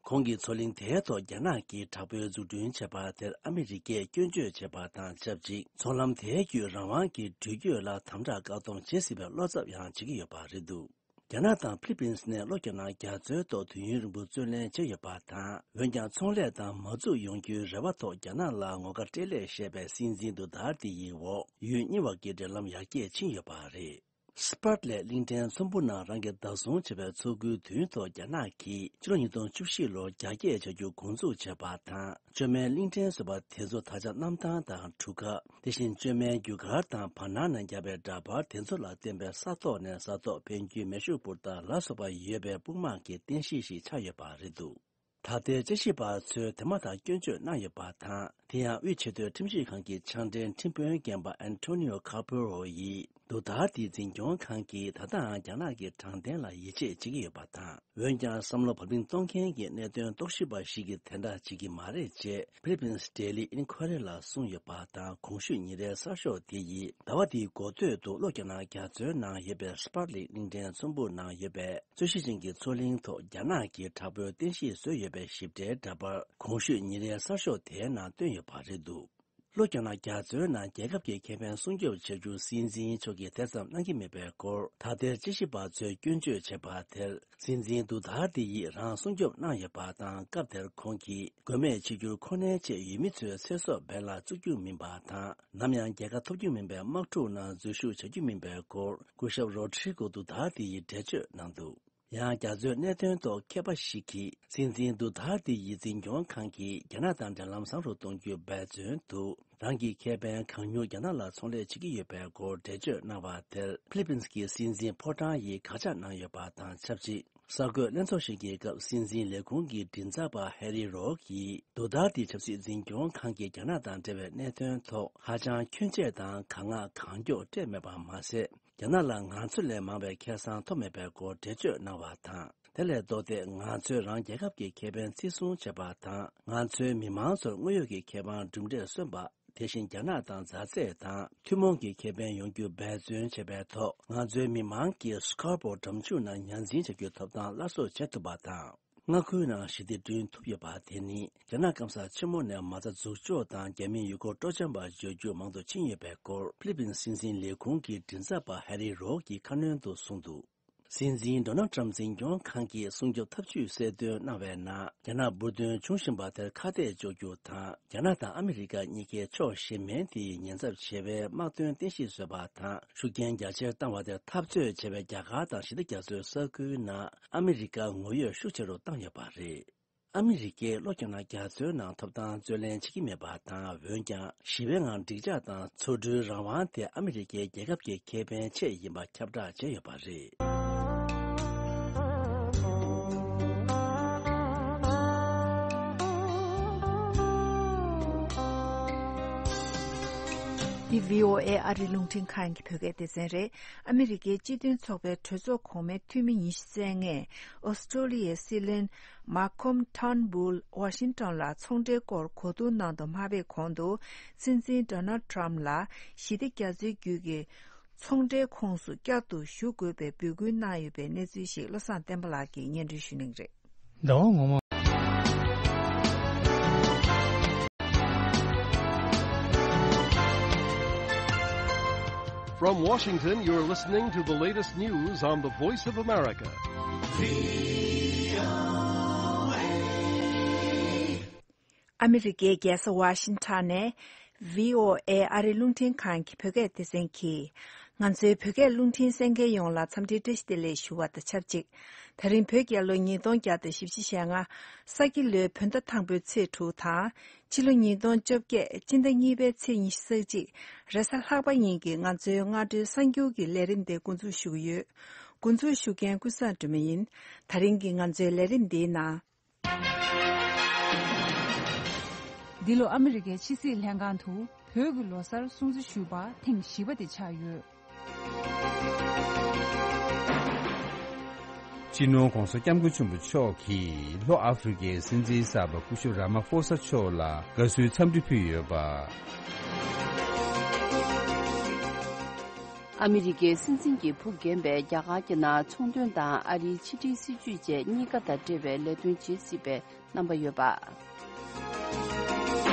ཁོང་གིས་མཚོ་གླིང་དེའི་ཐོག་རྒྱ་ནག་གིས་དྲག་པོའི་འཛུགས་སྐྲུན་བྱས་པ་དེར་ཨ་མི་རི་ཀས་སྐྱོན་བརྗོད་བྱས་པ་དང་ཆབས་ཅིག། ཚོང་ལམ་དེའི་བརྒྱུད་རང་དབང་གི་འགྲུལ་སྐྱོད་ལ་དམ་དྲག་བཀག་སྡོམ་བྱེད་སྲིད་པའི་བློ་འཚབ་ཡང་བྱེད་ཀྱི་ཡོད་པ་རེད་འདུག། རྒྱ་ནག་དང་ཕི་ལི་པིན་སི་ནས་ལྷོ་རྒྱ་ནག་རྒྱ་མཚོའི་ཐོག་དུས་ཡུན་རིང་པོ་རྩོད་ལེན་བྱས་ཡོད་པ་དང་། འོན་ཀྱང་ཚོང་ལས་དང་མ་འཛུགས་ཡོང་རྒྱུའི་རེ་བ་ཐོག་རྒྱ་ནག་ལ་ངོ་དགའ་སྤྲད་ལེ་ཞེས་པའི་སྲིད་འཛིན་དུ་དར་ཏི་ཡི་འོག་ཡུལ་གཉིས་བར་གྱི་འབྲེལ་ལམ་ཡར་རྒྱས་ཕྱིན་ཡོད་པ་རེད། སི་པར་ལེ་གླིང་ཕྲན་ཚོམ་བུ་ནང་རང་གིས་བདག་བཟུང་བྱས་པའི་མཚོ་ཁུལ་བདུན་ཐོག་རྒྱ་ནག་གིས་ཕྱི་ལོ་ཉིས་སྟོང་བཅུ་བཞི་ལོར་རྒྱ་སྐྱེད་བྱ་རྒྱུ་འགོ་འཛུགས་བྱས་པ་དང་། བཅོས་མའི་གླིང་ཕྲན་བཟོས་པ་དེ་ཚོ་ད་ཆ་གནམ་ཐང་དང་གྲུ་ཁ། དེ་བཞིན་བཅོས་མའི་རྒྱུ་སྐར་དང་བར་སྣང་ནས་བརྒྱབ་པའི་འདྲ་པར་དེ་ཚོ་ལ་བརྟེན་པའི་ས་ཐོག་ནས་ས་ཐོག་ཕན་རྒྱུའི་མེ་ཤུགས་འཕུར་མདའ་ལ་སོགས་པ་ཡོད་པའི་དཔུང་དམག་གི་རྟེན་གཞི་ཞིག་ཆགས་ཡོད་པ་རེད་འདུག་ད་ལྟའི་དཔྱད་ཞིབ་པ་ཚོས་དེ་མ་ཐག་སྐྱོན་བརྗོད་གནང་ཡོད་པ་དང་། དེ་ཡང་དབུས་ཆེས་མཐོའི་ཁྲིམས་ཞིབ་ཁང་གི་ཕྱག་འབྲེལ་ཁྲིམས་དཔོན་རྒན་པ་ཨན་ཐོ་ནི་ཡོ་ཁ་པུ་རོ་ཡིས། དུ་དར་དེའི་འཛིན་སྐྱོང་ཁང་གིས་ད་ལྟའང་རྒྱ་ནག་གི་དྲང་བདེན་ལ་ཡིད་ཆེས་བྱེད་ཀྱི་ཡོད་པ་དང་། འོན་ཀྱང་བསམ་བློ་བབ་བརླིང་གཏོང་མཁན་གྱི་གནད་དོན་རྟོག་ཞིབ་པ་ཞིག་གིས་དེ་འདྲ་བྱེད་ཀྱི་མ་རེད་ཅེས་ཕི་ལི་པིན་སི་ཌེ་ལི་ཨིན་ཁོ་རེ་ལ་གསུངས་ཡོད་པ་དང་། གོང་ཞུས་ཉིན་རེའི་གསར་ཤོག་དེ་ཡིས་ཟླ་བ་འདིའི་འགོ་སྟོད་དུ་ལྷོ་རྒྱ་ནག་རྒྱ་མཚོའི་ནང་ཡོད་པའི་སི་པར་ལེ་གླིང་ཕྲན་ཚོམ་བུ་ནང་ཡོད་པའི་རྩོད་གཞི་ཅན་གྱི་མཚོ་གླིང་ཐོག་རྒྱ་ནག་གིས་དྲག་པོའི་རྟེན་གཞི་བཟོས་ཡོད་པའི་ཞིབ་ཕྲའི་འདྲ་པར་གོང་ཞུས་ཉིན་རེའི་གསར་ཤོག་དེའི་ནང་བཏོན་ཡོད་པ་རེད་འདུག་ལྷོ་རྒྱ་ནག་རྒྱ་མཚོའི་ནང་རྒྱལ་ཁབ་ཀྱི་ཁེ་ཕན་སྲུང་སྐྱོབ་བྱ་རྒྱུ་སྲིད་འཛིན་མཆོག་གིས་དེ་ཙམ་གནང་གི་མེད་པའི་སྐོར་ད་ལྟའི་དཔྱད་ཞིབ་པ་ཚོས་སྐྱོན་བརྗོད་བྱས་པ་དེར། སྲིད་འཛིན་དུ་དར་དེ་ཡིས་རང་སྲུང་སྐྱོབ་གནང་ཡོད་པ་དང་། སྐབས་དེར་ཁོང་གིས་དགོས་མེད་བྱེད་རྒྱུར་ཁོ་ནའི་ཆེད་ཡུལ་མི་ཚོའི་ཚེ་སྲོག་འབེན་ལ་བཙུགས་རྒྱུ་མིན་པ་དང་། ནམ་ཡང་རྒྱལ་ཁ་ཐོབ་རྒྱུ་མིན་པའི་དམག་འཁྲུག་ནང་འཛུལ་ཞུགས་བྱ་རྒྱུ་མིན་པའི་སྐོར་སྐུ་ཞབས་རོ་ཌི་རི་གོ་དུ་དར་དེ་ཡིས་འགྲེལ་བརྗོད་གནང་འདུག་ཡང་རྒྱ་མཚོའི་གནད་དོན་ཐོག་མཁས་པ་ཞིག་གིས། སྲིད་འཛིན་དུ་དར་དེ་ཡི་འཛིན་སྐྱོང་ཁང་གིས་རྒྱ་ནག་དང་འབྲེལ་ལམ་བཟང་རུ་གཏོང་རྒྱུའི་འབད་བརྩོན་དུ། རང་གི་ཁེ་ཕན་གང་མྱུར་རྒྱ་ནག་ལ་ཚོང་ལས་བྱེད་ཀྱི་ཡོད་པའི་སྐོར་འགྲེལ་བརྗོད་གནང་བ་དེར། ཕི་ལི་པིན་སི་གི་སྲིད་འཛིན་ཕོ་བྲང་ཡིས་དགག་བྱ་གནང་ཡོད་པ་དང་ཆབས་ཅིག་གསར་འགོད་ལྷན་ཚོགས་ཤིག་གི་སྐབས། སྲིད་འཛིན་ལས་ཁུངས་ཀྱི་མགྲིན་ཚབ་པ་ཧེ་རི་རོག་གིས། དུ་དར་དེ་ཆབ་སྲིད་འཛིན་སྐྱོང་ཁང་གིས་རྒྱ་ནག་དང་འབྲེལ་བའི་གནད་དོན་ཐོག་ཧ་ཅང་ཁྱོན་ཆེ་དང་། གང་མང་གང་མགྱོགས་སྤྲད་མེད་པ་མ་ཟད། རྒྱ་ནག་ལ་ང་ཚོ་ལས་མང་བའི་ཁེ་བཟང་ཐོབ་མེད་པའི་སྐོར་འགྲེལ་བརྗོད་གནང་བ་དང་། དེ་ལས་ལྡོག་སྟེ། ང་ཚོས་རང་རྒྱལ་ཁབ་ཀྱི་ཁེ་ཕན་བརྩི་སྲུང་བྱེད་པ་དང་། ང་ཚོའི་མི་མང་ཚོར་དངོས་ཡོད་ཀྱི་ཁེ་དབང་གྲུབ་འབྲས་སོན་པ། དེ་བཞིན་རྒྱ་ནག་དང་མཛའ་བརྩེ་དང་ཐུན་མོང་གི་ཁེ་ཕན་ཡོང་རྒྱུ་འབད་བརྩོན་བྱེད་པའི་ཐོག་ང་ཚོའི་མི་མང་གིས་སི་ཀར་པོ་གྲམ་ཆུ་ནང་ཉ་འཛིན་བྱ་རྒྱུའི་ཐོབ་ཐང་སླར་གསོ་བྱེད་ཐུབ་པ་དང་། མངའ་ཁུལ་ནང་ཞི་བདེ་བསྐྲུན་ཐུབ་ཡོད་པ་དེ་ནི། རྒྱ་ནག་སྐམ་ས་ཆེན་མོ་ནས་མ་རྩ་འཛུགས་འཇོག་དང་རྒྱ་མིའི་ཡུལ་སྐོར་སྤྲོ་འཆམ་པ་འབྱོར་རྒྱུ་མང་དུ་ཕྱིན་ཡོད་པའི་སྐོར། ཕི་ལི་པིན་སྲིད་འཛིན་ལས་ཁུངས་ཀྱི་མགྲིན་ཚབ་པ་ཧེ་རི་རོག་གིས་ཁ་སྣོན་དུ་གསུངས་འདུག་སྲིད་འཛིན་ཌོ་ནལ་ཊམ་འཛིན་སྐྱོང་ཁང་གིས་སྲུང་སྐྱོབ་ཐབས་ཇུས་གསལ་སྟོན་གནང་བའི་ནང་། རྒྱ་ནག་འབུར་འདོན་བྱུང་བཞིན་པ་དེར་ཁ་གཏད་གཅོག་རྒྱུ་དང་། རྒྱ་ནག་དང་ཨ་མི་རི་ཀ་གཉིས་ཀའི་ཕྱོགས་གཞན་ཕན་དེ་ཉེན་ཚབས་ཆེ་བའི་དམག་དོན་རྟེན་གཞི་བཟོས་པ་དང་། ཤུགས་རྐྱེན་རྒྱ་ཆེར་བཏང་བ་དེར་འཐབ་རྩོད་བྱས་པའི་རྒྱ་གར་དང་ཞི་བདེ་རྒྱ་མཚོའི་ས་ཁུལ་ནང་ཨ་མི་རི་ཀ་ངོ་ཡོད་ཤུགས་ཆེ་རུ་བཏང་ཡོད་པ་རེད། ཨ་མི་རི་ཀས་ལྷོ་རྒྱ་ནག་རྒྱ་མཚོའི་ནང་ཐོབ་ཐང་རྩོད་ལེན་བྱེད་ཀྱི་མེད་པ་དང་། འོན་ཀྱང་ཞི་བའི་ངང་འགྲིག་འཇགས་དང་ཚོགས་འདུའི་རང་དབང་དེ་ཨ་མི་རི་ཀའི་རྒྱལ་ཁབ་ཀྱི་ཁེ་ཕན་ཆེད་ཡིན་པ་ཁྱབ་བསྒྲགས་བྱས་ཡོད་པ་རེད། འདི་བྷི་ཨོ་ཨེ་ཨ་རིའི་རླུང་འཕྲིན་ཁང་གི་བོད་སྐད་སྡེ་ཚན་རེད། ཨ་མི་རི་ཀའི་སྤྱི་མཐུན་ཚོགས་པའི་གྲོས་ཚོགས་གོང་མའི་འཐུས་མི་ཉི་ཤུ་རྩ་ལྔས་ཨོ་སི་ཀྲོ་ལི་ཡའི་སྲིད་བློན་མཱ་ཁོམ་ཐརན་བུལ་ཝ་ཤིང་ཊོན་ལ་ཚོང་འབྲེལ་སྐོར་གོ་བསྡུར་གནང་དུ་མ་ཕེབས་གོང་དུ། སྲིད་འཛིན་ཌོ་ནལ་ཊམ་ལ་ཞི་བདེ་རྒྱ་མཚོའི་རྒྱུད་ཀྱི་ཚོང་འབྲེལ་ཁོངས་སུ་བསྐྱར་དུ་ཞུགས་དགོས་པའི་འབོད་སྐུལ་གནང་ཡོད་པའི་གནས་ཚུལ་ཞིག་བློ་བཟང་བསྟན་པ་ལགས་ཀྱིས་སྙན་སྒྲོན་ཞུ་གནང་གི་རེད། ཟླ་བ་སྔོན་མ། From Washington, you're listening to the latest news on the Voice of America. ཨ་མི་རི་ཀའི་རྒྱལ་ས་ཝ་ཤིང་ཊོན་ནས་བྷི་ཨོ་ཨེ་ཨ་རིའི་རླུང་འཕྲིན་ཁང་གི་བོད་སྐད་སྡེ་ཚན་གྱིས། ང་ཚོའི་བོད་སྐད་རླུང་འཕྲིན་གསན་མཁན་ཡོངས་ལ་འཚམས་འདྲིའི་བཀྲ་ཤིས་བདེ་ལེགས་ཞུ་བ་དང་ཆབས་ཅིག་ད་རིང་བོད་རྒྱལ་ལོ་ཉིས་སྟོང་བརྒྱ་དང་བཞི་བཅུ་ཞེ་ལྔ། ས་ཁྱི་ལོའི་བོད་ཟླ་དང་པོའི་ཚེས་དྲུག་དང་། ཕྱི་ལོ་ཉིས་སྟོང་བཅོ་བརྒྱད། སྤྱི་ཟླ་གཉིས་པའི་ཚེས་ཉི་ཤུ་རྩ་གཅིག་རེས་གཟའ་ལྷག་པ་ཉིན་གྱི་ང་ཚོའི་སྔ་དྲོའི་གསར་འགྱུར་གྱི་ལས་རིམ་དེ་འགོ་འཛུགས་ཞུ་གི་ཡོད། འགོ་འཛུགས་ཞུ་མཁན་ཀུན་བཟང་སྒྲོལ་མ་ཡིན། ད་རིང་གི་ང་ཚོའི་ལས་རིམ་འདིའི་ནང་། འདི་ལོ་ཨ་མི་རི་ཀའི་ཕྱི་སྲིད་ལྷན་ཁང་དུ་བོད་ཀྱི་ལོ་གསར་སྲུང་བརྩི་ཞུས་པ་ཐེངས་བཞི་པ་དེ་ཆགས་ཡོད། སྤྱི་ནོར་༧གོང་ས་༧སྐྱབས་མགོན་ཆེན་པོ་མཆོག་གིས་ལྷོ་ཨ་ཧྥེ་རི་ཀའི་སྲིད་འཛིན་གསར་པ་སྐུ་ཞབས་ར་མ་ཧྥོ་ས་མཆོག་ལ་དགའ་བསུའི་འཚམས་འདྲི་ཕུལ་ཡོད་པ། ཨ་མི་རི་ཀའི་སྲིད་འཛིན་གྱི་བུ་རྒན་པས་རྒྱ་གར་གྱི་ནང་ཚོང་དོན་དང་ཨ་རིའི་ཕྱི་འབྲེལ་སྲིད་ཇུས་བཅས་གཉིས་ཀ་དང་འབྲེལ་བའི་ལས་དོན་བྱེད་སྲིད་པའི་རྣམ་པ་ཡོད་པ།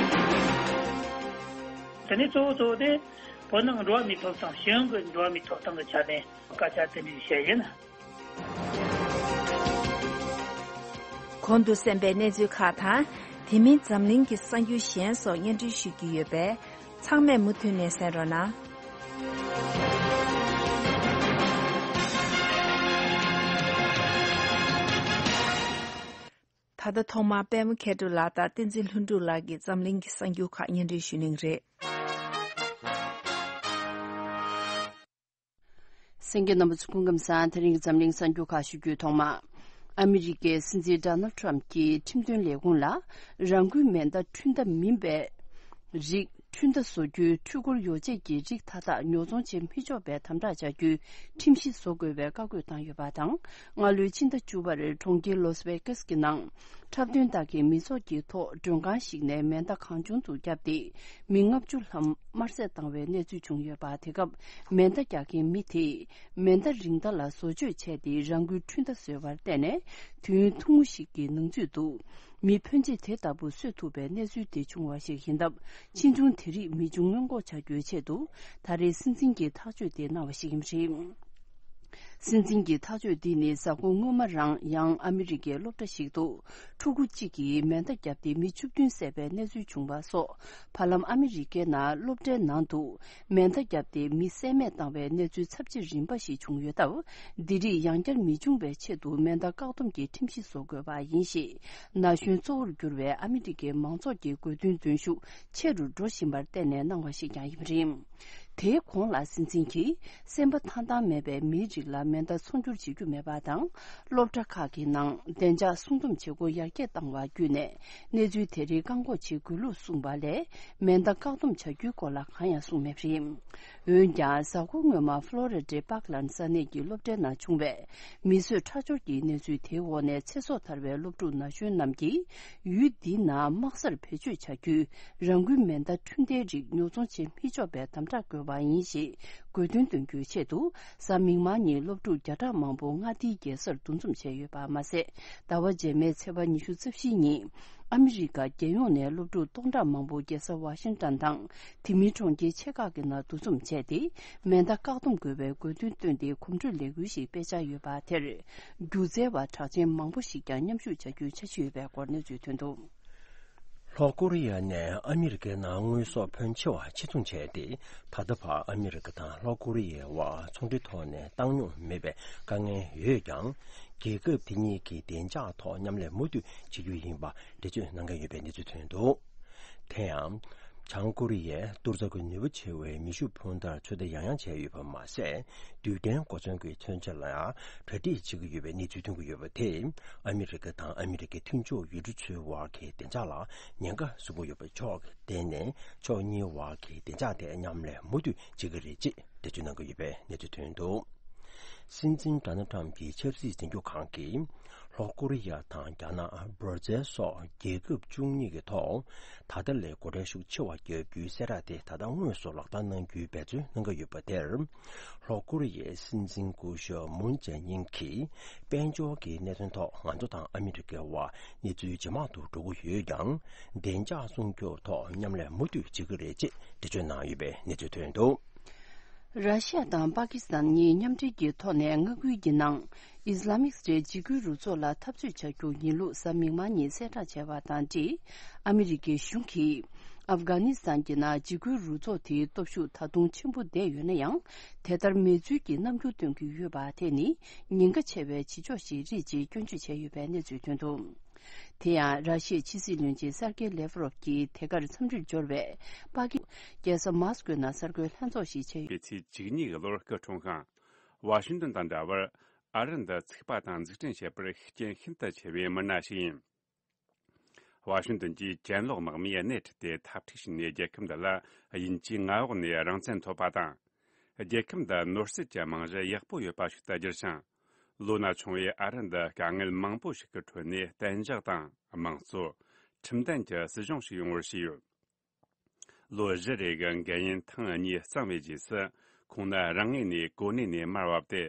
དེ་ནས་གཙོ་བོ་གཙོ་བོ་དེ་བོད་ནང་འགྲོ་བ་མིའི་ཐོབ་ཐང་གཞུང་གི་འགྲོ་བ་མིའི་ཐོབ་ཐང་གི་ཆ་ནས་སྐད་ཆ་དེ་འདྲ་བཤད་ཡིན། གོང་དུ་གསན་པའི་གནས་ཚུལ་ཁག་དང་། དེ་མིན་འཛམ་གླིང་གི་གསར་འགྱུར་གཞན་སོགས་སྙན་སྒྲོན་ཞུ་རྒྱུ་ཡོད་པས། ཚང་མས་མུ་མཐུད་ནས་གསན་རོགས་གནང་། ད་ལྟ་ཐོག་མར་པད་མ་མཁས་གྲུབ་ལགས་དང་བསྟན་འཛིན་ལྷུན་གྲུབ་ལགས་ཀྱིས་འཛམ་གླིང་གི་གསར་འགྱུར་ཁག་སྙན་སྒྲོན་ཞུ་གླེང་རེད། གསན་མཁན་རྣམ་པ་ཚོ་སྐུ་ཁམས་བཟང་། དེ་རིང་གི་འཛམ་གླིང་གསར་འགྱུར་ཁག་ཞུ་རྒྱུའི་ཐོག་མ། ཨ་མི་རི་ཀའི་སྲིད་འཛིན་ཌོ་ནལ་ཊམ་གྱིས་ཁྲིམས་དོན་ལས་ཁུངས་ལ། རང་འགུལ་མེ་མདའ་འཕྲུལ་མདའ་མིན་པའི་རིགས། འཕྲུལ་མདའ་བཟོ་རྒྱུའི་འཕྲུལ་འཁོར་ཡོ་བྱད་ཀྱི་རིགས་མཐའ་དག་ཉོ་ཚོང་བྱེད་མི་ཆོག་པའི་དམ་དྲག་བྱ་རྒྱུའི་ཁྲིམས་གཞི་བཟོ་དགོས་པའི་བཀའ་བཀོད་བཏང་ཡོད་པ་དང་། སྔ་ལོའི་ཕྱི་ཟླ་བཅུ་པར་གྲོང་ཁྱེར་ལོས་ཝེ་གྷས་ཀྱི་ནང་། འཁྲབ་སྟོན་སྟངས་ཀྱི་མི་ཚོགས་ཀྱི་ཐོག་མགྲོན་ཁང་ཞིག་ནས་མེ་མདའ་གང་བྱུང་དུ་བརྒྱབ་སྟེ། མི་ལྔ་བཅུ་ལྷག་དམར་བསད་བཏང་བའི་གནས་ཚུལ་བྱུང་ཡོད་པ། དེ་སྐབས་མེ་མདའ་རྒྱག་མཁན་མི་དེས་མེ་མདའ་རིང་མདའ་ལ་བཟོ་བཅོས་བྱས་ཏེ། རང་འགུལ་འཕྲུལ་མདའ་བཟོས་པར་བརྟེན་ནས། དུས་ཡུན་ཐུང་ངུ་ཞིག་གི་ནང་ཚུད་དུ། མི་ཕོན་ཆེ་དེ་ལྟ་བུ་གསོད་ཐུབ་པའི་གནས་ཚུལ་དེ་བྱུང་བ་ཞིག་ཡིན་སྟབས། ཕྱིས་འབྱུང་དེ་རིགས་མི་འབྱུང་སྔོན་འགོག་བྱ་རྒྱུའི་ཆེད་དུ། ད་རེས་སྲིད་འཛིན་གྱིས་ཐག་གཅོད་དེ་གནང་བ་ཞིག་ཡིན་པ་རེད། སྲིད་འཛིན་གྱི་ཐག་གཅོད་འདི་ནི་གཟའ་འཁོར་སྔོན་མ་རང་ཡང་ཨ་མི་རི་ཀའི་སློབ་གྲྭ་ཞིག་ཏུ་ཕྲུ་གུ་གཅིག་གིས་མེ་མདའ་བརྒྱབ་སྟེ་མི་བཅུ་བདུན་བསད་པའི་གནས་ཚུལ་བྱུང་བ་སོགས། བར་ལམ་ཨ་མི་རི་ཀའི་ནང་སློབ་གྲྭའི་ནང་དུ་མེ་མདའ་བརྒྱབ་སྟེ་མི་བསད་རྨས་བཏང་བའི་གནས་ཚུལ་ཚབས་ཆེ་རིམ་པ་ཞིག་བྱུང་ཡོད་སྟབས། འདི་རིགས་ཡང་བསྐྱར་མི་འབྱུང་བའི་ཆེད་དུ་མེ་མདའ་བཀག་སྡོམ་གྱི་ཁྲིམས་གཞི་བཟོ་དགོས་པ་ཡིན་ཞེས། ན་གཞོན་གཙོ་བོར་གྱུར་བའི་ཨ་མི་རི་ཀའི་མང་ཚོགས་ཀྱི་དགོས་འདུན་འདོན་ཤུགས་ཆེ་རུ་འགྲོ་བཞིན་པར་བརྟེན་ནས་གནང་བ་ཞིག་ཀྱང་ཡིན་པ་རེད། དེའི་གོང་ལ་སྲིད་འཛིན་གྱིས་སེམས་པ་ཐང་ཐང་མེད་པའི་མིའི་རིགས་ལ་མེ་མདའ་ཚོང་སྒྱུར་བྱེད་རྒྱུ་མེད་པ་དང་། སློབ་གྲྭ་ཁག་གི་ནང་བདེ་འཇགས་སྲུང་སྡོམ་བྱེད་སྒོ་ཡར་རྒྱས་བཏང་བ་བརྒྱུད་ནས་གནས་ཚུལ་དེ་རིགས་བཀག་འགོག་བྱེད་དགོས་ལུགས་གསུངས་པ་ལས། མེ་མདའ་བཀག་སྡོམ་བྱ་རྒྱུའི་སྐོར་ལ་གང་ཡང་གསུངས་མེད་པ་རེད། འོན་ཀྱང་། གཟའ་འཁོར་སྔོན་མ་ཕློ་རི་ཌའི་པཱག་ལན་ས་གནས་ཀྱི་སློབ་གྲྭའི་ནང་བྱུང་བའི་མི་གསོད་ཁྲག་སྦྱོར་གྱི་གནས་ཚུལ་དེའི་འོག་ནས་ཚེ་སྲོག་ཐར་བའི་སློབ་ཕྲུག་ན་གཞོན་རྣམས་ཀྱིས། ཡུལ་འདིའི་ནང་དམག་སར་བེད་སྤྱོད་བྱ་རྒྱུའི་རང་འགུལ་མེ་མདའ་འཕྲུལ་མདའི་རིགས་ཉོ་ཚོང་བྱེད་མི་ཆོག་པའི་དམ་དྲག་དགོས་པ་ཡིན་ཞེས་དགོས་འདུན་འདོན་རྒྱུའི་ཆེད་དུ། གཟའ་མིག་དམར་ཉིན་སློབ་ཕྲུག་བརྒྱ་ཕྲག་མང་པོ་མངའ་སྡེའི་རྒྱལ་སར་འདུ་འཛོམས་བྱས་ཡོད་པ་མ་ཟད། ཟླ་བ་རྗེས་མའི་ཚེས་པ་ཉི་ཤུ་རྩ་བཞིའི་ཉིན། ཨ་མི་རི་ཀ་རྒྱལ་ཡོངས་ནས་སློབ་ཕྲུག་སྟོང་ཕྲག་མང་པོ་རྒྱལ་ས་ཝ་ཤིང་ཏན་དང་། དེ་མིན་གྲོང་ཁྱེར་ཆེ་ཁག་གི་ནང་འདུ་འཛོམས་བྱས་ཏེ། མེ་མདའ་བཀག་སྡོམ་དགོས་པའི་དགོས་འདུན་བཏོན་ཏེ། གོམ་བགྲོད་ལས་འགུལ་ཞིག་སྤེལ་འཆར་ཡོད་པ་དེར། སྒྱུ་རྩལ་བ་གྲགས་ཅན་མང་པོ་ཞིག་ཀྱང་མཉམ་ཞུགས་བྱ་རྒྱུའི་འཆར་གཞི་ཡོད་པའི་སྐོར་གནས་ཚུལ་ཐོན་འདུག། ལྷོ་ཀོ་རི་ཡ་ནས་ཨ་མི་རི་ཀའི་ནང་དངོས་ཟོག་ཕོན་ཆེ་བ་ཕྱིར་ཚོང་བྱས་ཏེ། ད་ལྟ་བར་ཨ་མི་རི་ཀ་དང་ལྷོ་ཀོ་རི་ཡའི་དབར་ཚོང་འབྲེལ་ཐོག་ནས་བཏང་སྙོམས་མེད་པའི་དཀའ་ངལ་ཡོད་ཀྱང་། རྒྱལ་ཁབ་དེ་གཉིས་ཀྱིས་བདེ་འཇགས་ཐོག་མཉམ་ལས་མུ་མཐུད་བྱེད་རྒྱུ་ཡིན་པ་འགྲེལ་བརྗོད་གནང་གི་ཡོད་པའི་གནས་ཚུལ་ཐོན་འདུག། དེ་ཡང་། བྱང་ཀོ་རི་ཡས་གཏོར་རྩ་གི་ནུས་པ་ཆེ་བའི་མེ་ཤུགས་འཕུར་མདའ་ཚོད་ལྟ་ཡང་ཡང་བྱས་ཡོད་པ་མ་ཟད། རྡུལ་ཕྲན་གོ་མཚོན་གྱི་མཚོན་ཆ་ལ་གྲ་སྒྲིག་བྱེད་ཀྱི་ཡོད་པའི་གནས་ཚུལ་ཐོན་གྱི་ཡོད་པ་དེས། ཨ་མི་རི་ཀ་དང་ཨ་མི་རི་ཀའི་མཐུན་ཕྱོགས་ཡུལ་གྲུ་ཚོའི་དབར་གྱི་བདེ་འཇགས་ལ་ཉེན་ཁ་བཟོ་གི་ཡོད་པ་ཕྱོགས་ཀྱིས་བརྟེན་ནས། ཕྱོགས་གཉིས་དབར་གྱི་བདེ་འཇགས་ཐད་མཉམ་ལས་མུ་མཐུད་བྱེད་ཀྱི་རེད་ཅེས་འགྲེལ་བརྗོད་གནང་གི་ཡོད་པའི་གནས་ཚུལ་ཐོན་འདུག། སྲིད་འཛིན་ཌོ་ནལ་ཊམ་གྱི་ཆབ་སྲིད་འཛིན་སྐྱོང་ཁང་གིས། ལྷོ་ཀོ་རི་ཡ་དང་རྒྱ་ནག། སྦྲ་ཛིལ་སོགས་རྒྱལ་ཁབ་བཅུ་གཉིས་ཀྱི་ཐོག་ད་ལྟ་ལས་སྒོ་ཁྲལ་ཤུགས་ཆེ་བ་བརྒྱབ་རྒྱུའི་གསལ་བསྒྲགས་དེ་ད་ལྟ་དངོས་སུ་ལག་བསྟར་གནང་རྒྱུའི་འབད་བརྩོན་གནང་གི་ཡོད་པ་དེར། ལྷོ་ཀོ་རི་ཡའི་སྲིད་འཛིན་སྐུ་ཞབས་མུན་ཇེ་ཨིན་གྱིས། དཔལ་འབྱོར་གྱི་གནད་དོན་ཐོག་ང་ཚོ་དང་ཨ་མི་རི་ཀའི་དབར་གནས་ཚུལ་ཇེ་མང་དུ་འགྲོ་གི་ཡོད་ཀྱང་། བདེ་འཇགས་སྲུང་སྐྱོབ་ཐོག་མཉམ་ལས་མུ་མཐུད་བྱེད་ཀྱི་རེད་ཅེས་འགྲེལ་བརྗོད་གནང་ཡོད་པའི་གནས་ཚུལ་ཐོན་འདུག། ར་ཤི་ཡ་དང་པ་ཀི་སི་ཐན་གཉིས་མཉམ་འབྲེལ་གྱི་ཐོག་ནས་མངའ་ཁུལ་གྱི་ནང་ཨི་སི་ལ་མིག་སི་ཊེཊ་འཇིགས་སྐུལ་རུ་ཚོགས་ལ་འཐབ་རྩོད་བྱ་རྒྱུ་ཡིན་ལུགས་གཟའ་མིག་དམར་ཉིན་གསལ་བསྒྲགས་བྱས་པ་དང་འབྲེལ། ཨ་མི་རི་ཀའི་གཞུང་གིས་ཨབ་གྷ་ནི་སི་ཐན་གྱི་ནང་འཇིགས་སྐུལ་རུ་ཚོགས་དེའི་སྟོབས་ཤུགས་ད་དུང་ཆེན་པོ་བསྡད་ཡོད་ན་ཡང་། དེ་ལྟར་མེད་ཚུལ་གྱི་རྣམ་འགྱུར་སྟོན་གྱི་ཡོད་པ་དེ་ནི་ཉེན་ཁ་ཆེ་བའི་བྱེད་ཕྱོགས་ཤིག་རེད་ཅེས་སྐྱོན་བརྗོད་བྱས་ཡོད་པའི་གནས་ཚུལ་ཐོན་འདུག། དེ་ཡང་། ར་ཤི་ཡའི་ཕྱི་སྲིད་བློན་ཆེན་སར་ཀེ་ལེ་ཝ་རོབ་ཀྱིས་དེ་གར་འཚམས་འདྲིར་འབྱོར་བའི་པ་ཀི་རྒྱལ་ས་མཱ་སི་ཀོའི་ནང་གསར་འགོད་ལྷན་ཚོགས་ཤིག་བྱས་ཡོད། པའི་ཚེས་བཅུ་གཉིས་ཀྱི་ལོར་སྐུ་འཁྲུངས་ཤིང་། ཝ་ཤིང་ཏོན་དང་འདྲ་བར་ཨ་རི་འདི་ཚུགས་པ་དང་འཛུགས་སྐྲུན་བྱེད་པར་ཤུགས་རྐྱེན་ཤིན་ཏུ་ཆེ་བའི་མི་སྣ་ཞིག་ཡིན། ཝ་ཤིང་ཏོན་གྱི་གྱེན་ལོག་དམག་མིས་སྣེ་ཁྲིད་དེ་འཐབ་འཁྲུག་བྱས་ནས་རྒྱལ་ཁབ་འདི་ལ་དབྱིན་ཇིའི་མངའ་འོག་ནས་རང་བཙན་ཐོབ་པ་དང་། རྒྱལ་ཁབ་འདི་ནོར་སྲིད་ཀྱི་རྨང་གཞི་ཡག་པོ་ཡོད་པ་ཞིག་ཏུ་གྱུར་ཞིང་། ལོ་ན་ཆུང་བའི་ཨ་རི་འདི་དཀའ་ངལ་མང་པོ་ཞིག་གི་ཁྲོད་ནས་གཏན་འཇགས་དང་། དམངས་གཙོ། ཁྲིམས་ལྡན་གྱི་སྲིད་གཞུང་ཞིག་ཡོང་བར་བྱས་ཡོད། ལོ་བཞི་རེ་གི་འགན་ཡུན་ཐེངས་གཉིས་བརྩམས་པའི་རྗེས་སུ། ཁོང་ནི་རང་ངོས་ནས་གོ་གནས་ནས་མར་བབས་ཏེ།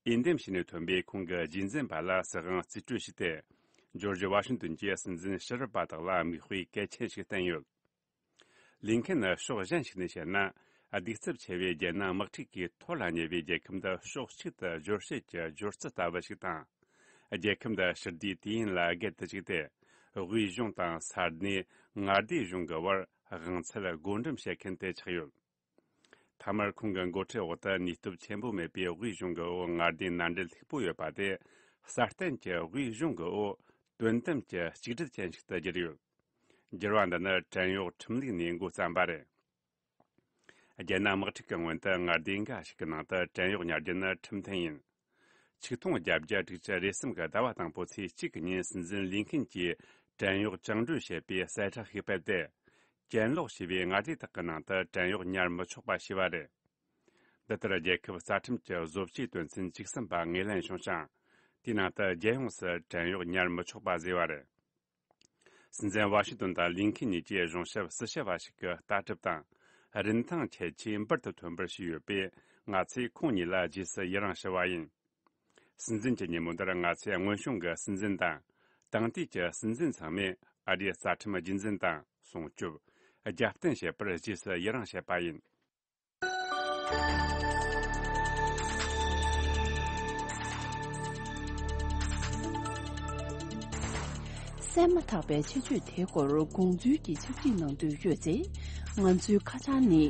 འོས་འདེམས་བྱས་ནས་ཐོན་པའི་ཁོང་གི་རྗེས་འཛིན་པ་ལ་སྲིད་དབང་རྩིས་སྤྲོད་བྱས་ཏེ། ཇོར་ཇི་ཝ་ཤིང་ཏོན་གྱི་སྲིད་འཛིན་ཕྱི་རབས་པ་དག་ལ་མིག་དཔེ་གལ་ཆེན་ཞིག་བསྟན་ཡོད། ལིན་ཁེན་ནི་ཕྱོགས་གཞན་ཞིག་ནས་བཤད་ན། གདུག་རྩུབ་ཆེ་བའི་རྒྱལ་ནང་དམག་འཁྲུག་གིས་འཐོར་ལ་ཉེ་བའི་རྒྱལ་ཁབ་འདི་ཕྱོགས་གཅིག་ཏུ་སྦྱོར་བྱེད་ཀྱི་སྦྱོར་རྩི་ལྟ་བུ་ཞིག་དང་། རྒྱལ་ཁབ་འདི་ཕྱིར་བསྡུས་དུས་ཡུན་ལ་བརྒལ་དུ་བཅུག་སྟེ། དབུས་གཞུང་དང་ས་གནས་མངའ་སྡེ་གཞུང་གི་བར་དབང་ཚད་བགོ་འགྲེམས་བྱེད་མཁན་དེ་ཆགས་ཡོད། མཐའ་མར་ཁོང་གི་འགོ་ཁྲིད་འོག་ཏུ་ནུས་སྟོབས་ཆེན་པོ་མེད་པའི་དབུས་གཞུང་གི་འོག་མངའ་སྡེའི་མནའ་འབྲེལ་ལྷུག་པོ་ཡོད་པ་དེ། སྲ་བརྟན་གྱི་དབུས་གཞུང་གི་འོག་དོན་དམ་གྱི་གཅིག་སྒྲིལ་ཅན་ཞིག་ཏུ་གྱུར་ཡོད། འགྱུར་བ་འདི་ནི་བྲན་གཡོག་ཁྲིམས་ལུགས་ནས་འགོ་བརྩམས་པ་རེད། རྒྱལ་ནང་དམག་འཁྲུག་གི་སྔོན་དུ་མངའ་སྡེ་འགའ་ཞིག་གི་ནང་དུ་བྲན་གཡོག་ཉར་རྒྱུ་ནི་ཁྲིམས་མཐུན་ཡིན། ཆིག་སྟོང་བརྒྱད་བརྒྱ་དྲུག་ཅུ་རེ་གསུམ་གྱི་ཟླ་བ་དང་པོ་ཚེས་གཅིག་གི་ཉིན་སྲིད་འཛིན་ལི་ཁིན་གྱིས་བྲན་གཡོག་བཅིངས་འགྲོལ་བྱེད་པའི་གསལ་བསྒྲགས་ཤིག་སྤེལ་ཏེ། གྱེན་ལོག་བྱས་པའི་མངའ་སྡེ་དག་གི་ནང་དུ་བྲན་གཡོག་ཉར་མི་ཆོག་པ་ཞུས་པ་རེད། འདི་ལྟར་རྒྱལ་ཁབ་རྩ་ཁྲིམས་ཀྱི་བཟོ་བཅོས་དོན་ཚན་བཅུ་གསུམ་པ་ངོས་ལེན་བྱུང་ཞིང་། དེའི་ནང་དུ་རྒྱལ་ཡོངས་སུ་བྲན་གཡོག་ཉར་མི་ཆོག་པ་བཟོས་པ་རེད། སྲིད་འཛིན་ཝ་ཤིང་ཏོན་དང་ལིན་ཁིན་གཉིས་ཀྱིས་གཞུང་ཞབས་སུ་ཞུ་བ་ཞིག་གི་ལྟ་གྲུབ་དང་རིན་ཐང་ཁྱད་ཆོས་འབུར་དུ་ཐོན་པར་བྱས་ཡོད་པས། ང་ཚོས་ཁོང་གཉིས་ལ་རྗེས་སུ་ཡི་རང་ཞུ་བ་ཡིན། སྲིད་འཛིན་གྱི་ཉིན་མོ་འདིར་ང་ཚོས་སྔོན་བྱུང་གི་སྲིད་འཛིན་དང་། དེང་དུས་ཀྱི་སྲིད་འཛིན་ཚང་མས་ཨ་རིའི་རྩ་ཁྲིམས་རྒྱུན་འཛིན་དང་སྲུང་སྐྱོབ། རྒྱབ་རྟེན་བྱེད་པར་རྗེས་སུ་ཡི་རང་བྱེད་པ་ཡིན། གསན་མ་ཐག་པའི་ཆེད་བརྗོད་དེའི་སྐོར་དགོངས་ཚུལ་གྱི་ཕྱག་བྲིས་གནང་འདོད་ཡོད་ཚེ། ང་ཚོའི་ཁ་བྱང་ནི།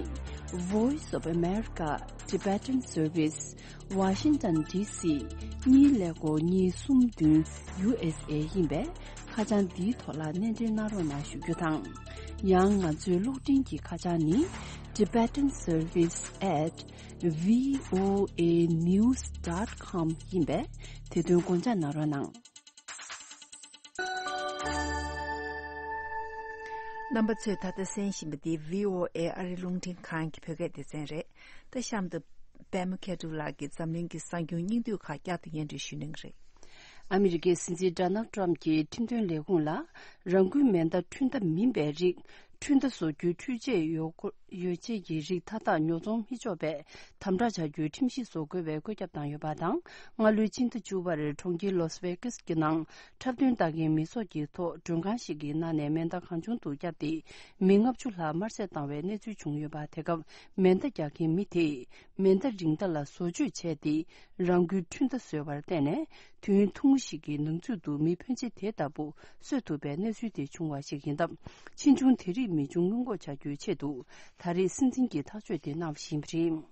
Voice of America Tibetan Service Washington D C གཉིས་ཀླད་ཀོར་གཉིས་གསུམ་བདུན་U S A ཡིན་པས། ཁ་བྱང་འདིའི་ཐོག་ལ་སྣེ་འདྲེན་གནང་རོགས་གནང་ཞུ་རྒྱུ་དང་། ཡང་ང་ཚོའི་གློག་འཕྲིན་གྱི་ཁ་བྱང་ནི། Tibetan Service at V O A news dot com ཡིན་པས། དེ་དོན་དགོངས་འཇགས་གནང་རོགས་གནང་། རྣམ་པ་ཚོས་ད་ལྟ་གསན་བཞིན་པ་འདི་V O A ཨ་རི་རླུང་འཕྲིན་ཁང་གི་བོད་སྐད་སྡེ་ཚན་རེད། ད་གཤམ་དུ་པད་མ་མཁས་གྲུབ་ལགས་ཀྱིས་འཛམ་གླིང་གི་གསར་འགྱུར་སྙིང་བསྡུས་ཁག་བསྐྱར་དུ་སྙན་སྒྲོན་ཞུ་གནང་གི་རེད། ཨ་མི་རི་ཀའི་སྲིད་འཛིན་ཌོ་ནལ་ཊམ་གྱིས་ཁྲིམས་དོན་ལས་ཁུངས་ལ། རང་འགུལ་མེ་མདའ་འཕྲུལ་མདའ་མིན་པའི་རིགས། འཕྲུལ་མདའ་བཟོ་རྒྱུའི་འཕྲུལ་ཆས་ཡོ་ཡོ་ཆས་ཀྱི་རིགས་མཐའ་དག་ཉོ་ཚོང་མི་ཆོག་པའི་དམ་དྲག་བྱ་རྒྱུའི་ཁྲིམས་གཞི་བཟོ་དགོས་པའི་བཀོད་ཁྱབ་བཏང་ཡོད་པ་དང་། སྔ་ལོའི་སྤྱི་ཟླ་བཅུ་པར་གྲོང་ཁྱེར་ལོས་ཝེ་ཀེས་ཀྱི་ནང་འཁྲབ་སྟོན་ལྟ་མཁན་མི་ཚོགས་ཀྱི་ཐོག་མགྲོན་ཁང་ཞིག་གི་ནང་ནས་མེ་མདའ་གང་བྱུང་དུ་བརྒྱབ་སྟེ། མི་ལྔ་བཅུ་ལྷག་དམར་གསོད་བཏང་བའི་གནས་ཚུལ་བྱུང་ཡོད་པ། དེ་སྐབས་མེ་མདའ་རྒྱག་མཁན་མི་དེས་མེ་མདའ་རིགས་མཐའ་ལ་བཟོ་བཅོས་བྱས་ཏེ། རང་འགུལ་འཕྲུལ་མདའ་བཟོས་པར་བརྟེན་ནས། དུས་ཡུན་ཐུང་ངུ་ཞིག་གི་ནང་ཚུད་དུ་མི་ཕོན་ཆེ་དེ་ལྟ་བུ་གསོད་ཐུབ་པའི་གནས་ཚུལ་དེ་བྱུང་བ་ཞིག་ཡིན་སྟབས། ཕྱིས་འབྱུང་དེ་རིགས་མི་འབྱུང་སྔོན་འགོག་བྱ་རྒྱུའི་ཆེད་དུ། ད་རེས་སྲིད་འཛིན་གྱིས་ཐག་གཅོད་དེ་གནང་བཞིན་པ་རེད།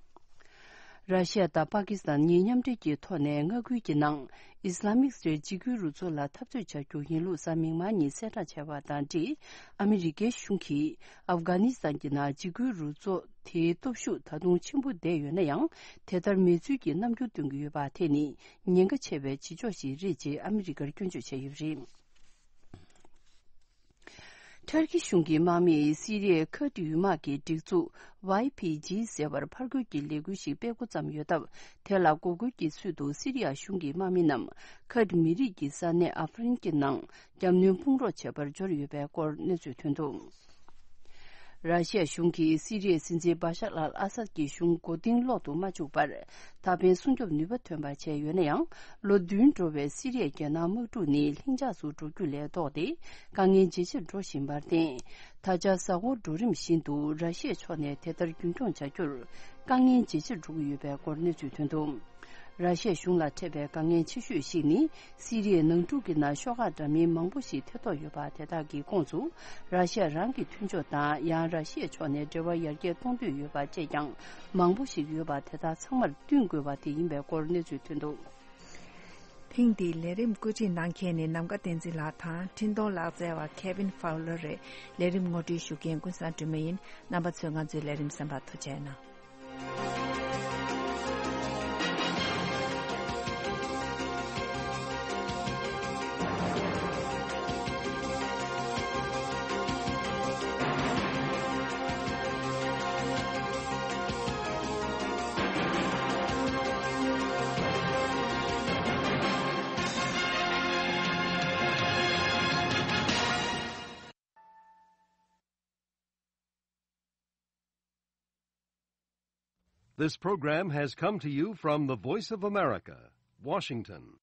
ར་ཤི་ཡ་དང་པ་ཀི་སི་ཐན་གཉིས་མཉམ་འབྲེལ་གྱི་ཐོག་ནས་མངའ་ཁུལ་གྱི་ནང་ཨི་སི་ལ་མིག་སི་ཊེཊ་འཇིགས་སྐུལ་རུ་ཚོགས་ལ་འཐབ་རྩོད་བྱ་རྒྱུ་ཡིན་ལུགས་གཟའ་མིག་དམར་ཉིན་གསལ་བསྒྲགས་བྱས་པ་དང་འབྲེལ། ཨ་མི་རི་ཀའི་གཞུང་གིས་ཨབ་གྷ་ནི་སི་ཐན་གྱི་ནང་འཇིགས་སྐུལ་རུ་ཚོགས་དེའི་སྟོབས་ཤུགས་ད་དུང་ཆེན་པོ་བསྡད་ཡོད་ན་ཡང་། དེ་ལྟར་མེད་ཚུལ་གྱི་རྣམ་འགྱུར་སྟོན་གྱི་ཡོད་པ་དེ་ནི་ཉེན་ཁ་ཆེ་བའི་བྱེད་ཕྱོགས་ཤིག་རེད་ཅེས་ཨ་མི་རི་ཀར་སྐྱོན་བརྗོད་བྱས་ཡོད་པ་རེད། ཐར་ཀི་གཞུང་གི་དམག་མིས་སི་རི་ཡའི་ཁུར་ཌི་ཡུལ་དམག་གི་སྒྲིག་འཛུགས་ཝའི་ཕི་ཇི་ཟེར་བར་ཕར་རྒོལ་གྱི་ལས་འགུལ་ཞིག་སྤེལ་འགོ་བརྩམས་ཡོད་སྟབས། དེ་ལ་འགོག་རྒོལ་གྱི་ཚུལ་དུ་སི་རི་ཡ་གཞུང་གི་དམག་མི་རྣམས་ཁུར་ཌི་མི་རིགས་ཀྱི་ས་གནས་ཨ་ཧྥ་རིན་གྱི་ནང་རྒྱབ་གནོན་དཔུང་རོགས་བྱེད་པར་འབྱོར་ཡོད་པའི་སྐོར་གནས་ཚུལ་ཐོན་འདུག་ར་ཤི་ཡ་གཞུང་གིས་སི་རི་ཡའི་སྲིད་འཛིན་བ་ཤར་ཨལ་ཨ་སད་ཀྱི་གཞུང་མགོ་རྟིང་སློག་ཏུ་མ་བཅུག་པར། ད་ཕན་སྲུང་སྐྱོབ་ནུས་པ་ཐོན་པ་བྱས་ཡོད་ན་ཡང་། ལོ་བདུན་འགྲོ་བའི་སི་རི་ཡའི་རྒྱལ་ནང་དམག་འཁྲུག་ནི་ལྷིང་འཇགས་སུ་འགྲོ་རྒྱུ་ལས་ལྡོག་སྟེ། དཀའ་ངལ་ཇེ་ཆེར་འགྲོ་བཞིན་པར་བརྟེན། ད་ཆ་གཟའ་འཁོར་འགྲོ་རིམ་བཞིན་དུ་ར་ཤི་ཡའི་ཕྱོགས་ནས་དེ་ལྟར་རྒྱུན་འཁྱོངས་བྱ་རྒྱུར་དཀའ་ངལ་ཇེ་ཆེར་འགྲོ་གི་ཡོད་པའི་སྐོར་གནས་ཚུལ་ཐོན་འདུག་ར་ཤི་ཡ་གཞུང་ལ་འཕྲད་པའི་དཀའ་ངལ་ཆེ་ཤོས་ཤིག་ནི། སི་རི་ཡའི་ནང་འཁྲུག་གི་ནང་ཤོག་ཁག་འདྲ་མིན་མང་པོ་ཞིག་ཐེ་གཏོགས་ཡོད་པ་དེ་དག་གི་ཁོངས་སུ། ར་ཤི་ཡ་རང་གི་མཐུན་ཕྱོགས་དང་། ཡང་ར་ཤི་ཡའི་ཕྱོགས་ནས་འབྲེལ་བ་ཡར་རྒྱས་གཏོང་འདོད་ཡོད་པ་བཅས་ཀྱང་མང་པོ་ཞིག་ཡོད་པ། དེ་དག་ཚང་མར་བསྟུན་དགོས་པ་དེ་ཡིན་པའི་སྐོར་གནས་ཚུལ་ཐོན་འདུག་ཐེངས་འདིའི་ལས་རིམ་བཀོད་སྒྲིག་གནང་མཁན་ནི་ནམ་མཁའ་བསྟན་འཛིན་ལགས་དང་། འཕྲིན་གཏོང་ལག་རྩལ་བ་Kevin Fowler རེད། ལས་རིམ་ངོ་སྤྲོད་ཞུ་མཁན་ཀུན་བཟང་སྒྲོལ་མ་ཡིན། རྣམ་པ་ཚོས་ང་ཚོའི་ལས་རིམ་གསན་པར་ཐུགས་རྗེ་གནང་། This program has come to you from the Voice of America, Washington.